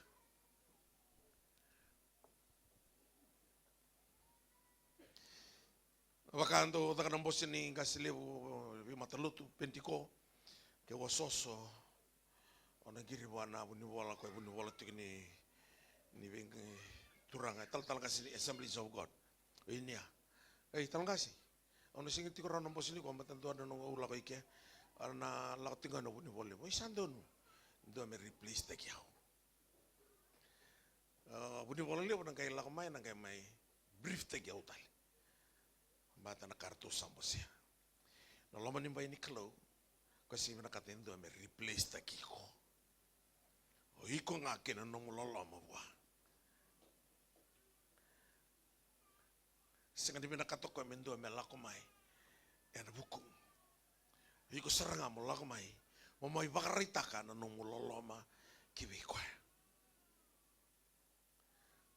Vaka dau caka na bose ni qase levu veimatalotu, Penitiko, ke osooso, o na qiri vua na vunivola, koya e vunivola tiko ni, ni vei, turaga, e talatala qase ni Assemblies of God. O Inia. Ei, talatala qase. Au na sega tiko rawa na bose nikua, baleta dua na noqu lako i ke. Au na lako tiko ga na vunivola levu. Oi, sa donu. Dua me replace taki au. A, vunivola levu na qai lako mai, na qai mai brief taki au tale. Baleta na ka ratou sa bosea. Na loma ni bai ni Kalou, ko sega ni vinakata e dua me replace taki iko. O iko ga kei na nomu loloma vua. Sega ni vinakata o koya me dua me lako mai ena vukumu. Iko sara ga mo lako mai, mo mai vakaraitaka na nomu loloma ki vei koya.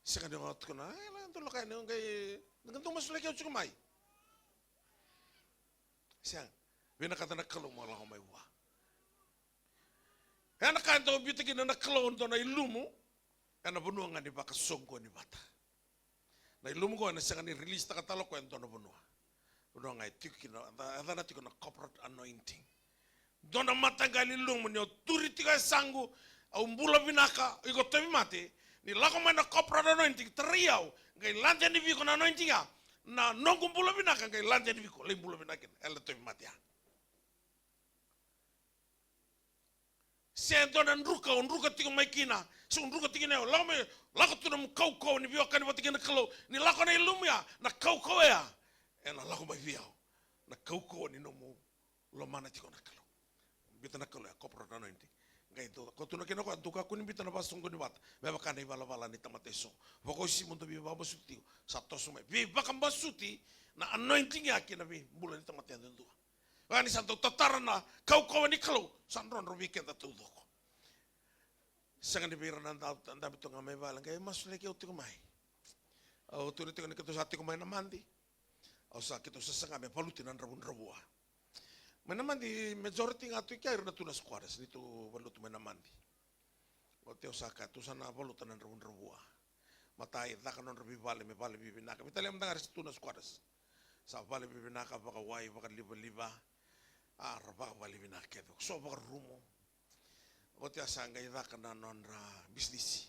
Sega ni o tukuna, e, la dou lako yani, o qai, qai dou masulaki au tiko mai. Sega, vinakata na Kalou mo lako mai vua. Ena ka e dau biuta kina na Kalou dua na ilumu, ena vanua ga ni vakasoqoni vata. Na ilumu qo ena sega ni release taka tale o koya e dua na vanua. Vanua ga e tiko kina, e yacana tiko na corporate anointing. Dua na mataqali ilumu ni o turi tiko e saqu, au bula vinaka, iko tauvimate, ni lako mai na corporate anointing, tarai au, qai lade yani vei iko na anointing ya, na noqu bula vinaka, qai lade yani vei iko, lai bula vinaka kina, e le tauvimate ya. Se dua na druka, o druka tiko mai kina, se o druka tiko kina, o lako mai, lako tu nomu kaukauwa ni veiwekani vata kei na Kalou, ni lako na ilumu ya, na kaukauwa ya, ena lako mai vei au, na kaukauwa ni nomu lomana tiko na Kalou. Biuta na Kalou ya, corporate anointing. Qai dau, ko tukuna kina o koya, dau kakua ni biuta na vakasoqoni vata, me vaka na ivalavala ni tamata eso. Vakauasivi mo dau veivakabasuti tiko, sa toso mai. Veivakabasuti na anointing ya ki na veibula ni tamata yadudua. Vaka ni sa dau tatara na kaukauwa ni Kalou, sa drodro vei keda taucoko. Sega ni vei ira na da, dabe tu ga mai vale, qai masulaki au tiko mai. Au tukuna tiko ni keitou sa tiko mai na Madi. Au sa, keitou sa saga me valuti na dravudravua. Mai na Madi, majority ga tu i kea ira na tu na squatters, ni tu valuti mai na Madi. Oti au sa kaya, tou sa na valuta na dravudravua. Matai caka nodra veivale me vale vivinaka. Veitalia mada ga era sa tu na squatters. Sa vale vivinaka, vakawai, vakalivaliva. A, ra vakavale vinaka kece. So vakarumu. Oti a sa qai caka na nodra bisinisi.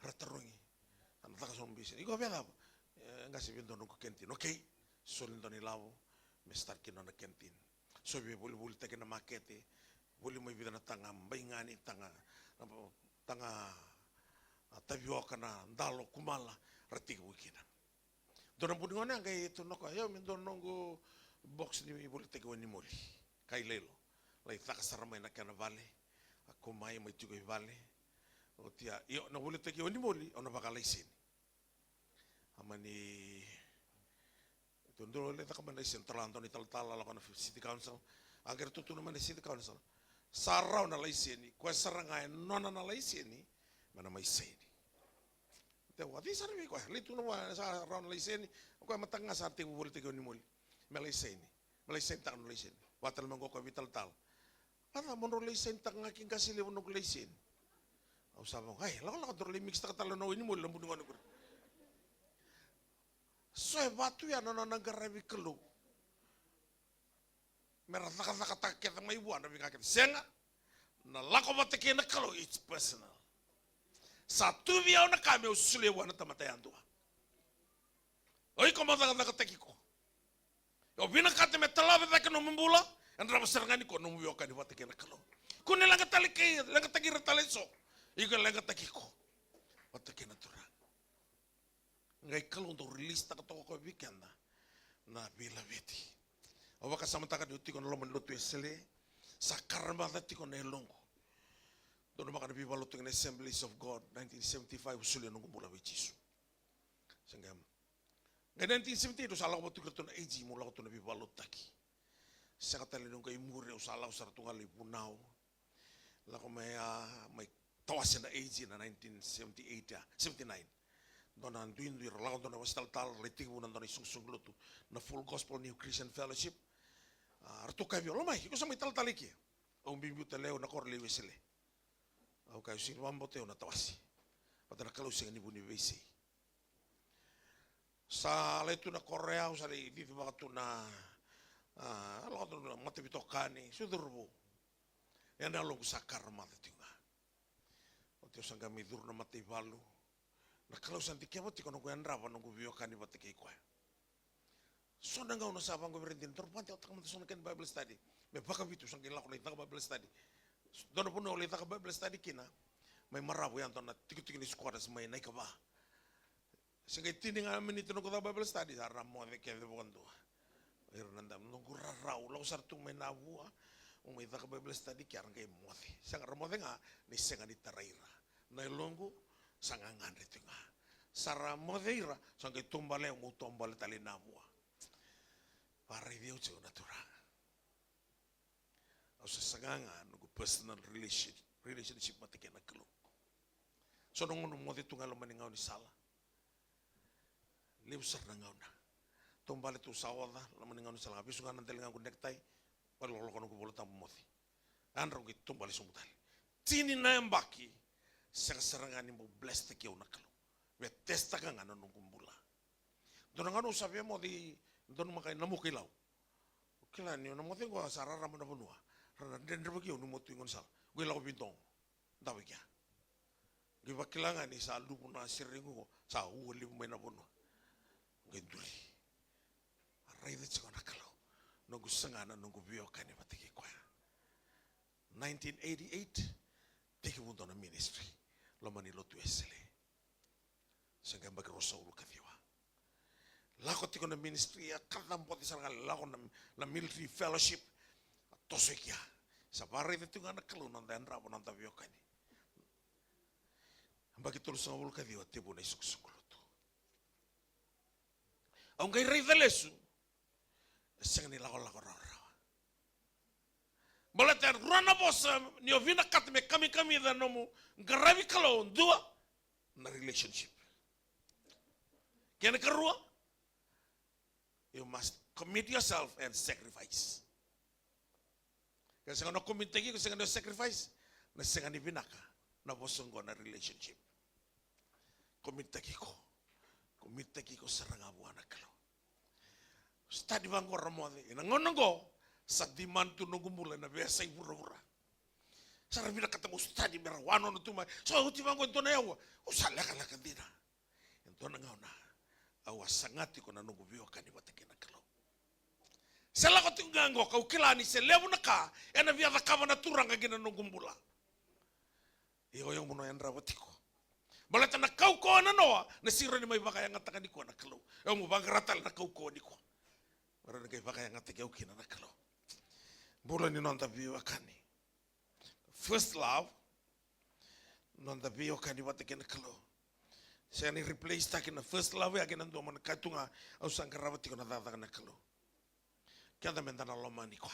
Ra tarogi. Sa na caka so na bisinisi. Iko via cava? E, qase vei dua noqu canteen. Okay. Soli dua na ilavo. Me start kina nona canteen. So via volivolitaki na makete, voli mai vica na taga baigani, taga, taga, a, tavioka, na dalo, kumala, ra tekivu kina. Dua na vu ni gauna ya qai tukuna o koya, io, me dua na noqu box ni volitaki wainimoli. Kai Lailo. Lai caka sara mai na kena vale. A kau mai, mai tiko i vale. Oti ya, io, na volitaki wainimoli, au na vakalaiseni. A mani, tou dau lai caka mai na laiseni, tara dua na italatala, lako na city council. A qai ra tukuna mai na city council. Sa rawa na laiseni, koya sara ga e nona na laiseni, me na mai saini. Tou a cei sara vei koya, lai tukuna vua sa rawa na laiseni, o koya mataka ga sa tekivu volitaki wainimoli. Me lai saini, me lai sainitaka na laiseni. Vata na me qo koya vei talatala. A cava mo drau lai sainitaka ga ki qase levu noqu laiseni? Au sa vaqo, ai, lakolako, daru lai mix taka tale na wainimoli na bu ni gone qori. So e va tu ya na nona qaravi Kalou me ra cakacakataka kece mai vua na veika kece. Sega, na lako vata kei na Kalou, it's personal. Sa tu vei au na ka meu solia vua na tamata yadua. O iko mo cakacakataki iko. O vinakata me talave cake nomu bula, yadrava sara ga ni ko nomu veiwekani vata kei na Kalou. Kua ni leqa tale kei, leqataki ira tale eso. Iko leqataki iko vata kei na Turaga. Qai Kalou dau release taka toka o koya vei keda na veilaveti. Au vakasamataka niu tiko na loma ni lotu Wesele, sa karamaca tiko na yaloqu. Dua na vaka na veivakalotutaki na Assemblies of God, nineteen seventy-five, au solia noqu bula vei Jisu. Sa qai Qai nineteen seventy-eight au sa lako vata tu kei ratou na A G, meu lako tu na veivakalotutaki. Sega tale ni qai muri, au sa lako sara tu ga lai vunau. Lako mai, a, mai tawase na A G na nineteen seventy-eight, a, seventy-nine. Dua na duidui ra lako dua na wasitalatala, ra lai tekivu na dua na isoqosoqo lotu na Full Gospel New Christian Fellowship. A, ratou kaya vei au, "Lomai, iko sa mai talatala i ke?" Au biubiu tale, au na koro lai Wesele. Au kaya, "Au sega ni vakabauta au na tawase. Vata na Kalou sega ni vu ni veisei." Sa lai tu na koro ya, au sa lai cicivaka tu na, a, lako tu na mataveitokani, sa curu vou. Ia na yaloqu sa karamaca tiko ga. Oti au sa qai mai curu na mataivalu. Na Kalou sa dikeva tiko noqu yadrava noqu veiwekani vata kei koya. So na gauna sa vaqo vei ira dina, daru vakadewataka mada so na kena Bible study. Me vakavitu sa qai lako lai caka Bible study. Dua na vanua au lai caka Bible study kina, mai Maravu, ya dua na tikotiko ni squatters mai Naikava. Se qai tini ga miniti noqu caka Bible study, sa ra moce kece vakadua. Ira na dam, noqu rarau, lako sara tu mai Navua, au mai caka Bible study ke ra qai moce. Sega, ra moce ga ni sega ni tarai ira. Na yaloqu sa gagadre tiko ga. Sa ra moce ira, sa qai taubale, au meu taubale tale i Navua. Varaici au tiko na Turaga. Au sa saga ga noqu personal relation, relationship vata kei na Kalou. So na gauna moce tu ga loma ni gaunisala. Levu sara na gauna. Taubale tu sa oca, loma ni gaunisala, vesu ga na daliga qu necktie, vale lokoloko noqu Vola Tabu moce. Yadra qu taubale sobu tale. Tini na yabaki, sega sara ga ni bau bless-taki au na Kalou. Me test-taka ga na noqu bula. Dua na gauna au sa via moce, dua na maka i Namuka i Lau. Au kila ni au na moce qo sa rarama na vanua. Ra na dredrevaki au niu moce tu i gaunisala. Qu lako veidogo. Davo i kea. Qai vakila ga ni sa luvu na sere qo, sa ua levu mai na vanua. Qai duri. A raica tiko na Kalou. Noqu saga na noqu veiwekani vata kei koya. Nineteen eighty-eight, tekivu dua na ministry. Loma ni lotu Wesele. Se qai yabaki ruasagavulu ka ciwa. Lako tiko na ministry, a kacabote sara ga, lako na, na military fellowship. A toso i kea. Sa varaica tiko ga na Kalou na noda yadrava, na noda veiwekani. Yabaki tolusagavulu ka ciwa, tekivu na isoqosoqo lotu. Au qai raica lesu, e sega ni lakolako rawarawa. Baleta e rua na vosa ni o vinakata me kamikamica nomu qaravi Kalou, dua, na relationship. Kena karua, you must commit yourself and sacrifice. Ke sega ni commit-taki iko, sega ni sacrifice, na sega ni vinaka na vosa oqo na relationship. Commit-taki iko. Commit-taki iko sara ga vua na Kalou. Study vaqo, ra moce. Ena gauna oqo, sa demand tu noqu bula ena veiyasai vuravura. Sa ra vinakata meu study me ra wanono tu mai. So oti vaqo e dua na aua, au sa lekaleka dina. E dua na gauna au a saga tiko na noqu veiwekani vata kei na Kalou. Se lako tiko ga qo, kau kila ni se levu na ka ena via cakava na Turaga kina noqu bula. Ia o yau mo na yadrava tiko. Baleta na kaukauwa na noa, na siro ni mai vakayagataka nikua na Kalou. Au mo vaqara tale na kaukauwa nikua. Mera na qai vakayagataki au kina na Kalou. Bula ni noda veiwekani. First love, noda veiwekani vata kei na Kalou. Sega ni replace-taki na first love ya kei na dua mada na ka tu ga, au sa qarava tiko na cakacaka na Kalou. Keda meda na lomani koya.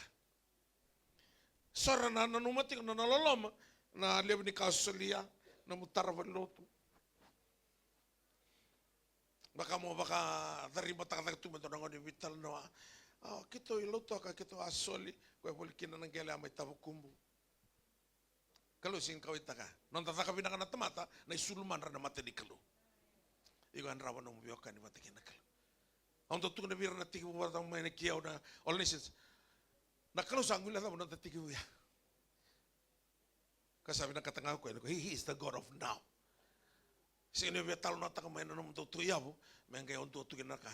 So era na nanuma tiko na, na loloma, na levu ni ka solia, na nomu tara valenilotu. Vaka mo vakacaribatakataka tu me dua na gauna ni veitalanoa. A, keitou i Lautoka, keitou a soli, koya voli kina na qele a mai Tavakubu. Kalou sega ni kauwaitaka. Noda caka vinaka na tamata, na isulu madra na mata ni Kalou. Iko yadrava nomu veiwekani vata kei na Kalou. Au dau tukuna vei ira na tekivu vata mai na kiyau na All Nations. Na Kalou sa guilecava noda tekivu ya. Ka sa vinakata ga o koya, he, he is the God of now. Sega ni via talanoataka mai na nomudou tauyavu me qai o dua tu kina na ka.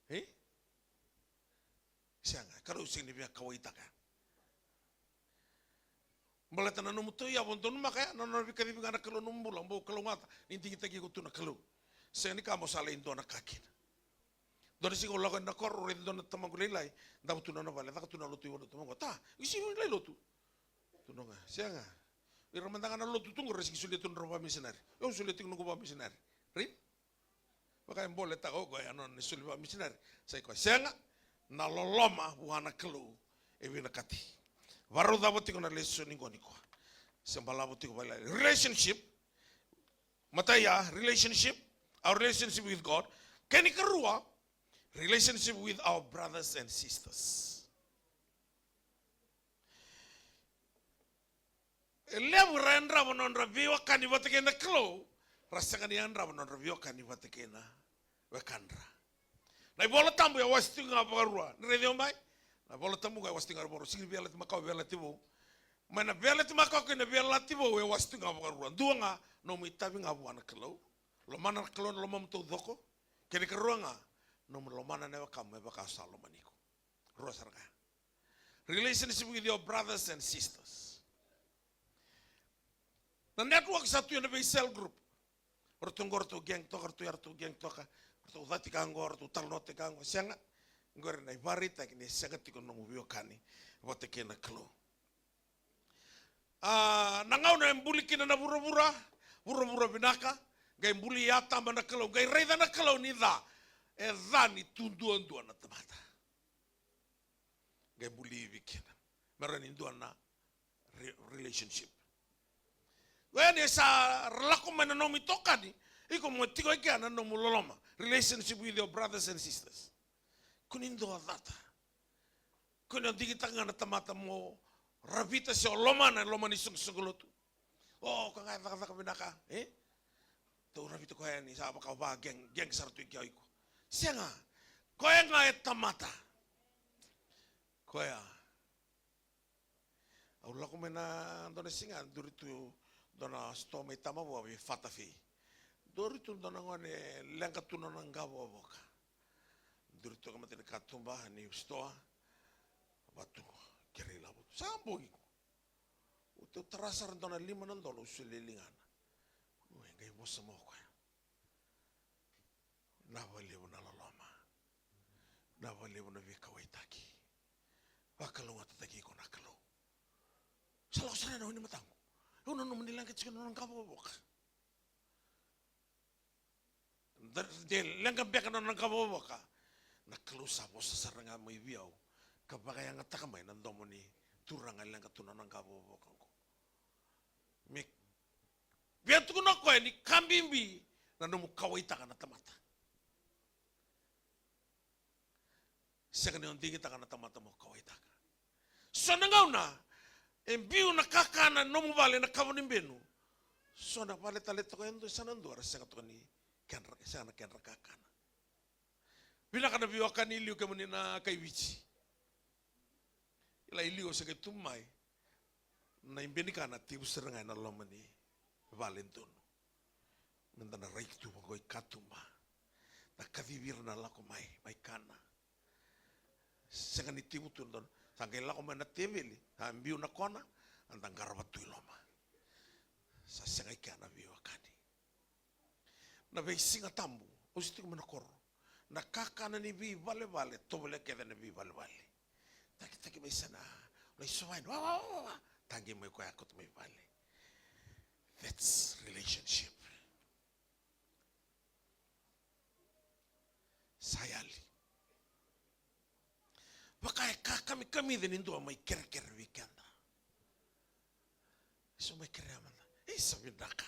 E? Sega, Kalou sega ni via kauwaitaka. Baleta na nomu tauyavu donumaka ya, na nona veikacivi ga na Kalou nomu bula, bau kalougata ni digitaki iko tu na Kalou. Sega ni ka mo sa lai dua na ka kina. Dua na siga au lako yani na koro, au raici dua na tamaqu lailai, davo tu na nona vale, caka tu na lotu i vanua, tamaqu, ta, isi lai lotu. Tu na ga, sega. Ira mada ga na lotu tu qo ra sega ni solia tu na nodra vakamisinari. Au solia tiko noqu vakamisinari. Right? Vaka e boletaka o koya na nona soli vakamisinari. Sa i koya sega, na loloma vua na Kalou e vinakati. Varau cava tiko na lesoni qo nikua. Se balavo tiko vale. Relationship. Matai ya, relationship. Our relationship with God. Kena ikarua, relationship with our brothers and sisters. E levu ra yadrava nodra veiwekani vata kei na Kalou, ra sega ni yadrava nodra veiwekani vata kei na wekadra. Na iVola Tabu e wase tiko ga vakarua. Ni raici au mai. Na iVola Tabu ga e wase tiko ga vakarua. Sega ni Veiyalayalati Makawa, Veiyalayalati Vou. Mai na Veiyalayalati Makawa kei na Veiyalayalati Vou e wase tiko ga vakarua. Dua ga, nomu itavi ga vua na Kalou. Lomana na Kalou na lomamu taucoko. Kena ikarua ga, nomu lomana na wekamu me vaka sa lomani iko. Rua sara ga. Relationship with your brothers and sisters. Na network sa tu ena vei cell group. O ratou qo, o ratou gang toka, o ratou ya, o ratou gang toka, o ratou cati ka qo, o ratou talanoa tiko ka qo, sega. Qori na ivakaraitaki ni sega tiko na nomu veiwekani vata kei na Kalou. A, na gauna e buli kina na vuravura, vuravura vinaka, qai buli Atama na Kalou, qai raica na Kalou ni ca, e ca ni tu duadua na tamata. Qai buli Ivi kina. Me rawa ni dua na re-, relationship. Oya ni sa lako mai na nomu itokani, iko mo tiko e kea na nomu loloma. Relationship with your brothers and sisters. Ko ni dua cata. Ko ni o digitaka ga na tamata mo ravita se o lomana e loma ni soqosoqo lotu. O, koya ga e cakacaka vinaka, e? Tou ravita koya yani, sa vaka va gang, gang sara tu i kea o iko. Sega, koya ga e tamata. Koya. Au lako mai na dua na siga, duri tu dua na sitoa mai Tamavua vei Fatafei. Duri tu dua na gone leqa tu na nona qavokavoka. Duri tu ka mata ni katuba ni sitoa. Vatu, kerei lavo tu. Sa bogi. Oti au tara sara dua na lima na dola au solia e ligana. Oi, qai vosa mai o koya. Vinaka vakalevu na loloma. Vinaka vakalevu na veikauwaitaki. Vakalougatataki iko na Kalou. Sa lako sara na wai ni mataqu. Au nanuma ni leqa tiko na nona qavokavoka. Da, de leqa beka na nona qavokavoka. Na Kalou sa vosa sara ga mai vei au ka vakayagataka mai na domo ni turaga e leqa tu na nona qavokavoka oqo. Me via tukuna o koya ni ka bibi na nomu kauwaitaka na tamata. Sega ni o digitaka na tamata mo kauwaitaka. So na gauna e biu na kakana e nomu vale na kava ni benu. So na vale tale toka e dua, sa na dua ra sega toka ni kedra, sega na kedra kakana. Vinaka na veiwekani i liu kemuni na kai Viti. Kila i liu se qai tu mai. Na ibenikana tevu sara ga ena loma ni vale donu. Meda na raici tu vaqo i katuba. Da kacivi ira na lako mai, mai kana. Sega ni tevu tu na donu. Sa qai lako mai na teveli, sa biu na kona, eda qarava tu i loma. Sa sega i kea na veiwekani. Na veisiga tabu, au se tiko mai na koro. Na kakana ni veivalevale, tovolea kece na veivalevale. Takitaki mai sana, lai sova yani, wa, wa, wa, wa, wa. Tagi mai koya, koto mai vale. That's relationship. Sa yali. Vaka e ka kamikamica ni dua mai kerekere vei keda. Eso mai kerea mada. Isa vinaka.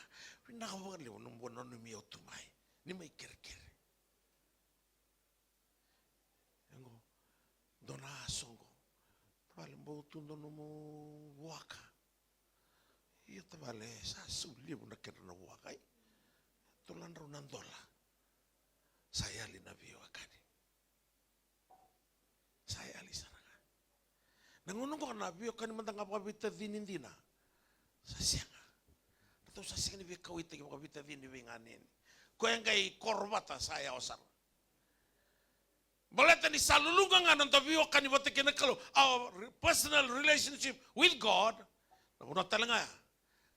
Vinaka vakalevu na bua nanumi au tu mai. Ni mai kerekere. Ego. Dua na aso oqo. Tavale bau tu dua nomu vuaka. Tavale, sa sau levu na kedra na vuaka, e. Tolu na drau na dola. Sa yali na veiwekani. Sa yali sara ga. Na gauna oqo na veiwekani mada ga vakaveitacini dina. Sa sega. Ratou sa sega ni veikauwaitaki vakaveitacini veiganeni. Koya qai koro vata sa yawa sara. Baleta ni sa luluqa ga na noda veiwekani vata kei na Kalou. Our re-, personal relationship with God. Na vanua tale ga ya.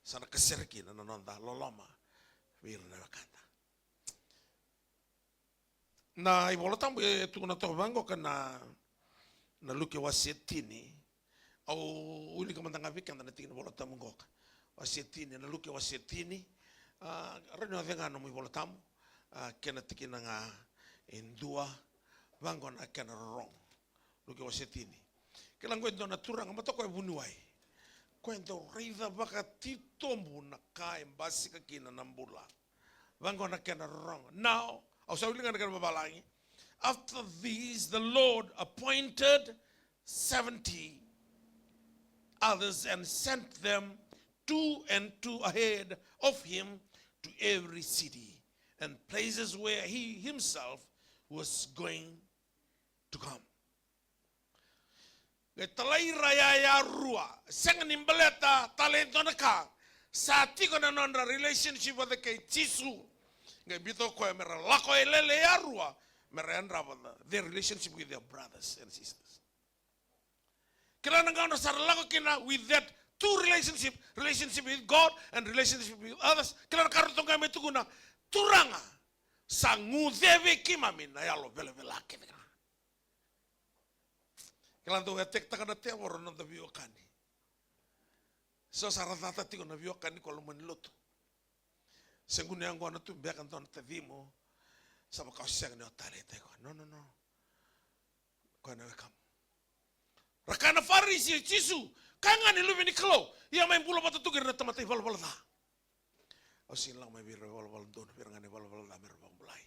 Sa na kasere kina na noda loloma vei ira na wekada. Na iVola Tabu e tukuna toka vaqoka na, na Luke wase tini. Au wilika mada ga vei keda na tikina Vola Tabu qoka. Wase tini, na Luke wase tini. A, rawa ni o cega nomu iVola Tabu. A, kena tikina ga e dua. Vaqo na kena rorogo. Luke wase tini. Kila qo e dua na turaga, mata koya vuniwai. Koya dau raica vakatitobu na ka e basika kina na bula. Vaqo na kena rorogo. Now, au sa wilika na kena vavalagi. After these, the Lord appointed seventy others and sent them two and two ahead of him to every city and places where he himself was going to come. Qai talai ira yaya rua, sega ni baleta tale e dua na ka, sa tiko na nodra relationship vata kei Jisu. Qai biuta o koya me ra lako e lele ya rua, me ra yadrava the, their relationship with their brothers and sisters. Kila na gauna sa ra lako kina with that two relationship, relationship with God and relationship with others. Kila na ka ratou qai mai tukuna, Turaga, sa guce vei keimami na yalo velavela kece ga. Kila dau attack-taka na tevoro na noda veiwekani. So sa ra cata tiko na veiwekani ko loma ni lotu. Se gunu yaqona tu beka dua na tacimu, sa vaka o sega ni o taleitaki koya. No, no, no. Koya na wekamu. Ra kaya na Farisi, Jisu, kaya ga ni luve ni Kalou, ia mai bula vata tu kei ira na tamata ivalavala ca. Au sega ni lako mai vei ira ivalavala donu, vei ira ga na ivalavala ca me ra vakabulai.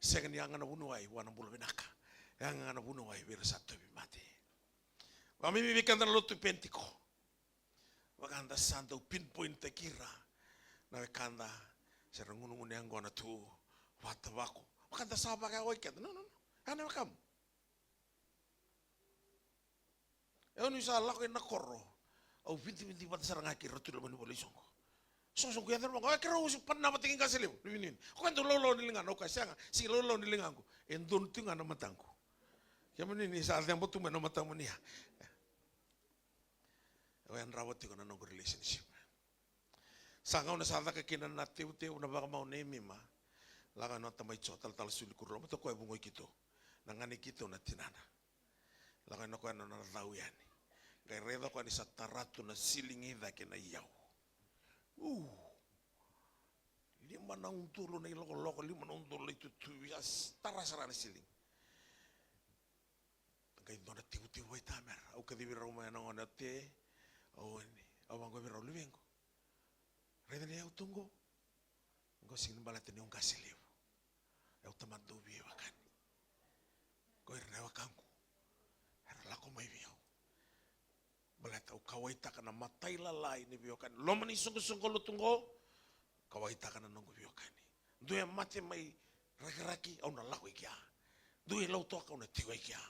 Sega ni yaga na vuniwai vua na bula vinaka. Yaga ga na vuniwai vei ira sa tauvimate. Vakabibi vei keda na lotu Penitiko. Vaka da sa dau pinpoint-taki ira na wekada se ra gunugunu yaqona tu, vatavako. Vaka da sa vakayawaki keda. No, no, no. Yaga na wekamu. E, au ni sa lako ina koro, au vidividi vata sara ga kei ira tu loma ni vale i soqo. Soqosoqo yaco na vaqo, e, keirau usi pana vata kei qase levu, ni vinini. O koya dau lawalawa ni ligana, au kaya sega, sega ni lawalawa ni ligaqu. E donu tiko ga na mataqu. Kemuni ni sa ceba tu mai na matamuni ya. Au yadrava tiko na noqu relationship. Sa gauna sa caka kina na tevutevu na vakamau nei Emima. Lako na tamai Jo, talatala Suli Kuruloa, mata koya vugoi keitou. Na gane keitou na tinana. Lako na koya na nona cau yani. Qai raica koya ni sa tara tu na ceiling i cake na iyau. U. Lima na udolu na ilokoloko, lima na udolu na itutuvi, a s-, tara sara na ceiling. Qai dua na tevutevu vaitamera. Au kacivi rau mai na gone o Te, au ni, au vaqo vei rau, luvequ. Raica na iyau tu qo. Qo sega ni baleta niu qase levu. Au tamata dau veiwekani. Qo ira na wekaqu. Era lako mai vei au. Baleta au kauwaitaka na matailalai ni veiwekani. Loma ni soqosoqo lotu qo, kauwaitaka na noqu veiwekani. Dua e mate mai Rakiraki, au na lako i kea. Dua e lautoka, au na tiko i kea.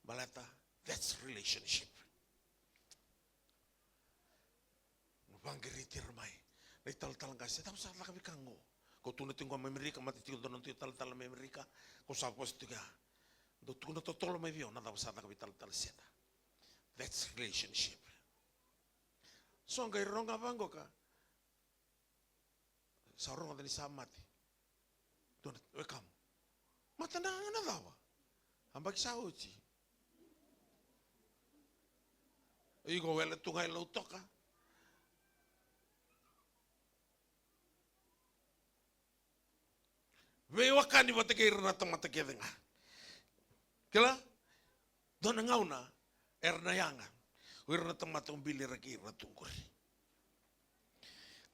Baleta, that's relationship. Na vaqiriti ira mai na italatala qase, cava sa caka vei ka qo? Kau tukuna tiko mai Amerika, mata tiko dua na dui talatala mai Amerika, kau sa vosa tiko ya. Dau tukuna totolo mai vei au na cava sa caka vei talatala Seda. That's relationship. So qai rogo vaqoka. Sa rogoca ni sa mate dua na wekamu. Mate na, na cava? A baki sa oti. Iko wele tu ga i Lautoka. Veiwekani vata kei ira na tamata kece ga. Kila? Dua na gauna era na yaga o ira na tamata o bili ira kei ira tu qori.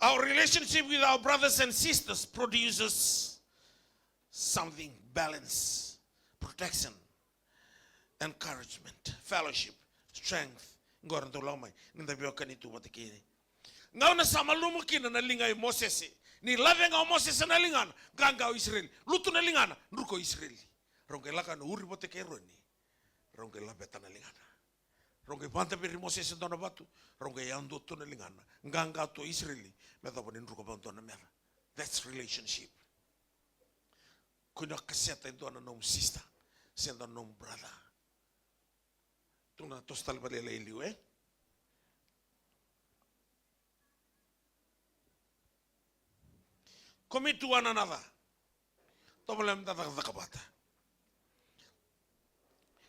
Our relationship with our brothers and sisters produces something, balance, protection, encouragement, fellowship, strength. Qo era dau lako mai ni da veiwekani tu vata kei Gauna sa malumu kina na liga i Mosese. Ni lave ga o Mosese na ligana, qaqa o Isireli. Lutu na ligana, druka o Isireli. Rau qai lako na uri vata kei Eroni. Rau qai laveta na ligana. Rau qai vadaveri Mosese e dua na vatu. Rau qai yadua tu na ligana. Qaqa tu o Isireli. Me yacova ni druka vakadua na meca. That's relationship. Kua ni o kaseta e dua na nomu sister, se dua na nomu brother. Tukuna, toso tale vakalailai e liu, e? Commit to one another. Tovolea meda cakacaka vata.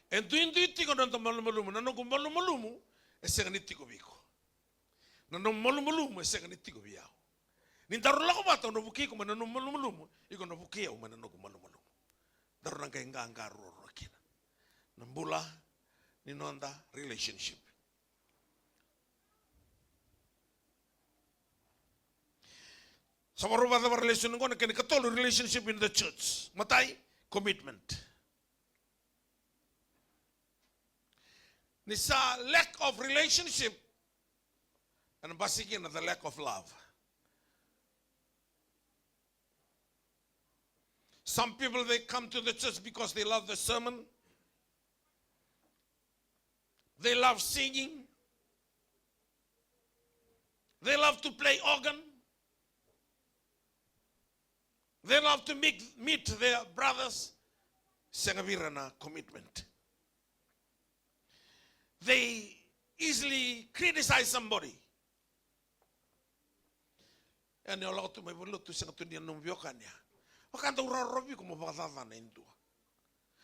E duidui tiko na noda malumalumu. Na noqu malumalumu e sega ni tiko vei iko. Na nomu malumalumu e sega ni tiko vei au. Ni daru lako vata, au na vukei iko mai na nomu malumalumu, iko na vukei au mai na noqu malumalumu. Daru na qai qaqa ruarua kina. Na bula ni noda relationship. Sa vakarau vata vaka lesson qo na kena ikatolu, relationship in the church. Matai, commitment. Ni sa lack of relationship, ena basika kina the lack of love. Some people, they come to the church because they love the sermon. They love singing. They love to play organ. They love to meet, meet their brothers. Sega vei ira na commitment. They easily criticize somebody. Ia ni o lako tu mai valenilotu, sega tu ni nomu veiwekani ya. O ka dau rawarawa vei iko mo vakacacana e dua.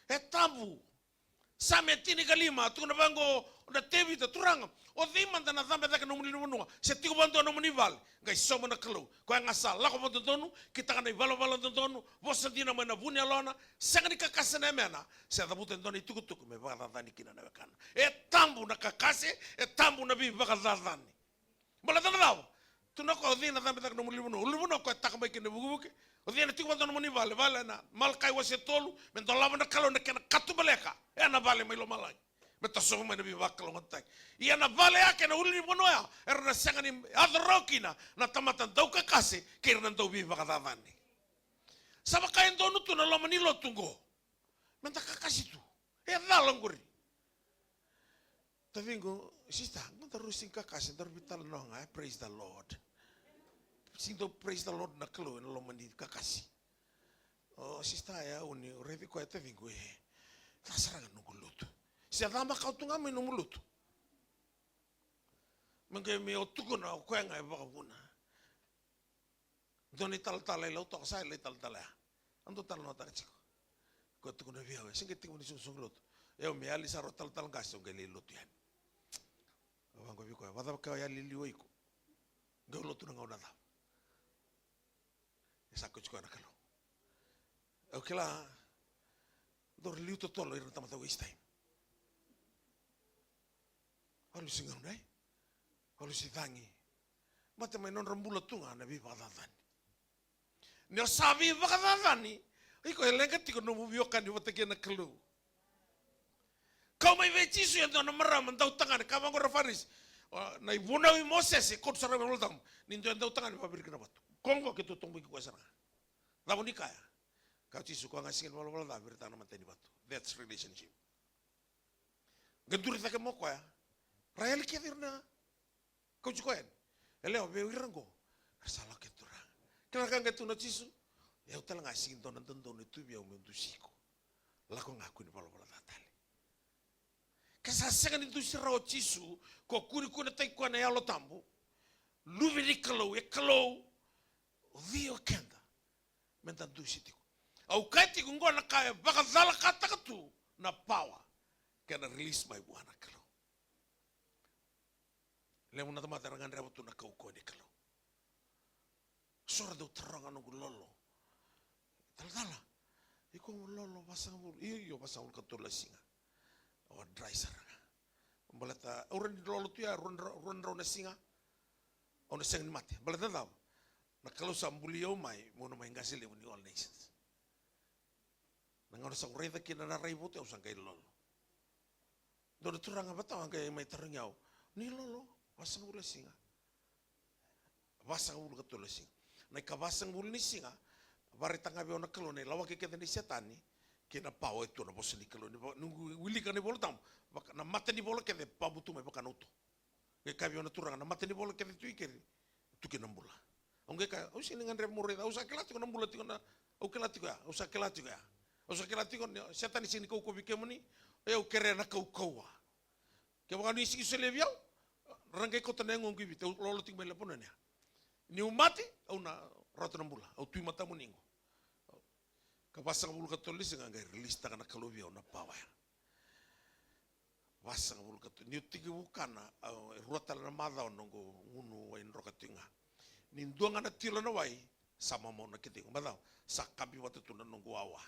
E tabu. Same tinikalima, tukuna vaqo o Tevita, Turaga, o cei mada na cabe cake na nomuni ulunivanua, se tiko vakadua na nomuni vale? Qai sauma na Kalou. Koya ga sa lako vakadodonu, kitaka na ivalavala dodonu, vosa dina mai na vu ni yalona, sega ni kakase na yamena, se cavuta e dua na itukutuku me vakacacani kina na wekana. E tabu na kakase, e tabu na veivakacacani. Baleta na cava? Tukuna o koya, o cei na cabe cake na nomuni ulunivanua? Ulunivanua o koya e taka mai kina na vukevuke. O cei na tiko vata na nomuni vale? Vale ena Malakai wase tolu, me dolava na Kalou na kena katubaleka ena vale mai lomalagi, me tasova mai na veivakalougatataki. Ia na vale ya kei na ulunivanua ya, era na sega ni yaco rawa kina na tamata daukakase kei ira na dauveivakacacani. Sa vaka e donu tu na loma ni lotu qo. Meda kakase tu. E cala qori. Taciqu, sister, qo daru sega ni kakase, daru veitalanoa ga, e, praise the Lord. Sega ni dau praise the Lord na Kalou ena loma ni kakase. O sister ya, o ni raici koya, taciqu, e, ca sara ga noqu lotu. Se cabaka tu ga mai nomu lotu. Me qai me o tukuna o koya ga e vakavuna. Dua na italatala i Lautoka, sa yali na italatala ya. Au dau talanoataka tiko. Koya tukuna vei au, e, se qai tekivu na isoqosoqo lotu. Au me yali sara o talatala qase, au qai lai lotu yani. Au vaqo vei koya, vakacava ke o yali liu o iko? Qai o lotu na gauna cava? E sa kauti koya na Kalou. Au kila, dau liu totolo ira na tamata waste time. Valusi gauna, e? Valusi cagi. Baleta mai nodra bula tu ga na veivakacacani. Ni o sa veivakacacani, iko e leqa tiko na nomu veiwekani vata kei na Kalou. Kau mai vei Jisu e dua na marama dautagane, ka vaqo ira Farisi. O, na ivunau i Mosese, koto sara mai Volatabu. Ni dua e dautagane, vavirika na vatu. Koya qo keitou toboki koya sara ga. Cava ni kaya? Kaya o Jisu, koya ga e sega ni valavala ca, viritaka na matai ni vatu. That's relationship. Qai duri cake mai o koya. Ra yali kece ira na kauti koya yani. E lewa vei ira qo. Era sa lako kece tu ra. Kila na ka qai tukuna o Jisu. Au tale ga e sega ni dua na dodonu e tu vei au meu dusi iko. Lako ga, kua ni valavala ca tale. Ke sa sega ni dusi rawa o Jisu, ko kunikunataki koya na Yalo Tabu. Luve ni Kalou, e Kalou, o cei o keda meda dusi tiko? Au kaya tiko qo na ka e vakacalakataka tu na power kei na release mai vua na Kalou. Levu na tamata era gadreva tu na kaukauwa ni Kalou. So era dau taroga noqu lolo. Talatala, iko lolo vasagavulu, io, io, vasagavulu ka tolu na siga. Au a dry sara ga. Baleta au rawa ni lolo tu ya rua na drau, rua na drau na siga. Au na sega ni mate. Baleta na cava? Na Kalou sa buli au mai meu na mai qase levu ni All Nations. Na gauna sa qai raica kina na raivotu, au sa qai lolo. Dua na turaga vata au a qai mai tarogi au, ni lolo vasagavulu na siga? Vasagavulu ka tolu na siga. Na ikavasagavulu ni siga, vakaraitaka ga vei au na Kalou na ilawaki kece ni Setani kei na pawa e tu na vosa ni Kalou. Ni va-, noqu wilika na iVola Tabu, vaka-, na matanivola kece vakabutu mai vaka na uto. Qai kaya vei au na Turaga, na matanivola kece tu i keri, tu kina na bula. Au qai kaya, au sega ni gadreva meu raica, au sa kila tiko na bula tiko na, au kila tiko ya, au sa kila tiko ya. Au sa kila tiko ni Setani sega ni kaukauwa vei kemuni, o yau kerea na kaukauwa. Kevaka ni sega ni solia vei au, ra qai kauta na yagoqu i Viti, au lolo tiko mai Lepanoni ya. Niu mate, au na rauta na bula, au tu i matamuni qo. Ka vasagavulu ka tolu ni siga qai release taka na Kalou vei au na pawa ya. Vasagavulu ka tolu. Niu tekivu kana, au, e rua tale na macawa noqu gunu wai droka tiko ga. Ni dua ga na tilo na wai, sa mamau na kete qo. Macawa, sa kabi vata tu na noqu wawa.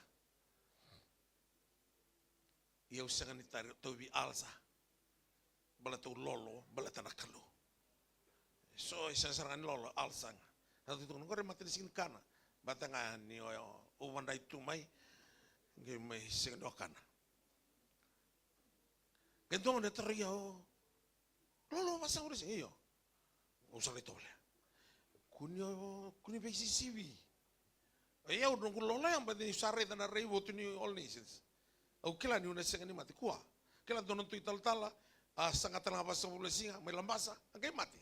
Ia au sega ni tari, tauvi alsa. Baleta au lolo, baleta na Kalou. So, e sega sara ga ni lolo, alsa ga. Na tukutuku, qori mata ni sega ni kana. Baleta ga ni o, o vadai tu mai, qai mai sega ni o kana. Qai dua gone e tarogi au, "Lolo, vasagavulu na siga?" "Io." Au sa lai tovolea. "Kua ni, kua ni veisisivi." E, au noqu lolo ya, baleta niu sa raica na raivotu ni All Nations. Au kila niu na sega ni mate. Kua. Kila dua na nodatou italatala, a saga tale ga vasagavulu na siga mai Labasa, a qai mate.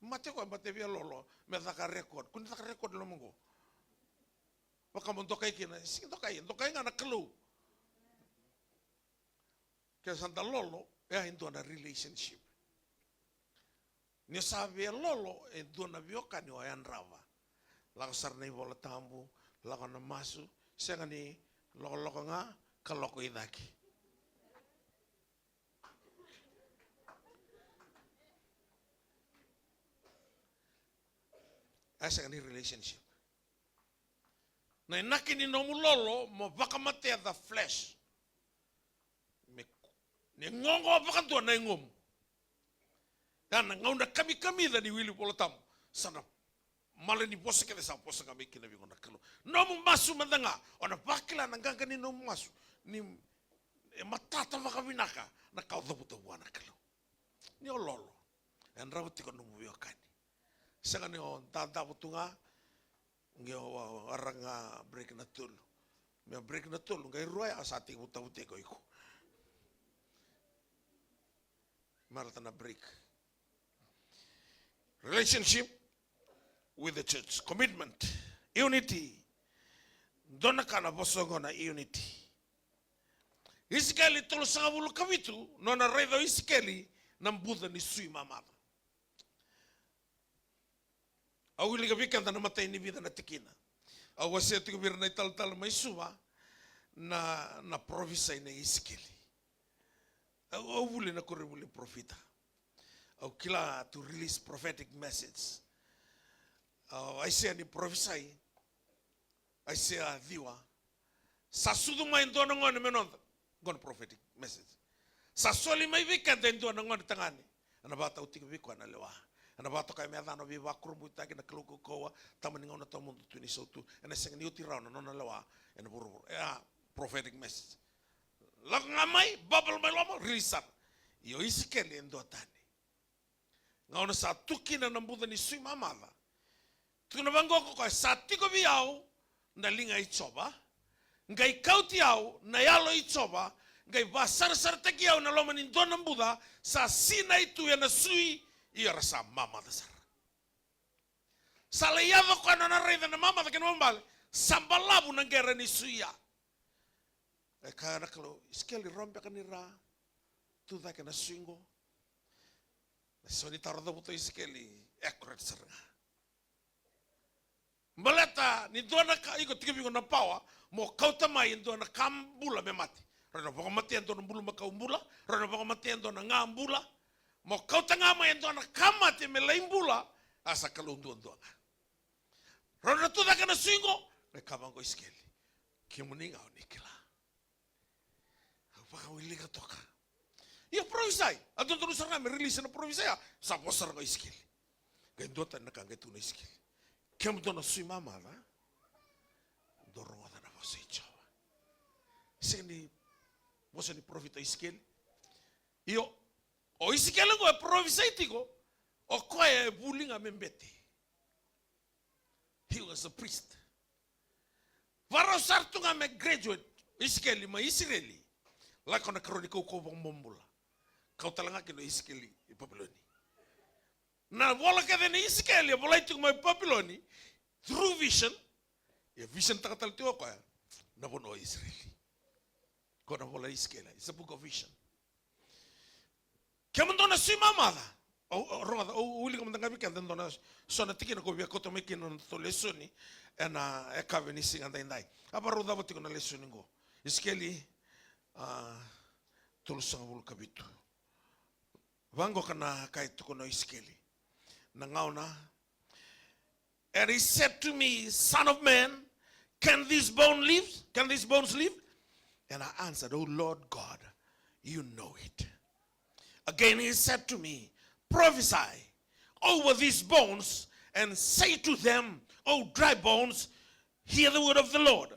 Mate o koya, mate via lolo, me caka record. Kua ni caka record e loma qo. Vaka mo dokai kina, sega ni dokai, dokai ga na Kalou. Ke sa da lolo, e a e dua na relationship. Ni o sa via lolo, e dua na veiwekani o yadrava. Lako sara na iVola Tabu, lako na masu, sega ni lokoloko ga, ka loko i cake. E sega ni relationship. Na inaki ni nomu lolo mo vakamatea the flesh. Me, ni gogo vakadua na yagomu. Ya na gauna kamikamica ni wili Vola Tabu. Sa na mala ni vosa kece sa vosa ga mai kina vei iko na Kalou. Nomu masu mada ga, o na vakila na qaqa ni nomu masu. Ni e matata vakavinaka na ka o cavuta vua na Kalou. Ni o lolo, e yadrava tiko nomu veiwekani. Sega ni o dadavu tu ga, qai o, o, o ra ga break na tolu. Me break na tolu, qai rua ya sa tekivu tavuteka o iko. Marata na break. Relationship with the church. Commitment. Unity. Dua na ka na vosa oqo na unity. Isikeli tolusagavulu ka vitu, nona raica o Isikeli na buca ni sui mamaca. Au wilika vei keda na matai ni vica na tikina. Au wasea tiko vei ira na italatala mai Suva na, na parofisai nei Isikeli. Au, au vuli na koronivuli parofita. Au kila to release prophetic message. Au, Aisea ni parofisai. Aisea ciwa. Sa sucu mai e dua na gone me noda. Qo na prophetic message. Sa soli mai vei keda e dua na gone tagane. Ena vakatau tiko vei koya na lewa. Ena vakatokai me yacana veivakurabuitaki, na Kalou kaukauwa, Tama ni gauna tawamudu, Tui ni sautu. Ena sega ni oti rawa na nona lewa ena vuravura. E a prophetic message. Lako ga mai, bubble mai loma, release sara. Io, Isikeli e dua tani. Gauna sa tu kina na buca ni sui mamaca. Tukuna vaqo ko koya, sa tiko vei au na liga i Jiova, qai kauti au na Yalo i Jiova, qai vakasarasarataki au ena loma ni dua na buca, sa sinai tu ena sui, ia era sa mamaca sara. Sa lai yaco koya na nona raica na mamaca kei na mamale, sa balavu na qere ni sui ya. E kaya na Kalou, Isikeli, rawa beka ni ra tu cake na sui qo? Na sau ni taro cavuta o Isikeli, accurate sara ga. Baleta ni dua na ka, iko tiko vei iko na pawa, mo kauta mai e dua na ka bula me mate. Rau na vakamatea e dua na bulumakau bula, rau na vakamatea e dua na ga bula. Mo kauta ga mai e dua na ka mate me lai bula, a sa Kalou duadua ga. Rau na tu cake na sui qo, me kaya vaqo o Isikeli. Kemuni ga o ni kila. Au vakawilika toka. Ia parofisai, a dodonu sara ga me release na parofisai, a sa vosa sara ga o Isikeli. Qai dua tani na ka qai tukuna o Isikeli. Kemudou na sui mamaca, dou rogoca na vosa i Jiova. Sega ni vosa ni parofita o Isikeli. Io, o Isikeli qo e parofisai tiko, O koya e vuli ga me bete. He was a priest. Varau sara tu ga me graduate o Isikeli mai Isireli. Lako na karua ni kaukauwa vakabobula. Kau tale ga kina o Isikeli i Papiloni. Na vola kece ni Isikeli e volai tiko mai Papiloni through vision. E vision taka tale tiko o koya na vanua o Isireli. Ko na vola Isikeli, it's a book of vision. Kemudou na sui mamaca. Au, au, rogoca, au, au wilika mada ga vei keda dua na so na tikina ko via kauta mai kina na nodatou lesoni ena yakavi ni siga daidai. A varau cava tiko na lesoni qo. Isikeli, a, tolusagavulu ka vitu. Vaqo ka na ka e tukuna o Isikeli. Na gauna And he said to me, "Son of man, can these bones live? Can these bones live?" And I answered, "O Lord God, you know it." Again he said to me, "Prophesy over these bones and say to them, 'O dry bones, hear the word of the Lord.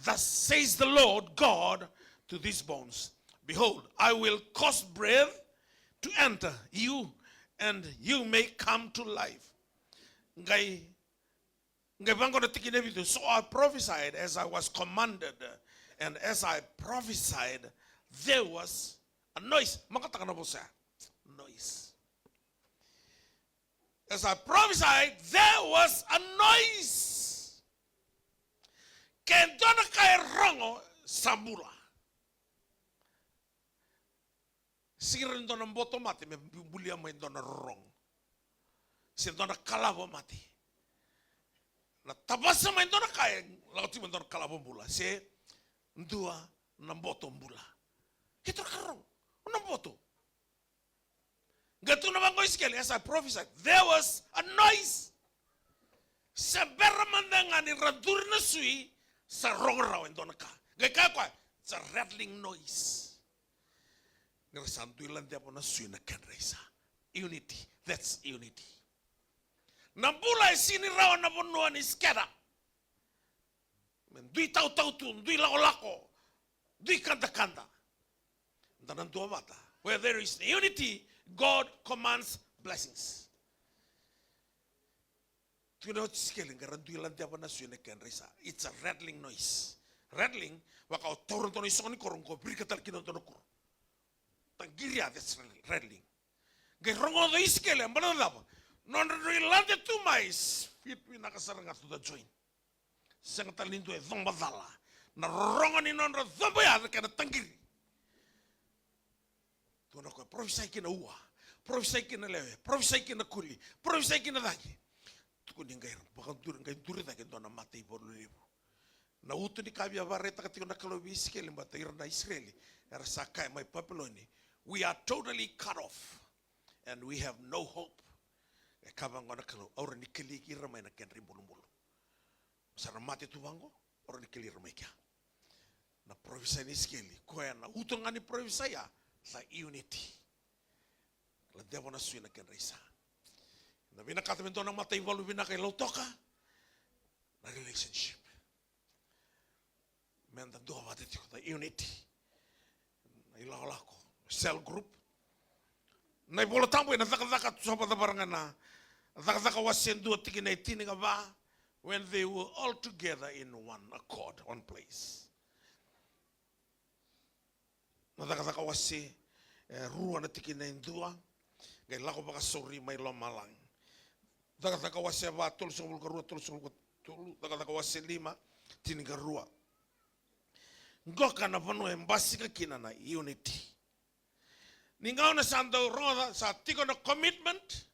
Thus says the Lord God to these bones, Behold, I will cause breath to enter you, and you may come to life.'" Qai, qai vaqo na tikina e vitu. "So I prophesied as I was commanded, and as I prophesied, there was a noise." Maqataka na vosa. Noise. "As I prophesied, there was a noise." Ke dua na ka e rogo, sa bula. Sega ni dua na boto mate me bu-, bulia mai dua na rorogo. Se dua na kalavo mate. Na tavasa mai dua na ka e lako tiko mai dua na kalavo bula. Se dua na boto bula. Ke dua na ka rogo. Na boto. Qai tukuna vaqo o Isikeli, "As I prophesied, there was a noise." Se bera mada ga ni ra duri na sui, sa rogo rawa e dua na ka. Qai kaya o koya, "It's a rattling noise." Ni ra sa dui ladeva na sui na kedra isa. Unity. That's unity. Na bula e sega ni rawa na vanua ni scatter. Me dui tautau tu, dui lakolako, dui kadakada. Da na duavata. Where there is unity, God commands blessings. Tukuna o Isikeli, qai ra dui ladeva na sui na kedra isa. It's a rattling noise. Rattling, vaka o taura dua na isogo ni koro qo, virika tale kina dua na koro. Taqiri ya, that's rattling. Qai rogoca o Isikeli, e baleta na cava? Nodra dui lade tu mai, fit vinaka sara ga tu da join. Sega tale ni dua e coba cala. Na rorogo ni nodra coba ya na kena taqiri. Tukuna o koya, parofisai ki na ua, parofisai ki na lewe, parofisai ki na kuli, parofisai ki na cagi. Tukuni qai vakaduri, qai duri cake dua na mataivalu levu. Na uto ni ka via vakaraitaka tiko na Kalou vei Isikeli, baleta ira na Isireli era sa kaya mai Papiloni, "We are totally cut off and we have no hope." E kaya vaqo na Kalou, "Au rawa ni keli ira mai na kedra ibulubulu. Sa ra mate tu vaqo, au rawa ni keli ira mai kea." Na parofisai ni Isikeli, koya na uto ga ni parofisai ya, the unity. Ladeva na sui na kedra isa. Na vinakata me dua na mataivalu vinaka e Lautoka, na relationship. Meda duavata tiko, the unity. Na ilakolako, cell group. Na iVola Tabu ena Cakacaka, tu sa vakacavara ga na Cakacaka wase dua tikina e tinikava, when they were all together in one accord, one place. Na Cakacaka wase, e, rua na tikina e dua, qai lako vakasauri mai lomalagi. Cakacaka wase va, tolusagavulu ka rua, tolusagavulu ka tolu, Cakacaka wase lima, tinikarua. Qoka na vanua e basika kina na unity. Ni gauna sa dau rogoca, sa tiko na commitment.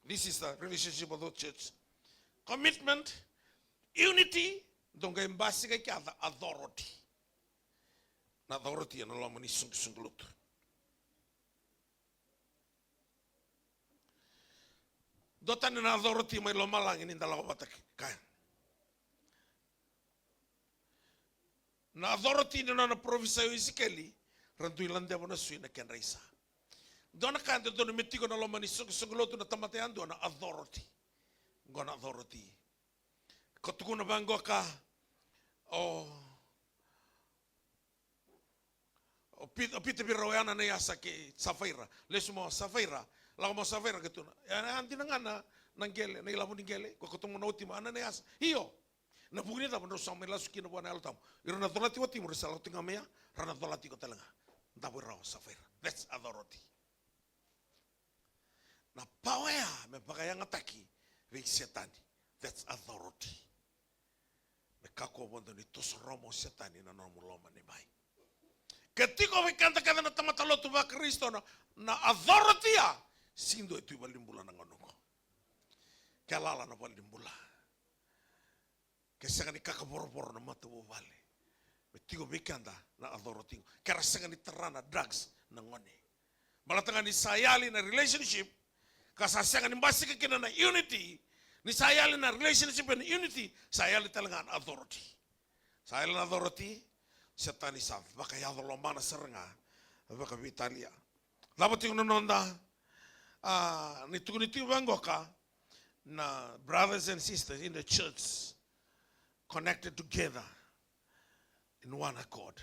This is the relationship of the church. Commitment, unity, dou qai basika i kea the authority. Na authority ena loma ni suqisuqi lotu. Dua tani na authority mai lomalagi ni da lako vata kaya. Na authority ni nona parofisai o Isikeli, ra dui ladeva na sui na kedra isa. Dua na ka e dodonu me tiko na loma ni soqosoqo lotu na tamata yadua na authority. Qo na authority. Ko tukuna vaqo ka, o, o Pit-, o Pita vei rau, o Ananaiasa kei Safaira. Lesu mai o Safaira, Lako mai o Safaira, qai tukuna. E, e dina ga na, na qele, na ilavo ni qele, koya kauta mai na watimu, Ananaiasa. Io. Na vuku ni cava? Drau sa mai lasu kina vua na Yalo Tabu. Ira na colati watimu, ra sa lako tiko ga mai ya, ra na colati iko tale ga. Davo i ra o Safaira. That's authority. Na pawa ya me vakayagataki vei Setani. That's authority. Me kakua vakadua ni toso rawa mai o Setani na nomu loma ni bai. Ke tiko vei keda kece na tamata lotu vaKarisito na, na authority ya, sega ni dua e tu i valenibula na gauna oqo. Ke lala na valenibula. Ke sega ni kakavorovoro na matavuvale, me tiko vei keda na authority. Ke ra sega ni tara na drugs na gone. Baleta ga ni sa yali na relationship, ka sa sega ni basika kina na unity, ni sa yali na relationship ena unity, sa yali tale ga na authority. Sa yali na authority, Setani sa vakayaco lomana sara ga, vakaveitalia. Cava tiko na noda, a, ni tukuni tiko vaqo ka, na brothers and sisters in the church connected together in one accord.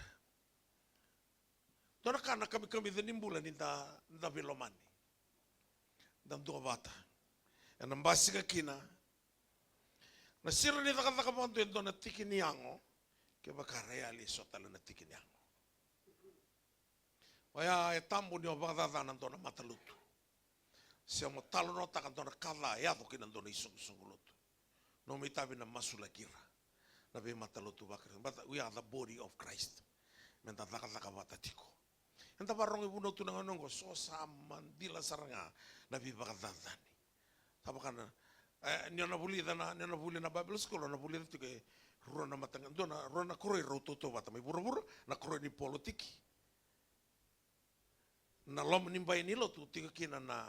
Dua na ka na kamikamica ni bula ni da, da veilomani. Da duavata. Ena basika kina na sira ni cakacaka vakadua e dua na tiki ni yago, kevaka ra yali eso tale na tiki ni yago. Oya e tabu ni o vakacacana dua na matalotu. Se mo talanoataka dua na ka ca e yaco kina dua na isoqosoqo lotu. Nomu itavi na masulaki ira na veimatalotu vaKarisito. But we are the body of Christ. Meda cakacaka vata tiko. Eda vakarogo i vunau tu na gauna oqo, so sa madila sara ga na veivakacacani. Sa vaka na, e, ni o na vulica na, ni o na vuli na Bible school, o na vulica tiko e rua na mataqali, dua na, rua na koroi rau tautauvata mai vuravura, na koroi ni politiki. Na loma ni bai ni lotu tiko kina na,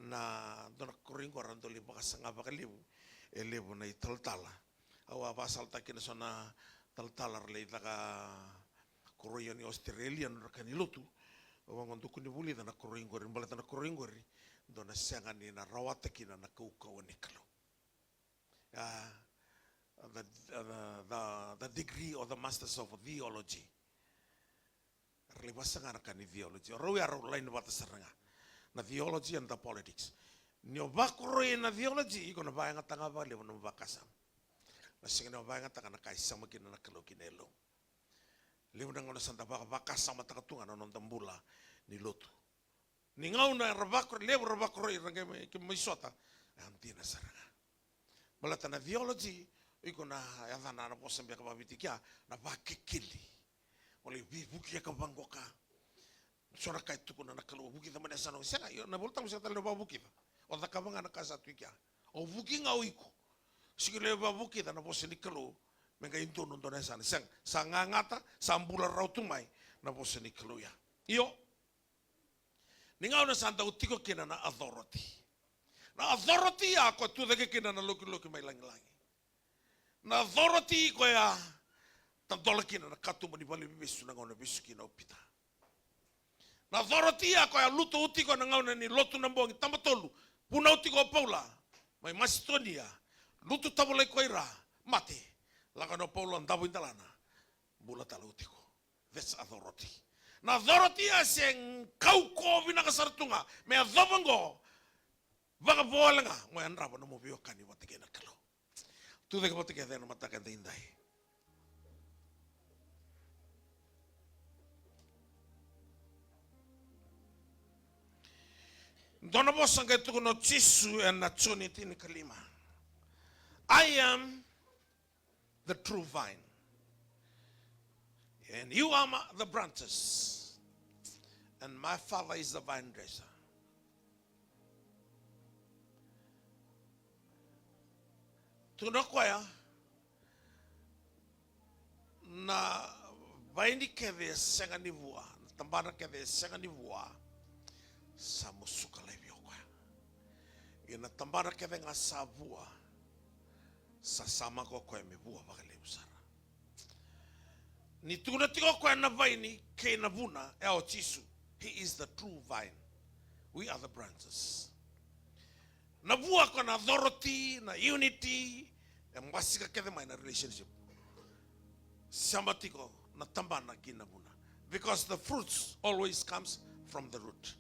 na dua na koroi qo ra dau lai vakasaga vakalevu, e levu na italatala. Au a vakasalataka kina so na talatala ra lai caka koroi ni Australia, nodra ka ni lotu. Au vaqo dou kua ni vulica na koroi qori, baleta na koroi qori dua na sega ni na rawata kina na kaukauwa ni Kalou. A, the, the, the, the degree or the masters of theology. Ra lai vasaga na ka ni theology. O rau ya rau laini vata sara ga na theology and the politics. Ni o vakoroi na theology, iko na vakayagataka vakalevu na nomu vakasama. Na sega ni o vakayagataka na ka e sema kina na Kalou ki na yalomu. Levu na gauna sa da vaka, vakasamataka tu ga na noda bula ni lotu. Ni gauna era vakoroi, levu era vakoroi, ra qai mai, ke mai sota. E dina sara ga. Baleta na theology, iko na yacana na vosa beka vakaviti kea, na vakekeli. O lai veivukiyaka vaqo ka. So na ka e tukuna na Kalou, vukica mai na yasana, sega, io, na iVolatabu sega tale ni vakavukica. O cakava ga na ka sa tu i kea. O vuki ga o iko. Sega ni vakavukica na vosa ni Kalou. Me qai donu dua na yasana. Sega, sa gagata, sa bula rawa tu mai na vosa ni Kalou ya. Io. Ni gauna sa dau tiko kina na authority. Na authority ya ko tucake kina na lokiloki mai lagilagi. Na authority koya tadola kina na katuba ni valeniveivesu na gauna vesu kina o Pita. Na authority ya koya lutu oti koya na gauna ni lotu na bogi, taba tolu, vunau tiko o Paula mai Masitonia, lutu tavalai koya i ra, mate, lako na o Paula, davo i delana, bula tale oti koya. That's authority. Na authority ya se kaukaua vinaka sara tu ga me yacova oqo. Vakavo wale ga mo yadrava nomu veiwekani vata kei na Kalou. Tucake vata kece ena mataka edaidai. Dua na vosa qai tukuna o Jisu ena Joni tinikalima. I am the true vine. And you are my, the branches. And my Father is the vine dresser. Tukuna o koya, na vaini kece e sega ni vua, na tabana kece e sega ni vua, sa musuka laivi o koya. Ia na tabana kece ga sa vua, sa samaka o koya me vua vakalevu sara. Ni tukuna tiko o koya na vaini kei na vuna, e o Jisu. He is the true vine. We are the branches. Na vua ko na authority, na unity, e basika kece mai na relationship. Sema tiko na tabana ki na vuna. Because the fruits always comes from the root.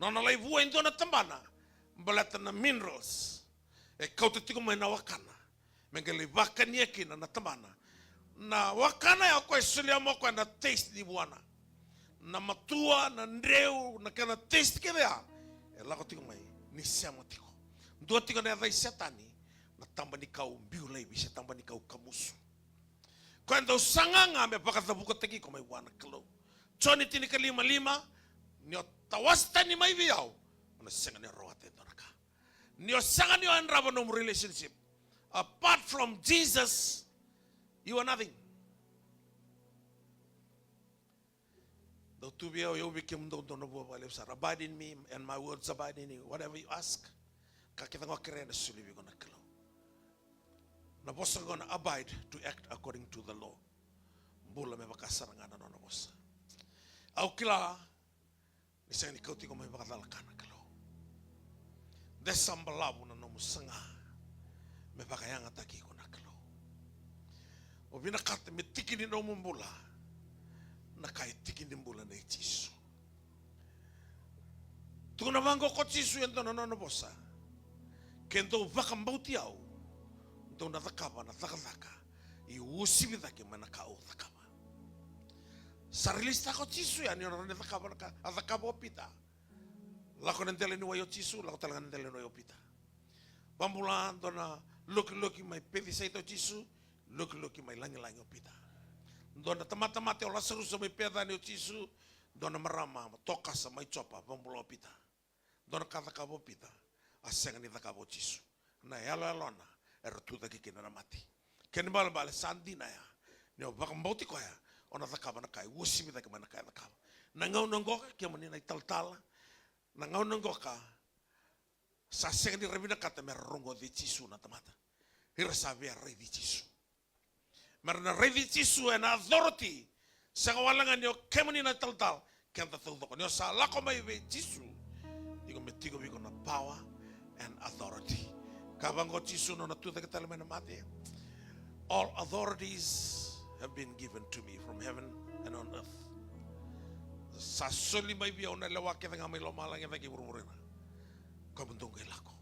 Nona lai vua e dua na tabana baleta na minerals e kauta tiko mai na wakana me qai lai vakania kina na tabana. Na wakana ya o koya e solia mai o koya na taste ni vuana. Na matua, na dreu, na kena taste kece ya e lako tiko mai ni sema tiko. Dua tiko na yaca i Setani, na taba ni kau biu laivi se taba ni kau kamusu. Koya e dau saga ga me vakacavukataki iko mai vua na Kalou. Joni tinikalima lima, ni o tawase tani mai vei au, o na sega ni rawata e dua na ka. Ni o sega ni o yadrava nomu relationship. Apart from Jesus, you are nothing. Dou tu vei au, au vei kemudou, dou na vua vakalevu sara. Abide in me and my words abide in you. Whatever you ask, ka kece ga o kerea ena solia vei iko na Kalou. Na vosa qo na abide, to act according to the law. Bula me vaka sara ga na nona vosa. Au kila ni sega ni kauti iko mai vakacalaka na Kalou. De sa balavu na nomu saga me vakayagataki iko na Kalou. O vinakata me tiki ni nomu bula na ka e tiki ni bula nei Jisu. Tukuna vaqo ko Jisu e dua na nona vosa: Ke dou vakabauti au, dou na cakava na cakacaka e uasivi cake mai na ka au cakava. Sa release-taka o Jisu yani o na rawa ni cakava na ka a cakava o Pita. Lako na dela ni wai o Jisu, lako tale ga na dela ni wai o Pita. Vabula, dua na lokiloki mai Pecisaita o Jisu, lokiloki mai lagilagi o Pita. Dua na tamata mate o Lasarusa mai Pecani o Jisu, dua na marama tokasa mai Jopa, vabula o Pita. Dua na ka cakava o Pita a sega ni cakava o Jisu. Na yaloyalona era tu cake kina na mate. Kena ibalebale sa dina ya. Ni o vakabauti koya, o na cakava na ka e uasivi cake mai na ka e cakava. Na gauna qoka, kemuni na italatala, na gauna qoka sa sega ni ra vinakata me ra rogoci Jisu na tamata. Ira sa via raici Jisu. Me ra na raici Jisu ena authority. Sega wale ga ni o kemuni na italatala, keda taucoko. Ni o sa lako mai vei Jisu, iko me tiko vei iko na power and authority. Ka vaqo Jisu nona tu cake tale mai na mate: All authorities have been given to me from heaven and on earth. Sa soli mai vei au na lewa kece ga mai lomalagi cake i vuravura. Kemudou qai lako,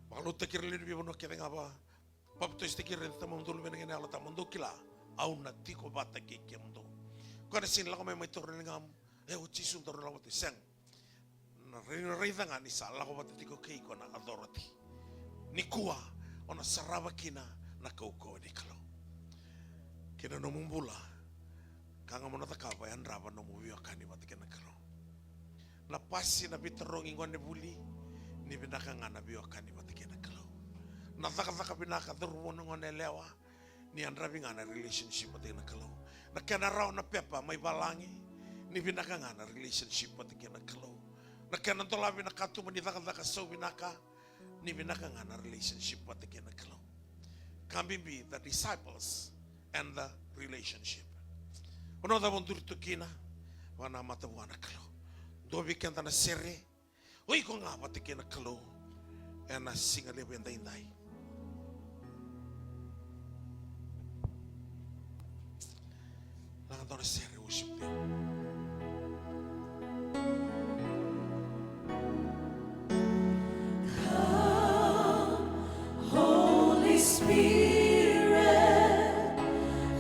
vakaloutaki ira lewe ni veivanua kece ga, va papitaisotaki ira ena yaca i Tamamudou, Luvena kei na Yalo Tabu, mo dou kila au na tiko vata kei kemudou. Koya na sega ni lako mai, mai taura na ligamu, e, o Jisu, daru na lako vata, sega. Na rai, na raica ga ni sa lako vata tiko kei iko na authority. Nikua o na sarava kina na kaukauwa ni Kalou kei na nomu bula. Ka ga mo na cakava e yadrava nomu veiwekani vata kei na Kalou. Na pasi, na veitarogi, gonevuli, ni vinaka ga na veiwekani vata kei na Kalou. Na cakacaka vinaka, cauravou, na goneyalewa, ni yadravi ga na relationship vata kei na Kalou. Na kena rawa na pepa mai valagi, ni vinaka ga na relationship vata kei na Kalou. Na kena dolavi na katuba ni cakacaka sau vinaka, ni vinaka ga na relationship vata kei na Kalou. Ka bibi, the disciples and the relationship. Vanua cava o duri tu kina, vakanamata vua na Kalou. Dua vei keda na sere, o iko ga vata kei na Kalou ena siga levu edaidai. Laga dua na sere, worship team. Holy Spirit,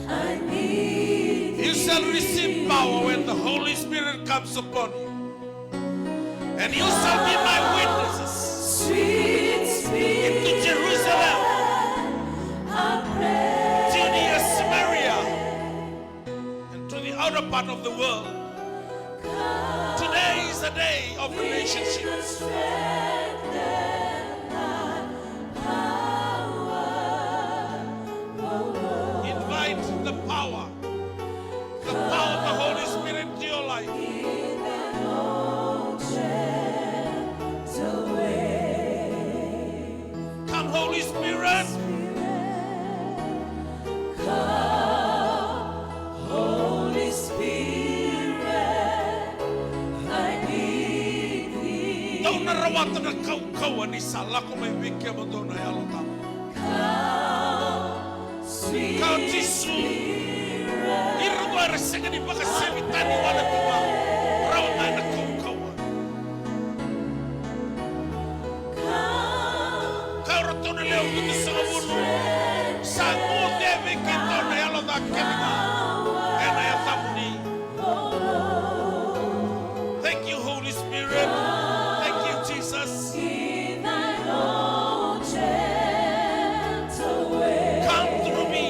I need thee. You shall receive power when the Holy Spirit comes upon you. And you shall be my witnesses. Sweet Spirit, into Jerusalem, I pray, Judea, Samaria, and to the outer part of the world. Today is a day of relationship. Invite the power, the power of the Holy Spirit into your life. Come, Holy Spirit. Holy Spirit, I need thee. Dou na rawata na kaukauwa ni sa lako mai vei kemudou na Yalo Tabu. Come, sweet Spirit. Ka o Jisu, ira qo era sega ni vakasevi tani wale tu ga, rawata na kaukauwa. Kemuni ena yacamuni. Thank you, Holy Spirit. Thank you, Jesus. Come through me.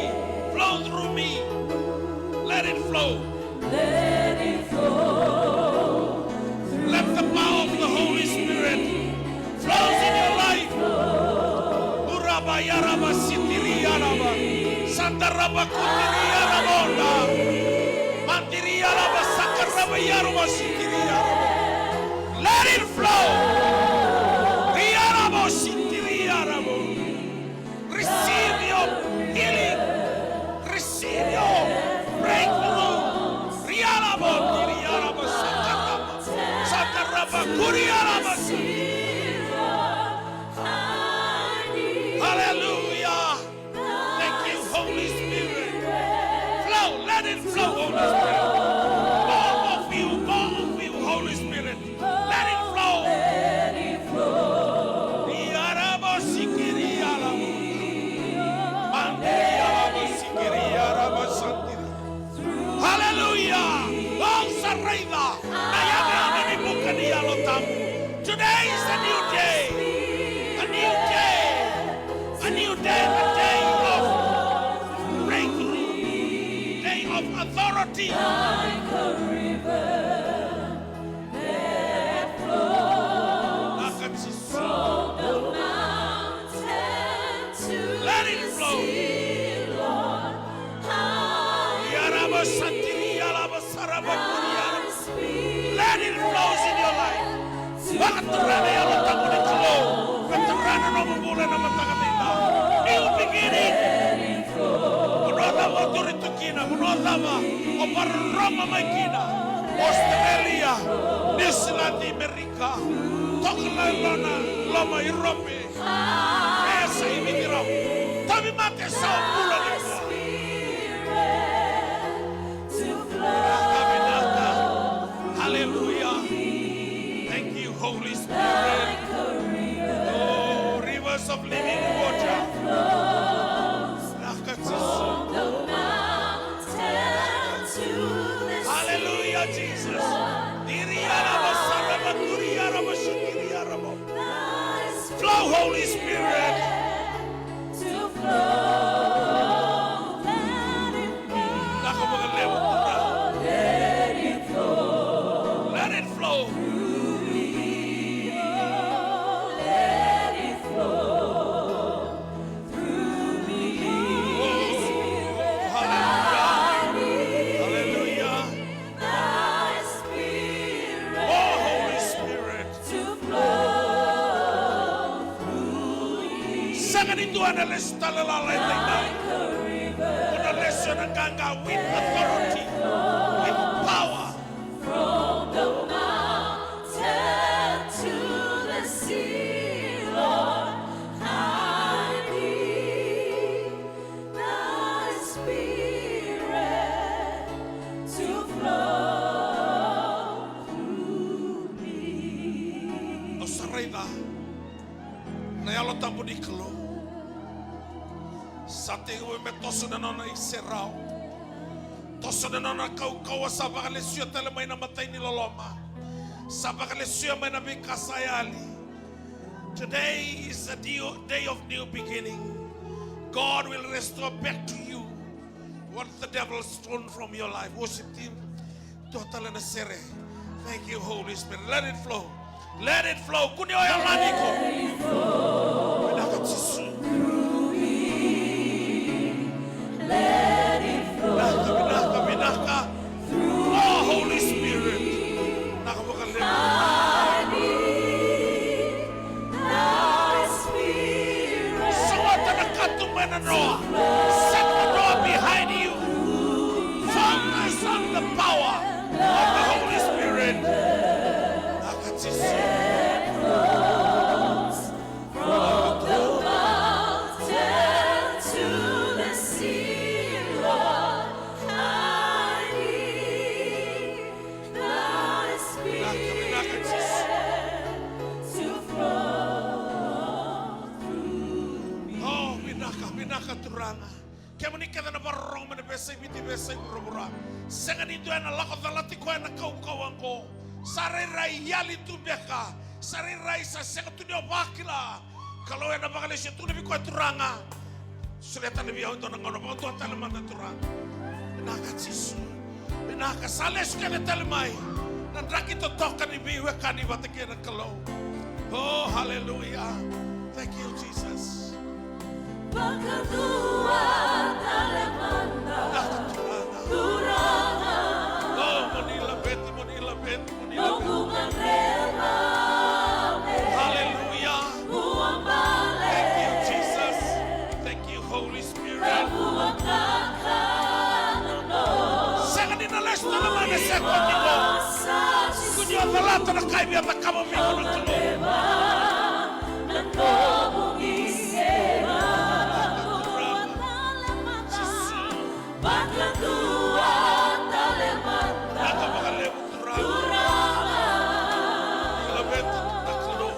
Flow through me. Let it flow. Let the power of the Holy Spirit flows in your life. Uraba yaraba sitiri yaraba. Sandaraba kutiri yaraba onda. Mandiri yaraba sakaraba yaraba sitiri yaraba. Let it flow. Riaraba sitiri yaraba. Receive your healing. Receive your breakthrough. Riaraba, riaraba, sakaraba, sakaraba, kuriaraba. Hallelujah. Thank you, Holy Spirit. Flow, let it flow, Holy Spirit. More of you, more of you, Holy Spirit. Let it flow. Yarabo sikiri yarabo. Mandiri yarabo sikiri yarabo santiri. Hallelujah. Au sa raica na yagoyago ni vuka ni Yalo Tabu. Today is a new day. A new day. A new day, a day of breakthrough, day of authority. Vinaka Jisu. Let it flow. Yaraba satiri, yaraba saraba kuri, yaraba. Let it flows in your life. Vakatara na Yalo Tabu ni Kalou. Vakatara na nomu bula ena mataka nikua. New beginning. Vanua cava o turi tu kina, vanua cava o vakarorogo mai kina. Australia, New Zealand, Amerika. Toka na loma, loma Europe. E sa i Viti rau. Tauvimate sa bula nikua. Vinaka, vinaka. Hallelujah. Thank you, Holy Spirit. Oh, rivers of living water. Vinaka Jisu. Hallelujah, Jesus. Diri yaraba saraba kuri yaraba shikiri yaraba. Flow, Holy Spirit. Vinaka vakalevu Turaga. Let it flow. Oh, hallelujah. Hallelujah. Oh, Holy Spirit. Sega ni dua ena lesu tale lala e daidai. O na lesu ena qaqa with authority, with power. From the mountain to the sea, Lord, I need thy spirit to flow through me. Au sa raica na Yalo Tabu ni Kalou. Sa tekivu me toso na nona iserau. Toso na nona kaukauwa sa vakalesuya tale mai na matai ni loloma. Sa vakalesuya mai na veika sa yali. Today is a new day of new beginning. God will restore back to you what the devil stolen from your life. Worship team. Dua tale na sere. Thank you, Holy Spirit. Let it flow. Let it flow. Kua ni oya lani iko. Vinaka Jisu. Vinaka, vinaka, vinaka. Oh, Holy Spirit. Vinaka vakalevu. Sogota na katuba ena noa. Shut the door behind you. Focus on the power of the Holy Spirit. Vinaka Jisu. From the mountain to the sea, Lord, I need thy spirit to flow through me. Oh, vinaka, vinaka Turaga. Kemuni kece na vakarorogo mai na veiyasai Viti, veiyasai vuravura. Sega ni dua ena lako calati koya na kaukauwa oqo. Sa rairai yali tu beka. Sa rairai sa sega tu ni o vakila. Kalou ena vakalesuya, tukuna vei koya Turaga. Solia tale vei au e dua na gauna vakadua tale mada Turaga. Vinaka Jisu. Vinaka, sa lesu kece tale mai na draki totoka ni veiwekani vata kei na Kalou. Oh, hallelujah. Thank you, Jesus. Vakadua tale mada, Turaga. Turaga. Oh, mo ni laveti, mo ni laveti, mo ni laveti. Noqu gadreva me. Hallelujah. Thank you, Jesus. Thank you, Holy Spirit. Sega ni na lesu tale mai na sekodi qo. Kua ni o calata na ka e via cakava vei iko na Kalou. Vinaka vakalevu Turaga. Ni laveti na Kalou.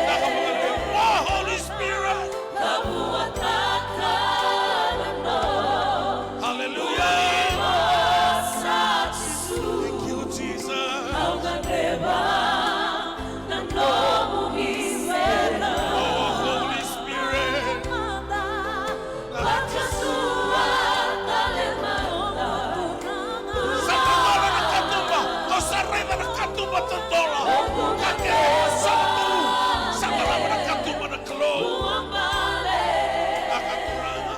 Vinaka vakalevu. Oh, Holy Spirit. Hallelujah. Thank you, Jesus. Oh, Holy Spirit. Sa dola na katuba, au sa raica na katuba dola. Ka kece sa tu, sa dola na katuba na Kalou. Vinaka Turaga.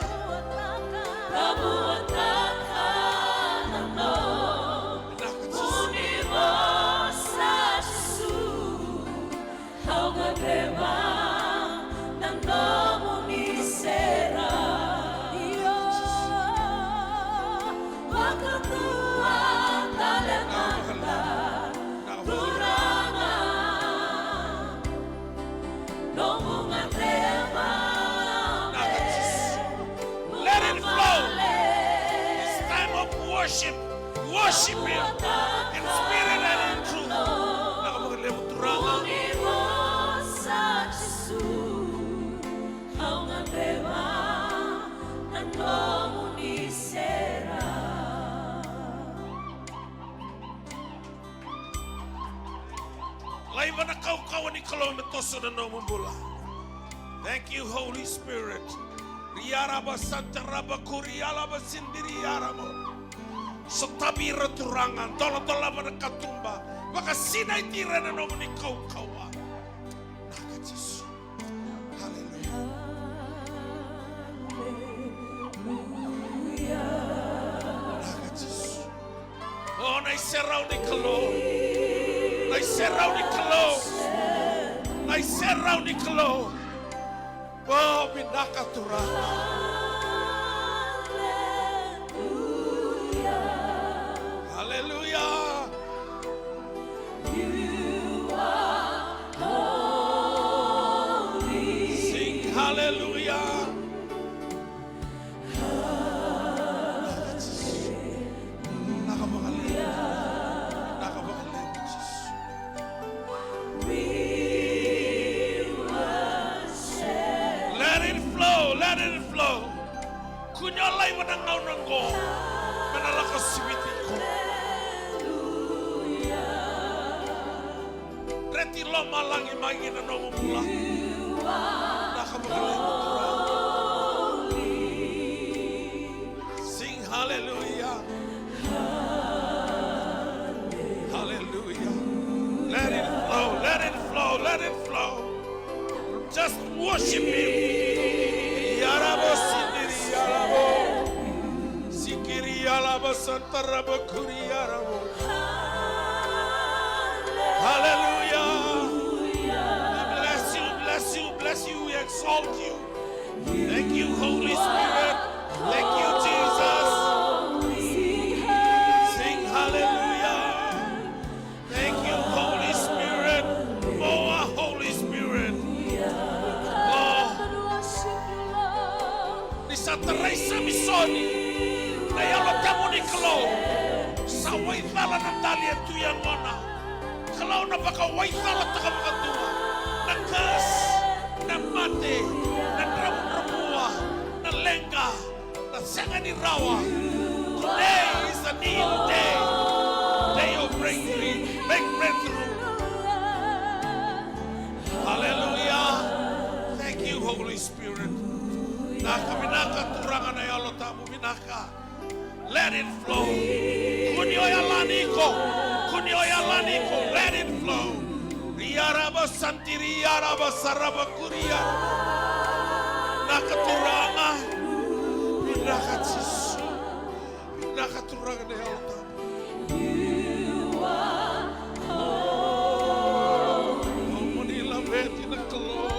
Vinaka Jisu. Au gadreva na nomuni serau. Io, vakadua tale mada, Turaga. Noqu gadreva. Let it flow. It's time of worship. Worship Him in spirit and in truth. Vinaka vakalevu Turaga. Laiva na kaukauwa ni Kalou me toso na nomu bula. Thank you, Holy Spirit. Riaraba santaraba kurialaba sindiriaramo. Sotavi ira Turaga, doladolava na katuba. Vakasinaiti ira ena nomuni kaukauwa. Vinaka Jisu. Hallelujah. Vinaka Jisu. O na iserau ni Kalou. Na iserau ni Kalou. Na iserau ni Kalou. O vinaka Turaga. Hallelujah. Sing hallelujah. Vinaka vakalevu. Vinaka vakalevu, Jisu. Let it flow, let it flow. Kua ni o laiva na gauna oqo me na lako siviti iko. Dreti lomalagi mai ki na nomu bula. Vinaka vakalevu Turaga. Sing hallelujah. Hallelujah. Let it flow, let it flow, let it flow. Just worship Him. Yarabo sindiri yarabo. Sikiri yalaba santaraba kuri yarabo. Hallelujah. We bless you, bless you, bless you. We exalt you. Thank you, Holy Spirit. Thank you, Jesus. Sing hallelujah. Thank you, Holy Spirit. More, Holy Spirit. Oh. Ni sa tarai Samisoni na Yalo Tabu ni Kalou. Sa waicala na dali e tu yagona. Kalou na vakawaicalataka vakadua na curse Sega ni rawa. Today is a new day. Day of breakthrough. Big breakthrough. Hallelujah. Thank you, Holy Spirit. Vinaka, vinaka Turaga na Yalo Tabu, vinaka. Let it flow. Kua ni o yalani iko. Kua ni o yalani iko. Let it flow. Riaraba santiri, yaraba saraba kuria. Vinaka Turaga. Vinaka Jisu. Vinaka Turaga na Yalo Tabu. Au mani laveti na Kalou.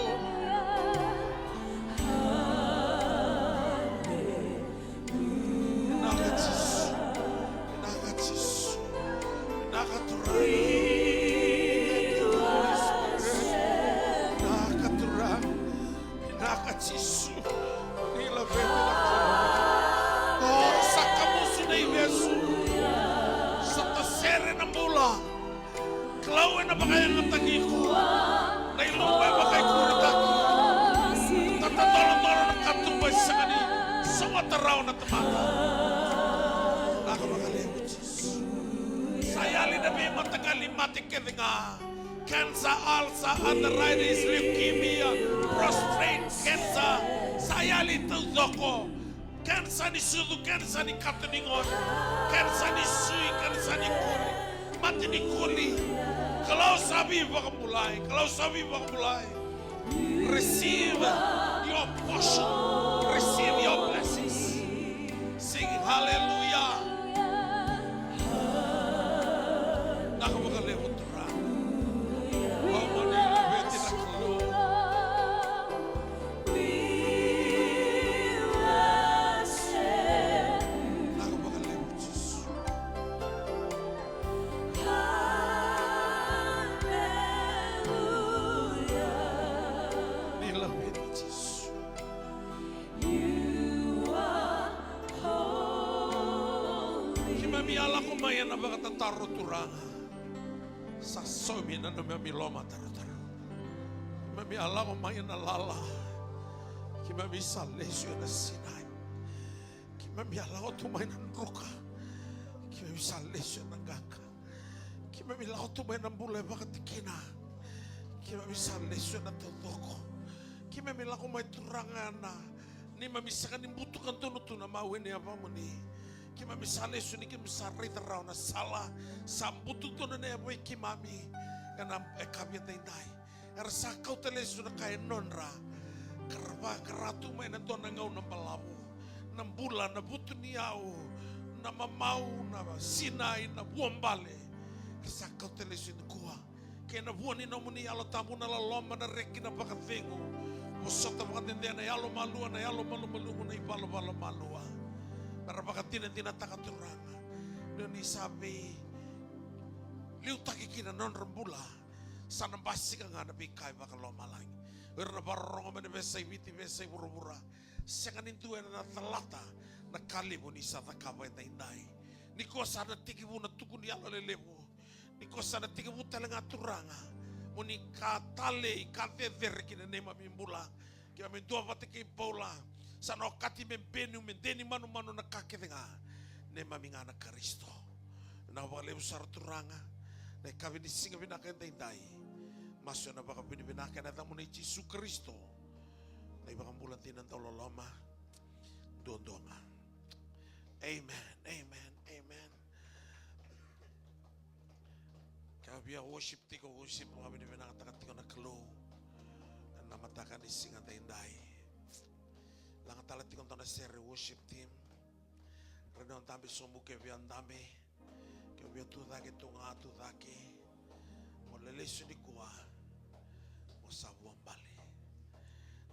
Vinaka Jisu. Vinaka Jisu. Vinaka Turaga. Vinaka Turaga. Vinaka Jisu. Ni laveti na Kalou. O sa kamusu na ivesu. Sa tasere na bula. Kalou ena vakayagataki iko. Na ilumu e vakaikuritaki. Tatadolodolo na katuba e sega ni sogota rawa na tamata. Vinaka vakalevu Jisu. Sa yali na veimataqali mate kece ga. Cancer, ulcer, arthritis, leukemia, prostate cancer. Sa yali taucoko. Cancer ni sucu, cancer ni kato ni gone, cancer ni sui, cancer ni kuli, mate ni kuli. Kalou sa veivakabulai, Kalou sa veivakabulai. Receive your portion, receive your blessings. Sing hallelujah. Vinaka vakalevu Turaga. Au mani laveti na Kalou. Vinaka vakalevu Jisu. Ni laveti Jisu. Keimami a lako mai ena vakatataro Turaga. Sa saumi na neimami lomatarotaro. Keimami a lako mai ena lala. Keimami sa lesu ena sinai. Keimami a lako tu mai na druka. Keimami sa lesu ena qaqa. Keimami lako tu mai na bula e vakatikina. Keimami sa lesu ena taucoko. Keimami lako mai Turaga na neimami sega ni butuka donu tu na mawe ni yavamuni. Keimami sa lesu ni keimami sa raica rawa na sala sa butu donu ena yavu i keimami ena yakavi edaidai. Era sa kauta lesu na ka e nodra. Ka ra va, ka ra tu mai ena dua na gauna balavu. Na bula, na vutuniyau, na mamau, na sinai, na vuabale. Era sa kauta lesu nikua. Kei na vua ni nomuni Yalo Tabu na loloma, na reki, na vakacegu. Vosota vakadede na yalo malua, na yalo malumalumu, na ivalavala malua. Me ra vakadinadinataka Turaga. Ni oni sa veiliutaki kina na nodra bula. Sa na basika ga na veika e vakalomalagi. O ira na vakarorogo mai na veiyasai Viti, veiyasai vuravura. Sega ni dua ena calata na ka levu ni sa cakava edaidai. Nikua sa na tekivu na tukuni yalo lelevu. Nikua sa na tekivu tale ga Turaga. Mo ni ka talei, ka cecere ki na neimami bula. Keimami duavata kei Paula, sa na okati me benu, me deni manumanu na ka kece ga. Neimami ga na Karisito. Vinaka vakalevu sara Turaga, na yakavi ni siga vinaka edaidai. Masu ena vakavinavinaka ena yacamuni Jisu Karisito, na iVakabula dina dauloloma duadua ga. Amen, amen, amen. Ka via worship tiko, worship, vakavinavinakataka tiko na Kalou ena mataka ni siga daidai. Laga tale tiko dua na sere worship team. Raica o dabe sobu ke via dabe. Ke via tu cake tu ga tu cake. Mo lelesu nikua. Mo sa vuabale.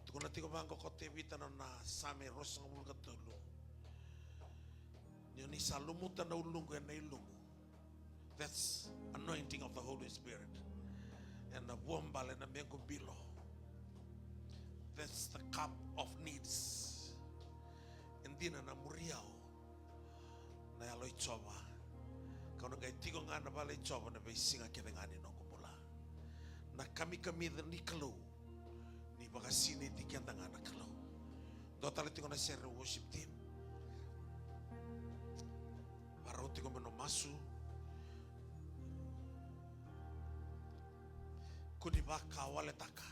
Tukuna tiko vaqo ko Tevita na nona Same ruasagavulu ka tolu. Ni oni sa lumuta na uluqu ena ilumu. That's anointing of the Holy Spirit. Ena vuabale na mequ bilo. That's the cup of needs. E dina na muri au na Yalo i Jiova. Kau na qai tiko ga na vale i Jiova na veisiga kece ga ni noqu bula. Na kamikamica ni Kalou. Ni vakasinaiti keda ga na Kalou. Dua tale tiko na sere worship team. masu. Kua ni vakawaletaka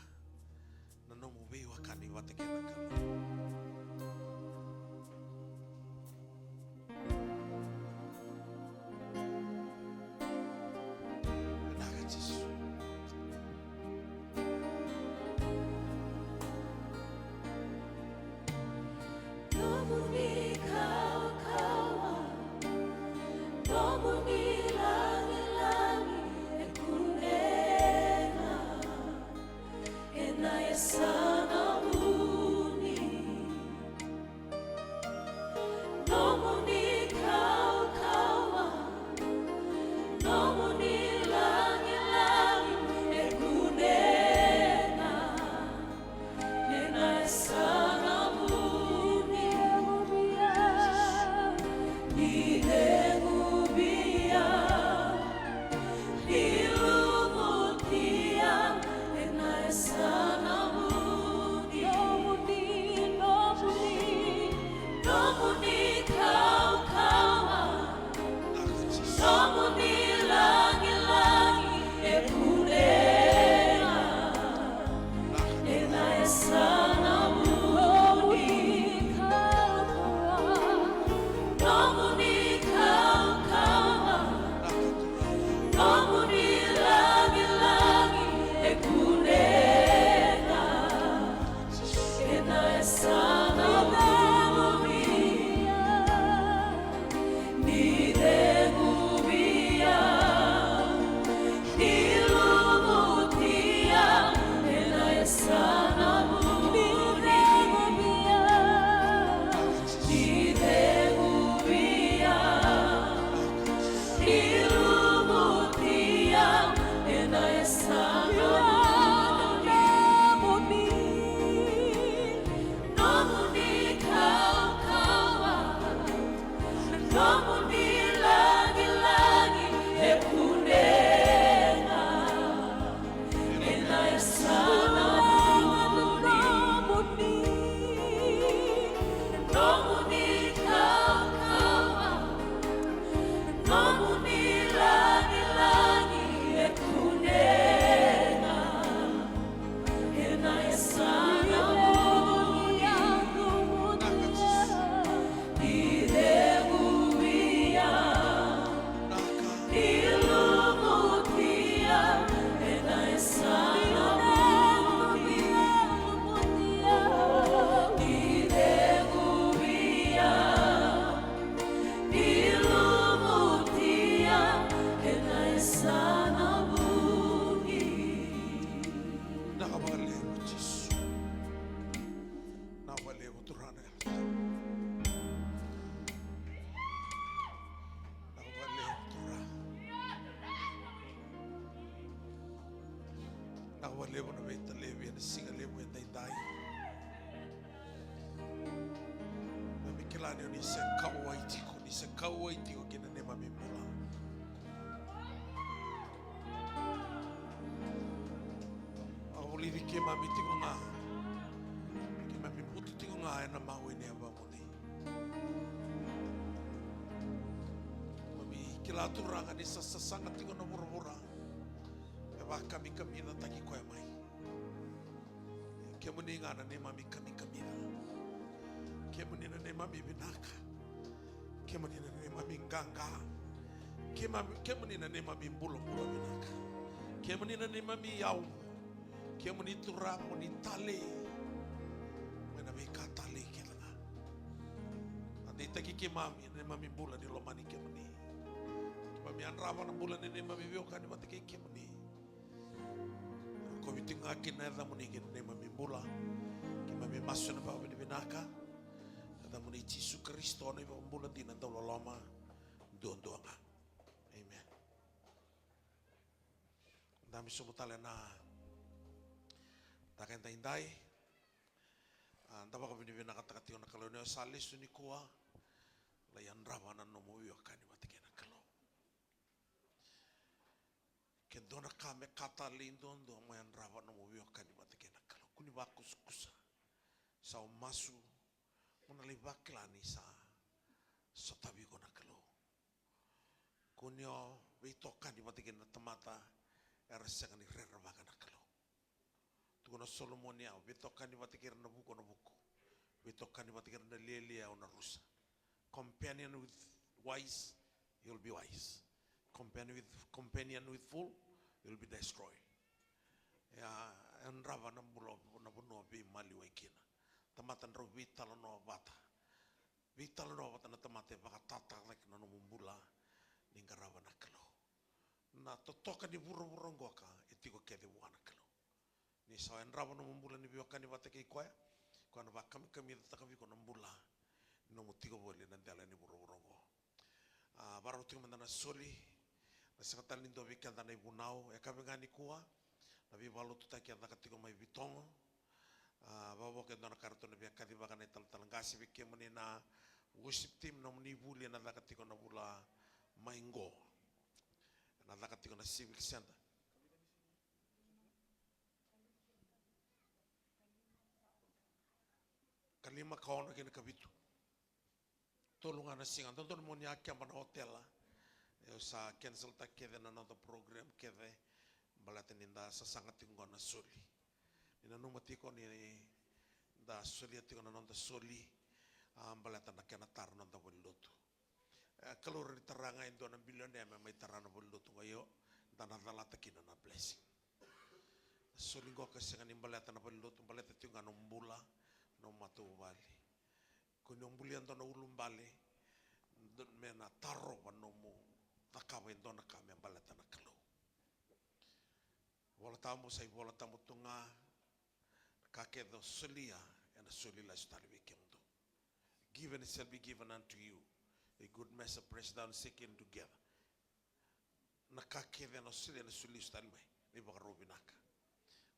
na nomu veiwekani vata kei na Kalou. Vinaka Jisu. Nomuni kaukauwa, nomuni lagilagi e kunea ena yasana vuni. Nomuni kaukauwa, nomuni lagilagi e kunea ena yasana vuni. Ni cegu via, ni lumutia ena yasana vuni. Nomuni, nomuni, nomuni kaukauwa, nomuni lagilagi e kunea ena yasana vuni. Nomuni kaukauwa, nomuni lagilagi e kunea ena yasana vuni. Ni cegu via, ni lumutia ena yasana vuni. Ni cegu via, ni lumutia ena yasana vuni. Nomuni kaukauwa, nomuni lagilagi e kunea ena yasana vuni. Nomuni kaukauwa, nomuni lagilagi e kunea ena yasana vuni. Ni cegu via, ni lumutia ena yasana vuni. Ni cegu via, ni lumutia ena yasana vuni. Vinaka vakalevu Jisu. Vinaka vakalevu Turaga na Yalo Tabu. Vinaka vakalevu Turaga. Vinaka vakalevu na veitalevi ena siga levu edaidai. Keimami kila ni o ni se kauwai tiko, ni se kauwai tiko ki na neimami bula. Vakavulici keimami tiko ga. Keimami butu tiko ga ena mawe ni yavamuni. Keimami kila Turaga ni sa sasaga tiko na vuravura. E vakamikamicataki koya mai. Kemuni ga na neimami kamikamica. Kemuni na neimami vinaka. Kemuni na neimami qaqa. Kemami, kemuni na neimami bulabula vinaka. Kemuni na neimami yau. Kemuni Turaga mo ni talei mai na veika talei kece ga. A deitaki keimami na neimami bula ni lomani kemuni. Keimami yadrava na bula ni neimami veiwekani vata kei kemuni. Rokovi tiko ga kina na yacamuni kei na neimami bula. Keimami masu ena vakavinavinaka. Yacamuni Jisu Karisito na iVakabula dina dauloloma duadua ga. Amen. Dabe sobu tale na mataka edaidai. A, da vakavinavinakataka tiko na Kalou ni o sa lesu nikua. Lai yadrava na nomu veiwekani vata kei na Kalou. Ke dua na ka me ka talei duadua mo yadrava na nomu veiwekani vata kei na Kalou. Kua ni vakusakusa. Sa o masu mo na lai vakila ni sa sotavi iko na Kalou. Ko ni o veitokani vata kei na tamata era sega ni rerevaka na Kalou. Tukuna o Solomoni, o veitokani vata kei ira na vuku, na vuku. Veitokani vata kei ira na lialia, o na rusa. Companion with wise, you'll be wise. Companion with, companion with fool, you'll be destroyed. E a, e drava na bula na vanua veimaliwai kina. Tamata drau veitalanoa vata. Veitalanoa vata na tamata e vakatataka cake na nomu bula ni qarava na Kalou. Na totoka ni vuravura qoka e tiko kece vua na Kalou. Ni sa yadrava nomu bula ni veiwekani vata kei koya, koya na vakamikamicataka vei iko na bula ni nomu tiko voli ena dela ni vuravura oqo. A, varau tiko mada na soli, na sega tale ni dua vei keda na ivunau, e kavi ga nikua, na veivalotutaki e caka tiko mai Vitogo. A, vavoka e dua na ka ratou na via kacivaka na italatala qase vei kemuni na worship team, nomuni vuli ena caka tiko na vula mai qo. Ena caka tiko na Civic Center. Ka lima, ka ono kei na ka vitu. Tolu ga na siga, dodonu mo ni a keba na otela. Au sa cancel-taka kece na noda program kece, baleta ni da sasaga tiko qo na soli. Ni nanuma tiko ni da solia tiko na noda soli, a, baleta na kena tara na noda valenilotu. E, Kalou rawa ni tara ga e dua na bilionea me mai tara na valenilotu qo, io, da na calata kina na blessing. Na soli qo ka sega ni baleta na valenilotu, baleta tiko ga nomu bula, nomu matavuvale. Ko ni o bulia dua na ulubale, dua me na tarova nomu cakava e dua na ka me baleta na Kalou. Vola Tabu sa iVola Tabu tu ga, na ka kece o solia, ena soli lesu tale vei kemudou. Given it shall be given unto you. A good measure, pressed down, shaken together. Na ka kece ena soli, ena soli lesu tale mai. Na ivakarau vinaka.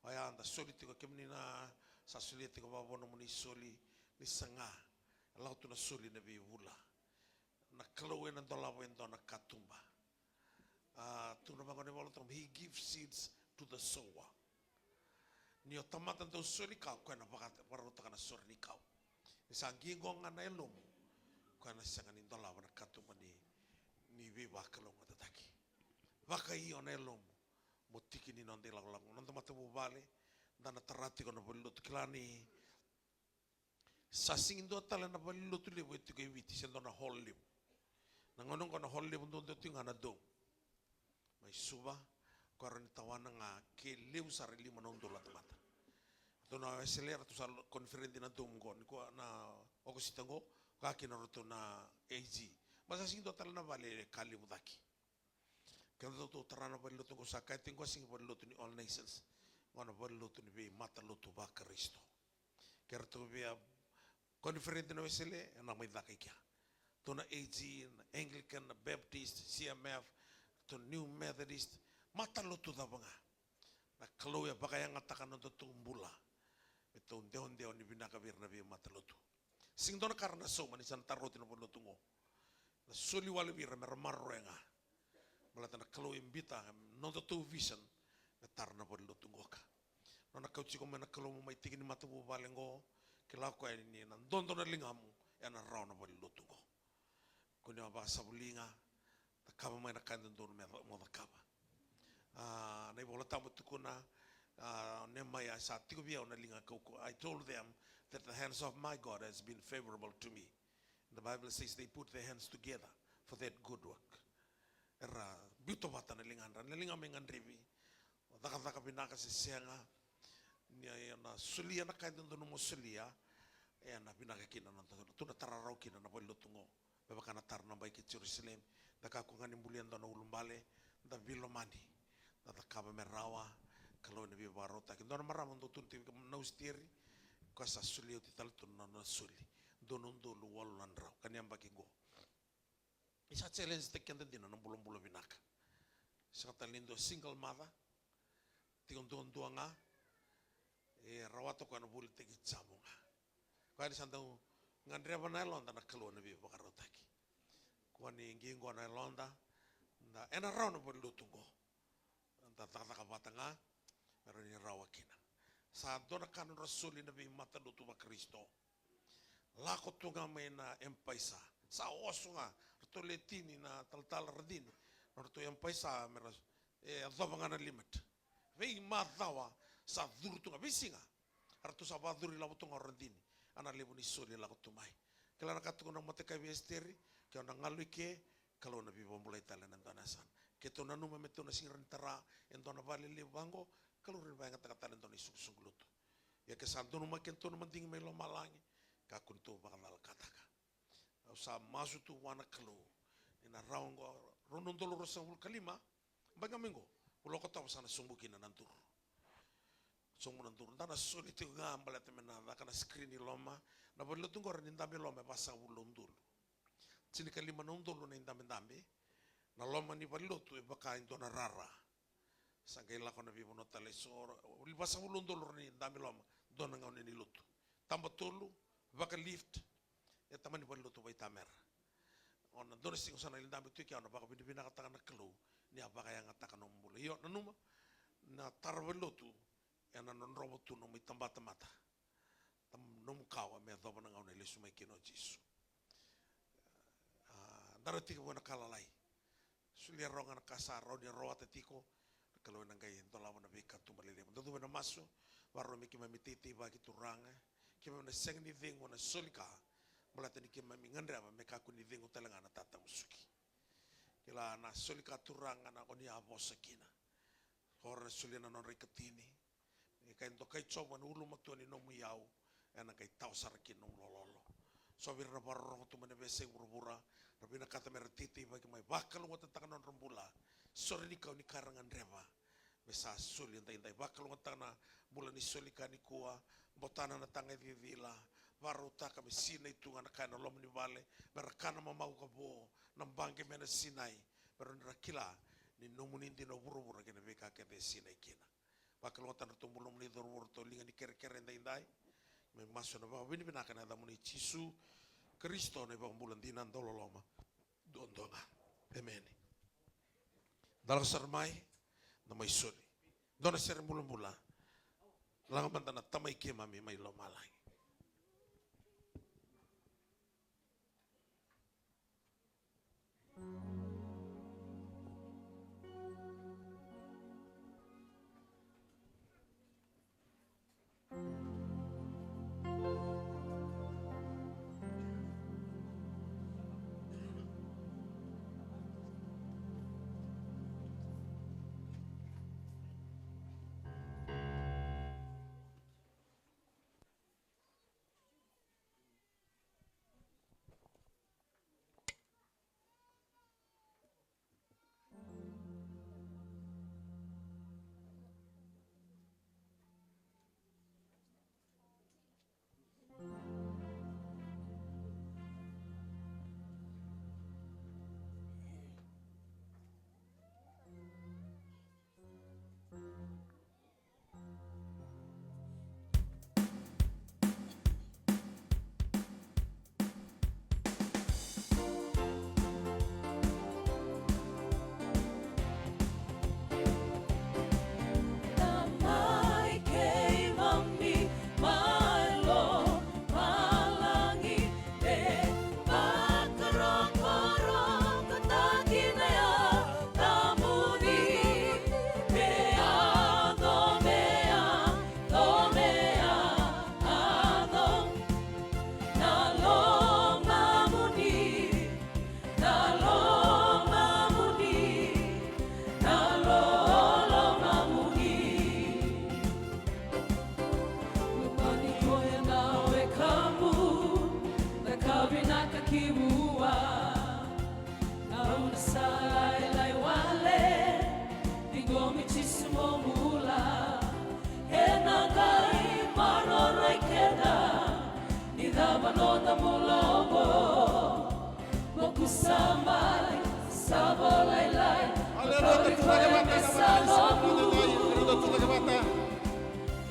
Oya da soli tiko, kemuni na sa solia tiko vavo nomuni soli, ni saga. E lako tu na soli ena veivula. Na Kalou ena dolava e dua na katuba. A, tukuna vaqo na iVola Tabu, he gives seeds to the sower. Ni o tamata dau soli kau, koya na vaka-, vakarautaka na sore ni kau. Ni sa qiqo ga na yalomu, koya na sega ni dolava na katuba ni, ni veivakalougatataki. Vakaio na yalomu, mo tiki ni noda ilakolako, noda matavuvale, da na tara tiko na valenilotu, kila ni sa sega ni dua tale na valenilotu levu e tiko e Viti, se dua na hall levu. Na gauna oqo na hall levu duadua tiko ga na Dome. Mai Suva, koya rawa ni tawana ga ke levu sara e lima na udolu na tamata. Ratou na Wesele, ratou sa koniferedi na Dome oqo, nikua na Okosita oqo, ka kina ratou na A G. Ma sa sega ni dua tale na vale e ka levu cake. Keda tou tara na valenilotu oqo, sa kaya tiko oqo, sega ni valenilotu ni All Nations, oqo na valenilotu ni veimatalotu vaKarisito. Ke ratou via koniferedi na Wesele, ena mai caka i kea. Tou na A G, na Anglican, na Baptist, C M F, tou New Methodist, matalotu cava ga. Na Kalou e vakayagataka na nodatou bula me tou dewadewa ni vinaka vei ira na veimatalotu. Sega ni dua na ka ra na sauma ni sa na tara oti na valenilotu oqo. Na soli wale vei ira me ra maroroya ga. Baleta na Kalou e biuta, nodatou vision, me tara na valenilotu qoka. Nona kauti iko mai na Kalou mo mai tiki ni matavuvale oqo, kila o koya ni na dodo na ligamu, ena rawa na valenilotu oqo. Ko ni o vakasavuli ga, cakava mai na ka e dodonu me ca-, mo cakava. A, na iVola Tabu tukuna, a, Nehemaia, sa tiko vei au na liga kaukaua. I told them that the hands of my God has been favorable to me. The Bible says they put their hands together for that good work. Era biuta vata na ligadra, na liga me gadrevi. O cakacaka vinaka se sega, ni o na solia na ka e dodonu mo solia, ena vinaka kina na noda, tou na tara rawa kina na valenilotu oqo. Me vaka na tara na bai ki Jerusalemi, da kakua ga ni bulia dua na ulubale, da veilomani, da cakava me rawa, Kalou ena veivakarautaki. Dua na marama dau tukuna tiko na Ausiteri, koya sa solia oti tale tu na nona soli, dua na udolu walu na drau, ka ni yabaki qo. Ni sa challenge-taki keda dina na bulabula vinaka. Sega tale ni dua, single mother, tiko duadua ga, e rawata o koya na volitaki jamu ga. Koya ni sa dau gadreva na yaloda, na Kalou ena veivakarautaki. Koya ni qiqo na yaloda, da, ena rawa na valenilotu oqo. Da cakacaka vata ga, me rawa ni rawa kina. Sa dua na ka nodra soli na veimatalotu vaKarisito. Lako tu ga mai na M-PAiSA. Sa oso ga, ratou le tini na talatala, ra tini. Nodratou employ sa me ra, e, yacova ga na limit. Veimacawa sa curu tu ga, veisiga. Eratou sa vakacuru ilavo tu ga o radini. A na levu ni soli e lako tu mai. Kila na ka tukuna na matai kai vei Esiteri, ke o na galu i ke, Kalou na veivakabulai tale ena dua na yasana. Keitou nanuma me tou na sega ni tara e dua na vale levu vaqo, Kalou rawa ni vakayagataka tale e dua na isukusuku lotu. Ia ke sa donumaki keitou na madigi mai lomalagi, kakua ni tou vakacalakataka. Au sa masu tu vua na Kalou ni na rawa oqo, rua na udolu ruasagavulu ka lima, bai ga mai qo, vula o Okotova sa na sobu kina na duru. Sobu na duru, da na soli tiko ga baleta me na caka na screen i loma. Na valenilotu qo era ni dabe i loma e vasagavulu na udolu. Tinikalima na udolu na idabedabe. Na loma ni valenilotu e vaka e dua na rara. Sa qai lako na veivanua tale eso, vasagavulu na udolu ra ni dabe i loma, dua na gauna ni lotu. Taba tolu, vaka lift, e tamani valenilotu Vaitamera. O na dua na siga au sa na lai dabe tu i ke, au na vakavinavinakataka na Kalou ni a vakayagataka nomu bula. Io, nanuma, na tara valenilotu, ena drodrova tu nomu itabatamata. Tam-, nomu kawa me yacova na gauna e lesu mai kina o Jisu. A, da na tekivu ena ka lalai. Solia rawa ga na ka sa rawa ni rawata tiko. Na Kalou ena qai dolava na veikatuba lelevu. Da cuva ena masu, vakarau me keimami teiteivaki Turaga. Keimami na sega ni cegu ena soli ka, baleta ni keimami gadreva me kakua ni cegu tale ga na tatamusuki. Kila na soli ka Turaga na o ni a vosa kina. Ko ra na solia na nodra ikatini. Ni qai dokai Jiova na ulumatua ni nomu iyau, ena qai tawa sara kina nomu lololo. So vei ira na vakarorogo tu mai na veiyasai vuravura, ra vinakata me ra teiteivaki mai, vakalougatataka na nodra bula. Sore ni kau ni ka ra gadreva me sa soli edaidai, vakalougatataka na bula ni soli ka nikua, botana na taga e cicila, vakarautaka me sinai tu ga na ka ena loma ni vale, me ra kana mamaku ka vo, na baqe me na sinai, me ra kila ni nomuni dina o vuravura kei na veika kece e sinai kina. Vakalougatataka na nodratou bula nomuni cauravou, ratou liga ni kerekere edaidai. Me masu ena vakavinavinaka ena yacamuni Jisu Karisito na iVakabula dina, dauloloma duadua ga. Emeni. Da lako sara mai, da mai soli. Dua na sere bulabula. Laga mada na Tamai keimami mai lomalagi. Lomani koya na wekamu, na ka vinaka ki vua. Gauna sa lailai wale, ciqomi Jisu mo bula. Ena qai maroroi keda, ni cava noda bula oqo. Moku sa mai, sa vo lailai. Aleluya, da tucake vata, da tucake vata.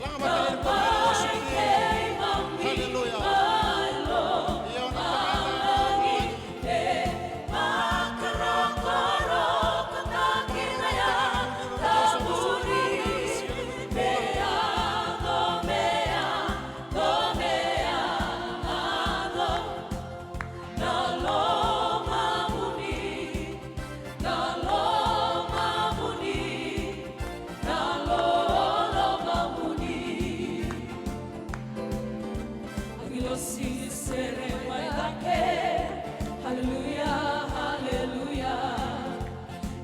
Laga vata na worship team. Aleluya. Ia, o na tamata. Na lomamuni, na Sisere mai cake. Haleluya, haleluya.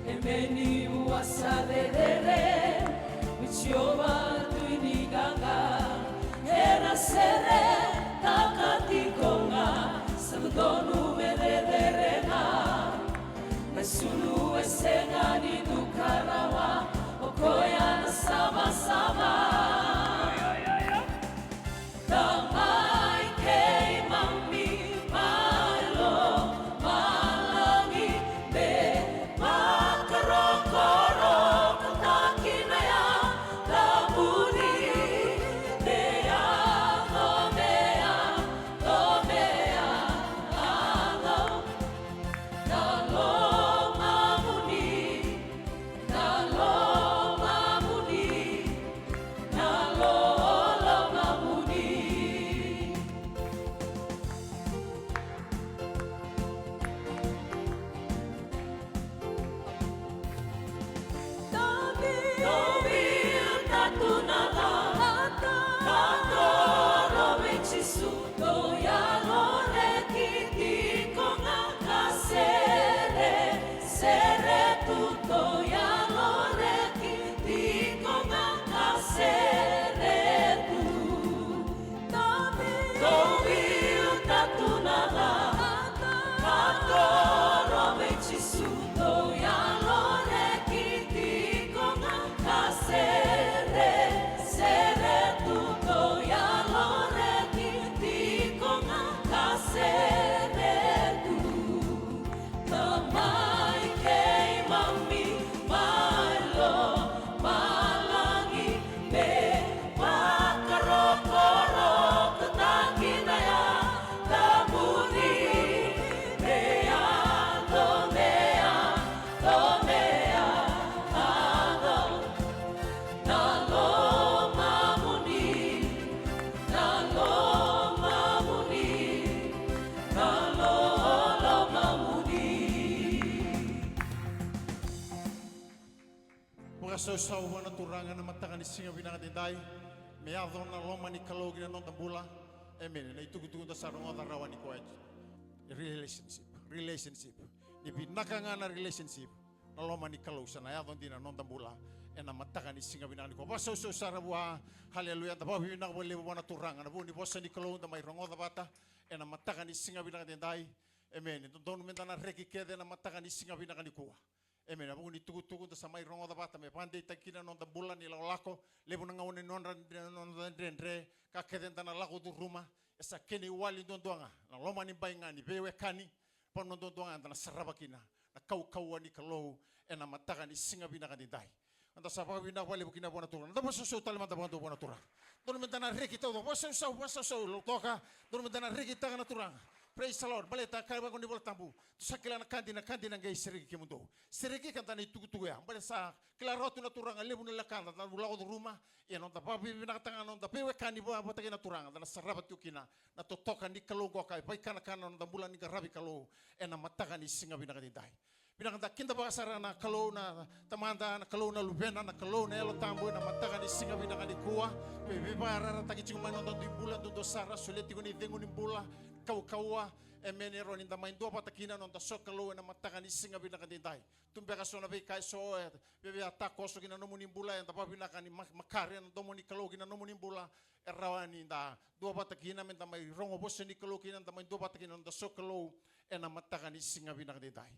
Emeni, vua sa cecere. Vei Jiova tui ni qaqa. Era sere taka tiko ga. Sa dodonu me cecere ga. Na sulu e sega ni duka rawa. O koya na savasava. Tamai keimami mai lomalagi, me vakarokorokotaki na yacamuni, me yaco, me yaco, me yaco na lomamuni, na lomamuni. Na loloma muni. Dovi tatu na ca, ka toro vei Jisu, dou yalo reki tiko ga ka sere. Sere tu, dou yalo reki tiko ga ka sere tu. Dou viu tatu na ca, ka toro vei Jisu, dou yalo reki tiko ga ka sere. Sere tu, dou yalo reki tiko ga ka sere tu. Tamai keimami mai lomalagi, me vakarokorokotaki na yacamuni, me yaco, me yaco, me yaco na lomamuni, na lomamuni, na loloma muni. Vakasausau vua na Turaga na mataka ni siga vinaka edaidai. Me yaco na loma ni Kalou ki na noda bula. Emeni. Na itukutuku da sa rogoca rawa nikua. Relationship. Relationship. Ni vinaka ga na relationship, na loma ni Kalou sa na yaco dina na noda bula ena mataka ni siga vinaka nikua. Vakasausau sara vua. Haleluya. Da vakavinavinaka vakalevu vua na Turaga na vuku ni vosa ni Kalou da mai rogoca vata ena mataka ni siga vinaka edaidai. Emeni. Dodonu meda na reki kece ena mataka ni siga vinaka nikua. Emeni. Na vuku ni tukutuku da sa mai rogoca vata me vakadeitaki kina na noda bula ni lakolako. Levu na gauna ni nodra, noda dredre, ka kece da na lako curuma, e sa kena iwali duadua ga na loma ni bai ga ni veiwekani. Vanua duadua ga eda na sarava kina na kaukauwa ni Kalou ena mataka ni siga vinaka edaidai. Eda sa vakavinavinaka vakalevu kina vua na Turaga. Da vakasausau tale mada vakadua vua na Turaga. Dodonu meda na reki taucoko. Vakasausau, vakasausau Lautoka. Dodonu meda na rekitaka na Turaga. Praise the Lord. Baleta kaya vaka na iVola Tabu, tou sa kila na ka dina, ka dina qai sereki kemudou. Sereki ka da na itukutuku ya. Baleta sa kila rawa tu na Turaga levu na lako, da na lako curuma. Ia noda vakavinavinakataka ga na noda veiwekani vata kei na Turaga, da na sarava tiko kina na totoka ni Kalou qo ka e vaikanakana na noda bula ni qaravi Kalou ena mataka ni siga vinaka edaidai. Vinaka, da kidavaka sara na Kalou na Tamada, na Kalou na Luvena, na Kalou na Yalo Tabu ena mataka ni siga vinaka nikua. Vei, veivakayarayarataki tiko mai na noda dui bula duadua sara, solia tiko na icegu ni bula, kaukauwa. Emeni. E rawa ni da mai duavata kina na noda sokalou ena mataka ni siga vinaka edaidai. Tu beka so na veika eso e via takoso ki na nomuni bula, eda vakavinavinaka ni ma-, makare na domo ni Kalou ki na nomuni bula. E rawa ni da duavata kina meda mai rogo vosa ni Kalou kina, da mai duavata kina na noda sokalou ena mataka ni siga vinaka edaidai.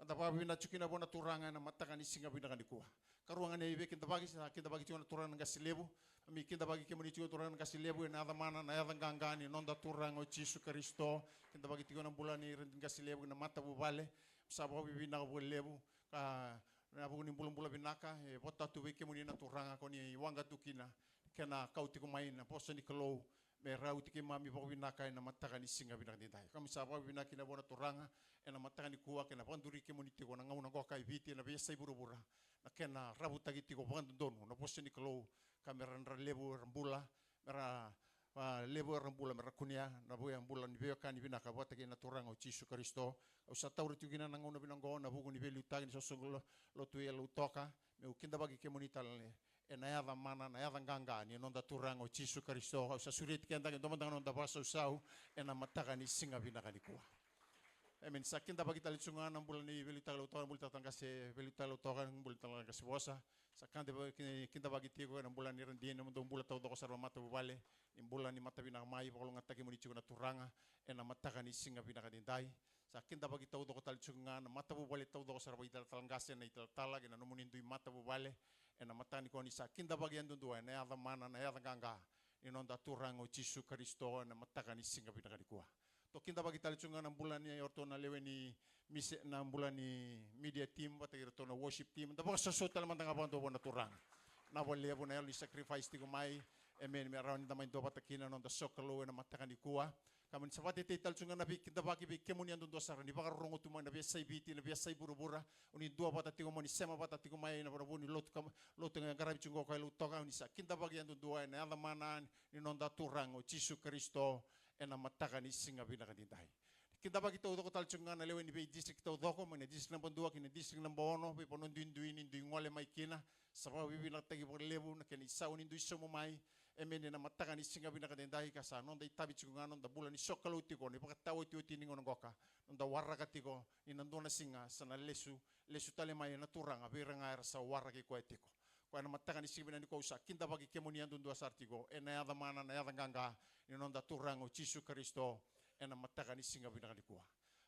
Eda vakavinavinaka tiko kina vua na Turaga ena mataka ni siga vinaka nikua. Karua ga ni veikidavaki, sa kidavaki tiko na turaga na qase levu. Keimami kidavaki kemuni tiko turaga na qase levu ena yaca mana, na yaca qaqa ni noda Turaga o Jisu Karisito. Kidavaki tiko na bula ni Redi Qase Levu, na matavuvale. Sa vakavinavinaka vakalevu ka na vuku ni bulabula vinaka e vota tu vei kemuni na Turaga, ko ni waqa tu kina, kena kau tiko mai na vosa ni Kalou me rauti keimami vakavinaka ena mataka ni siga vinaka edaidai. Keimami sa vakavinavinaka kina vua na Turaga ena mataka nikua, kena vakaduri kemuni tiko na gauna qo ka e Viti ena veiyasai vuravura, na kena ravutaki tiko vakadodonu na vosa ni Kalou, ka me ra, ra levu era bula, me ra, a, levu era bula, me ra kunea na veiya bula ni veiwekani vinaka vata kei na Turaga o Jisu Karisito. Au sa taura tiko kina na gauna vinaka qo na vuku ni veiliutaki ni soqo lo-, lotu e Lautoka, meu kidavaki kemuni tale ena yaca mana, na yaca qaqa ni noda Turaga o Jisu Karisito. Au sa sureti keda ke dua mada ga na noda vakasausau ena mataka ni siga vinaka nikua. Emeni. Sa kidavaki tale tiko ga na bula ni veiliutaki Lautoka, na bula ni talatala qase veiliutaki Lautoka, na bula ni talatala qase vosa. Sa kidavaki, kidavaki tiko ena bula ni radini, na nomudou bula taucoko sara vakamatavuvale, ni bula ni matavinaka mai, vakalougatataki kemuni tiko na Turaga ena mataka ni siga vinaka edaidai. Sa kidavaki taucoko tale tiko ga na matavuvale taucoko sara vakaitalatala qase, na italatala kei na nomuni dui matavuvale ena mataka nikua, ni sa kidavaki yadudua ena yaca mana, na yaca qaqa ni noda Turaga o Jisu Karisito ena mataka ni siga vinaka nikua. Tou kidavaki tale tiko ga na bula ni o ratou na lewe ni mise, na bula ni media team vata kei iratou na worship team. Da vakasausau tale mada ga vakadua vua na Turaga. Vinaka vakalevu na yalo ni sacrifice tiko mai. Emeni. Me rawa ni da mai duavata kina na noda sokalou ena mataka nikua. Ka mo ni sa vakatetei tale tiko ga na veikidavaki vei kemuni yadudua sara ni vakarorogo tu mai na veiyasai Viti, na veiyasai vuravura. O ni duavata tiko mai, o ni sema vata tiko mai ena vuku ni lotu, ka, lotu e qaravi tiko qo e Lautoka. O ni sa kidavaki yadudua ena yaca mana ni noda Turaga o Jisu Karisito ena mataka ni siga vinaka edaidai. Kidavaki taucoko tale tiko ga na lewe ni vei district taucoko, mai na district naba dua ki na district naba ono, veivanua duidui ni dui gole mai kina. Sa vakavinavinakataki vakalevu na kena isau ni dui sauma mai. Emeni. Ena mataka ni siga vinaka edaidai, ka sa noda itavi tiko ga na noda bula ni sokalou tiko ni vakataotioti ni gauna qoka. Noda waraka tiko ni na dua na siga sa na lesu, lesu tale mai na Turaga vei ira ga era sa waraki koya tiko. Koya na mataka ni siga vinaka nikua au sa kidavaki kemuni yadudua sara tiko ena yaca mana, na yaca qaqa ni noda Turaga o Jisu Karisito ena mataka ni siga vinaka nikua.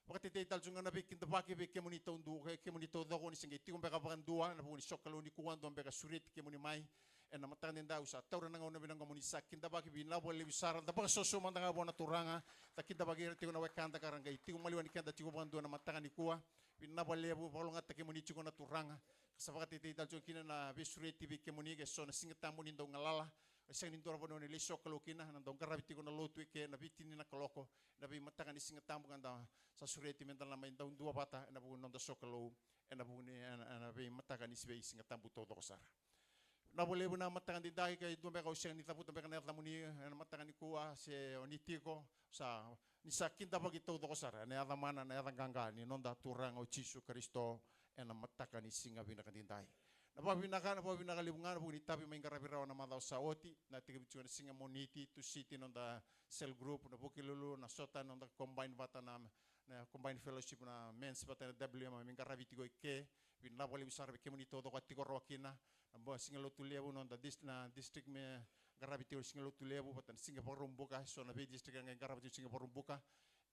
Vakatetei tale tiko ga na veikidavaki vei kemuni taudu, kei kemuni taucoko ni se qai tiko beka vakadua ena vuku ni sokalou nikua, dua beka sureti kemuni mai. Ena mataka edaidai au sa taura na gauna vinaka mo ni sa kidavaki. Vinaka vakalevu sara. Da vakasausau mada ga vua na Turaga. Da kidavaki ira tiko na wekada ka ra qai tiko maliwani keda tiko vakadua ena mataka nikua. Vinaka vakalevu, vakalougatataki kemuni tiko na Turaga. Ka sa vakatetei tale tiko kina na veisureti vei kemuni ke so na Siga Tabu ni dau galala. E sega ni dua na vanua ni lai sokalou kina, na dau qaravi tiko na lotu eke ena veitini na kaloko ena veimataka ni Siga Tabu, ka da sa sureti me da na mai dau duavata ena vuku ni noda sokalou ena vuku ni, ena, ena veimataka ni vei Siga Tabu taucoko sara. Vinaka vakalevu na mataka edaidai, ke dua beka au sega ni cavuta beka na yacamuni ena mataka nikua, se o ni tiko, sa, ni sa kidavaki taucoko sara ena yaca mana, na yaca qaqa ni noda Turaga o Jisu Karisito ena mataka ni siga vinaka edaidai. Na vakavinaka, na vakavinaka levu ga na vuku ni tavi mai qaravi rawa na macawa sa oti, na tekivu tiko na siga Moniti, Tusiti noda cell group, na Vukelulu, na sota noda combine vata na, na combine fellowship na men's vata na W M, mai qaravi tiko eke. Vinaka vakalevu sara vei kemuni taucoko a tiko rawa kina. Na bo-, siga Lotulevu, noda dis-, na district me qaravi tiko na siga Lotulevu vata na siga Vakaraubuka, so na vei district e qai qaravi tiko na siga Vakaraubuka.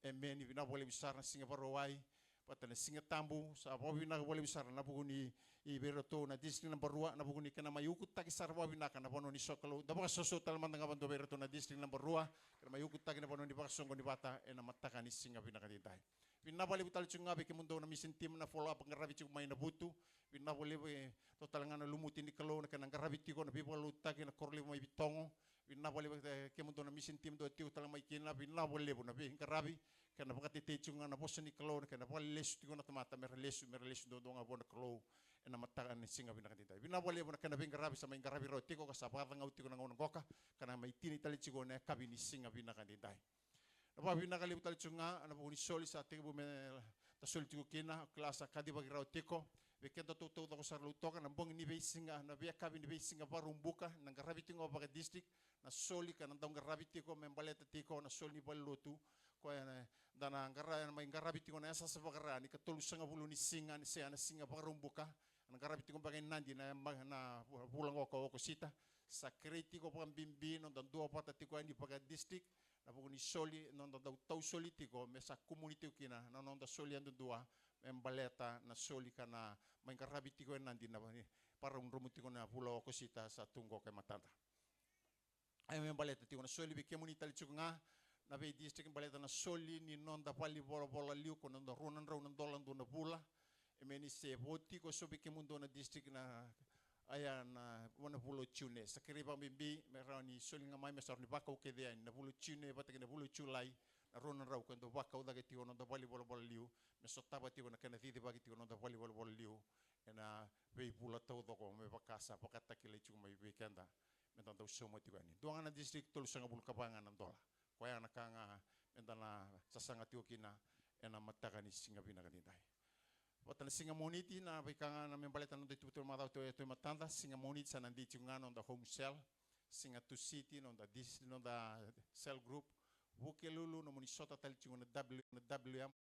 Emeni. Vinaka vakalevu sara na siga Vakarauwai vata na Siga Tabu. Sa vakavinaka vakalevu sara na vuku ni, i vei iratou na district naba rua, na vuku ni kena mai ukutaki sara vakavinaka na vanua ni sokalou. Da vakasausau tale mada ga vakadua vei iratou na district naba rua, kena mai ukutaki na vanua ni vakasoqoni vata ena mataka ni siga vinaka edaidai. Vinaka vakalevu tale tiko ga vei kemudou na mission team na follow up qaravi tiko mai Navutu. Vinaka vakalevu, e, dua tale ga na lumuti ni Kalou na kena qaravi tiko na veivakalotutaki na koro levu mai Vitogo. Vinaka vakalevu, e, kemudou na mission team dou tiko tale mai kina. Vinaka vakalevu na veiqaravi, kena vakatetei tiko ga na vosa ni Kalou na kena vakalesu tiko na tamata, mera lesu, mera lesu duadua ga vua na Kalou ena mataka ni siga vinaka edaidai. Vinaka vakalevu na kena veiqaravi sa mai qaravi rawa tiko ka sa vakacagau tiko na gauna qoka, ka na mai tini tale tiko ena yakavi ni siga vinaka edaidai. Na vakavinaka levu tale tiko ga na vuku ni soli sa tekivu me da soli tiko kina, o kila sa kacivaki rawa tiko. Vei kedatou taucoko sara Lautoka, na bogi ni veisiga, na veiyakavi ni veisiga Vakaraubuka na qaravi tiko ga vaka district na soli ka na dau qaravi tiko me baleta tiko na soli ni valenilotu. Koya na, da na qara-, na mai qaravi tiko na yasayasa vakara ni katolusagavulu ni siga, ni se na siga Vakaraubuka. Na qaravi tiko beka e Nadi na, na vula qoka o Okosita. Sa kerei tiko vakabibi noda duavata tiko yani vaka district, na vuku ni soli, noda dau tau soli tiko, me sa kumuni tiko kina na noda soli yadudua me baleta na soli ka na mai qaravi tiko e Nadi na, ni vakarau dromu tiko na vula o Okosita sa tu qoka e matada. E me baleta tiko na soli vei kemuni tale tiko ga na vei district, baleta na soli ni noda valenivolavola liu, ko noda rua na drau na dola dua na vula. E me ni se vo tiko so vei kemudou na district na, aya na, vua na vula o June. Sa kerei vakabibi me rawa ni soli ga mai me sa rawa ni vakau kece yani na vula o June vata kei na vula o Julai, na rua na drau ko e dau vakau cake tiko na noda valenivolavola liu, me sotava tiko na kena cicivaki tiko na noda valenivolavola liu ena veivula taucoko, me vaka sa vakatakilai tiko mai vei keda me da dau sauma tiko yani. Dua ga na district, tolusagavulu ka va ga na dola. Koya na ka ga me da na sasaga tiko kina ena mataka ni siga vinaka edaidai. Vata na siga Moniti, na veika ga na me baleta na noda ituvatuva macawa tu e tu e matada. Siga Moniti sa na dei tiko ga na noda home cell. Siga Tusiti noda dis-, noda cell group. Vukelulu nomuni sota tale tiko na W, na W M.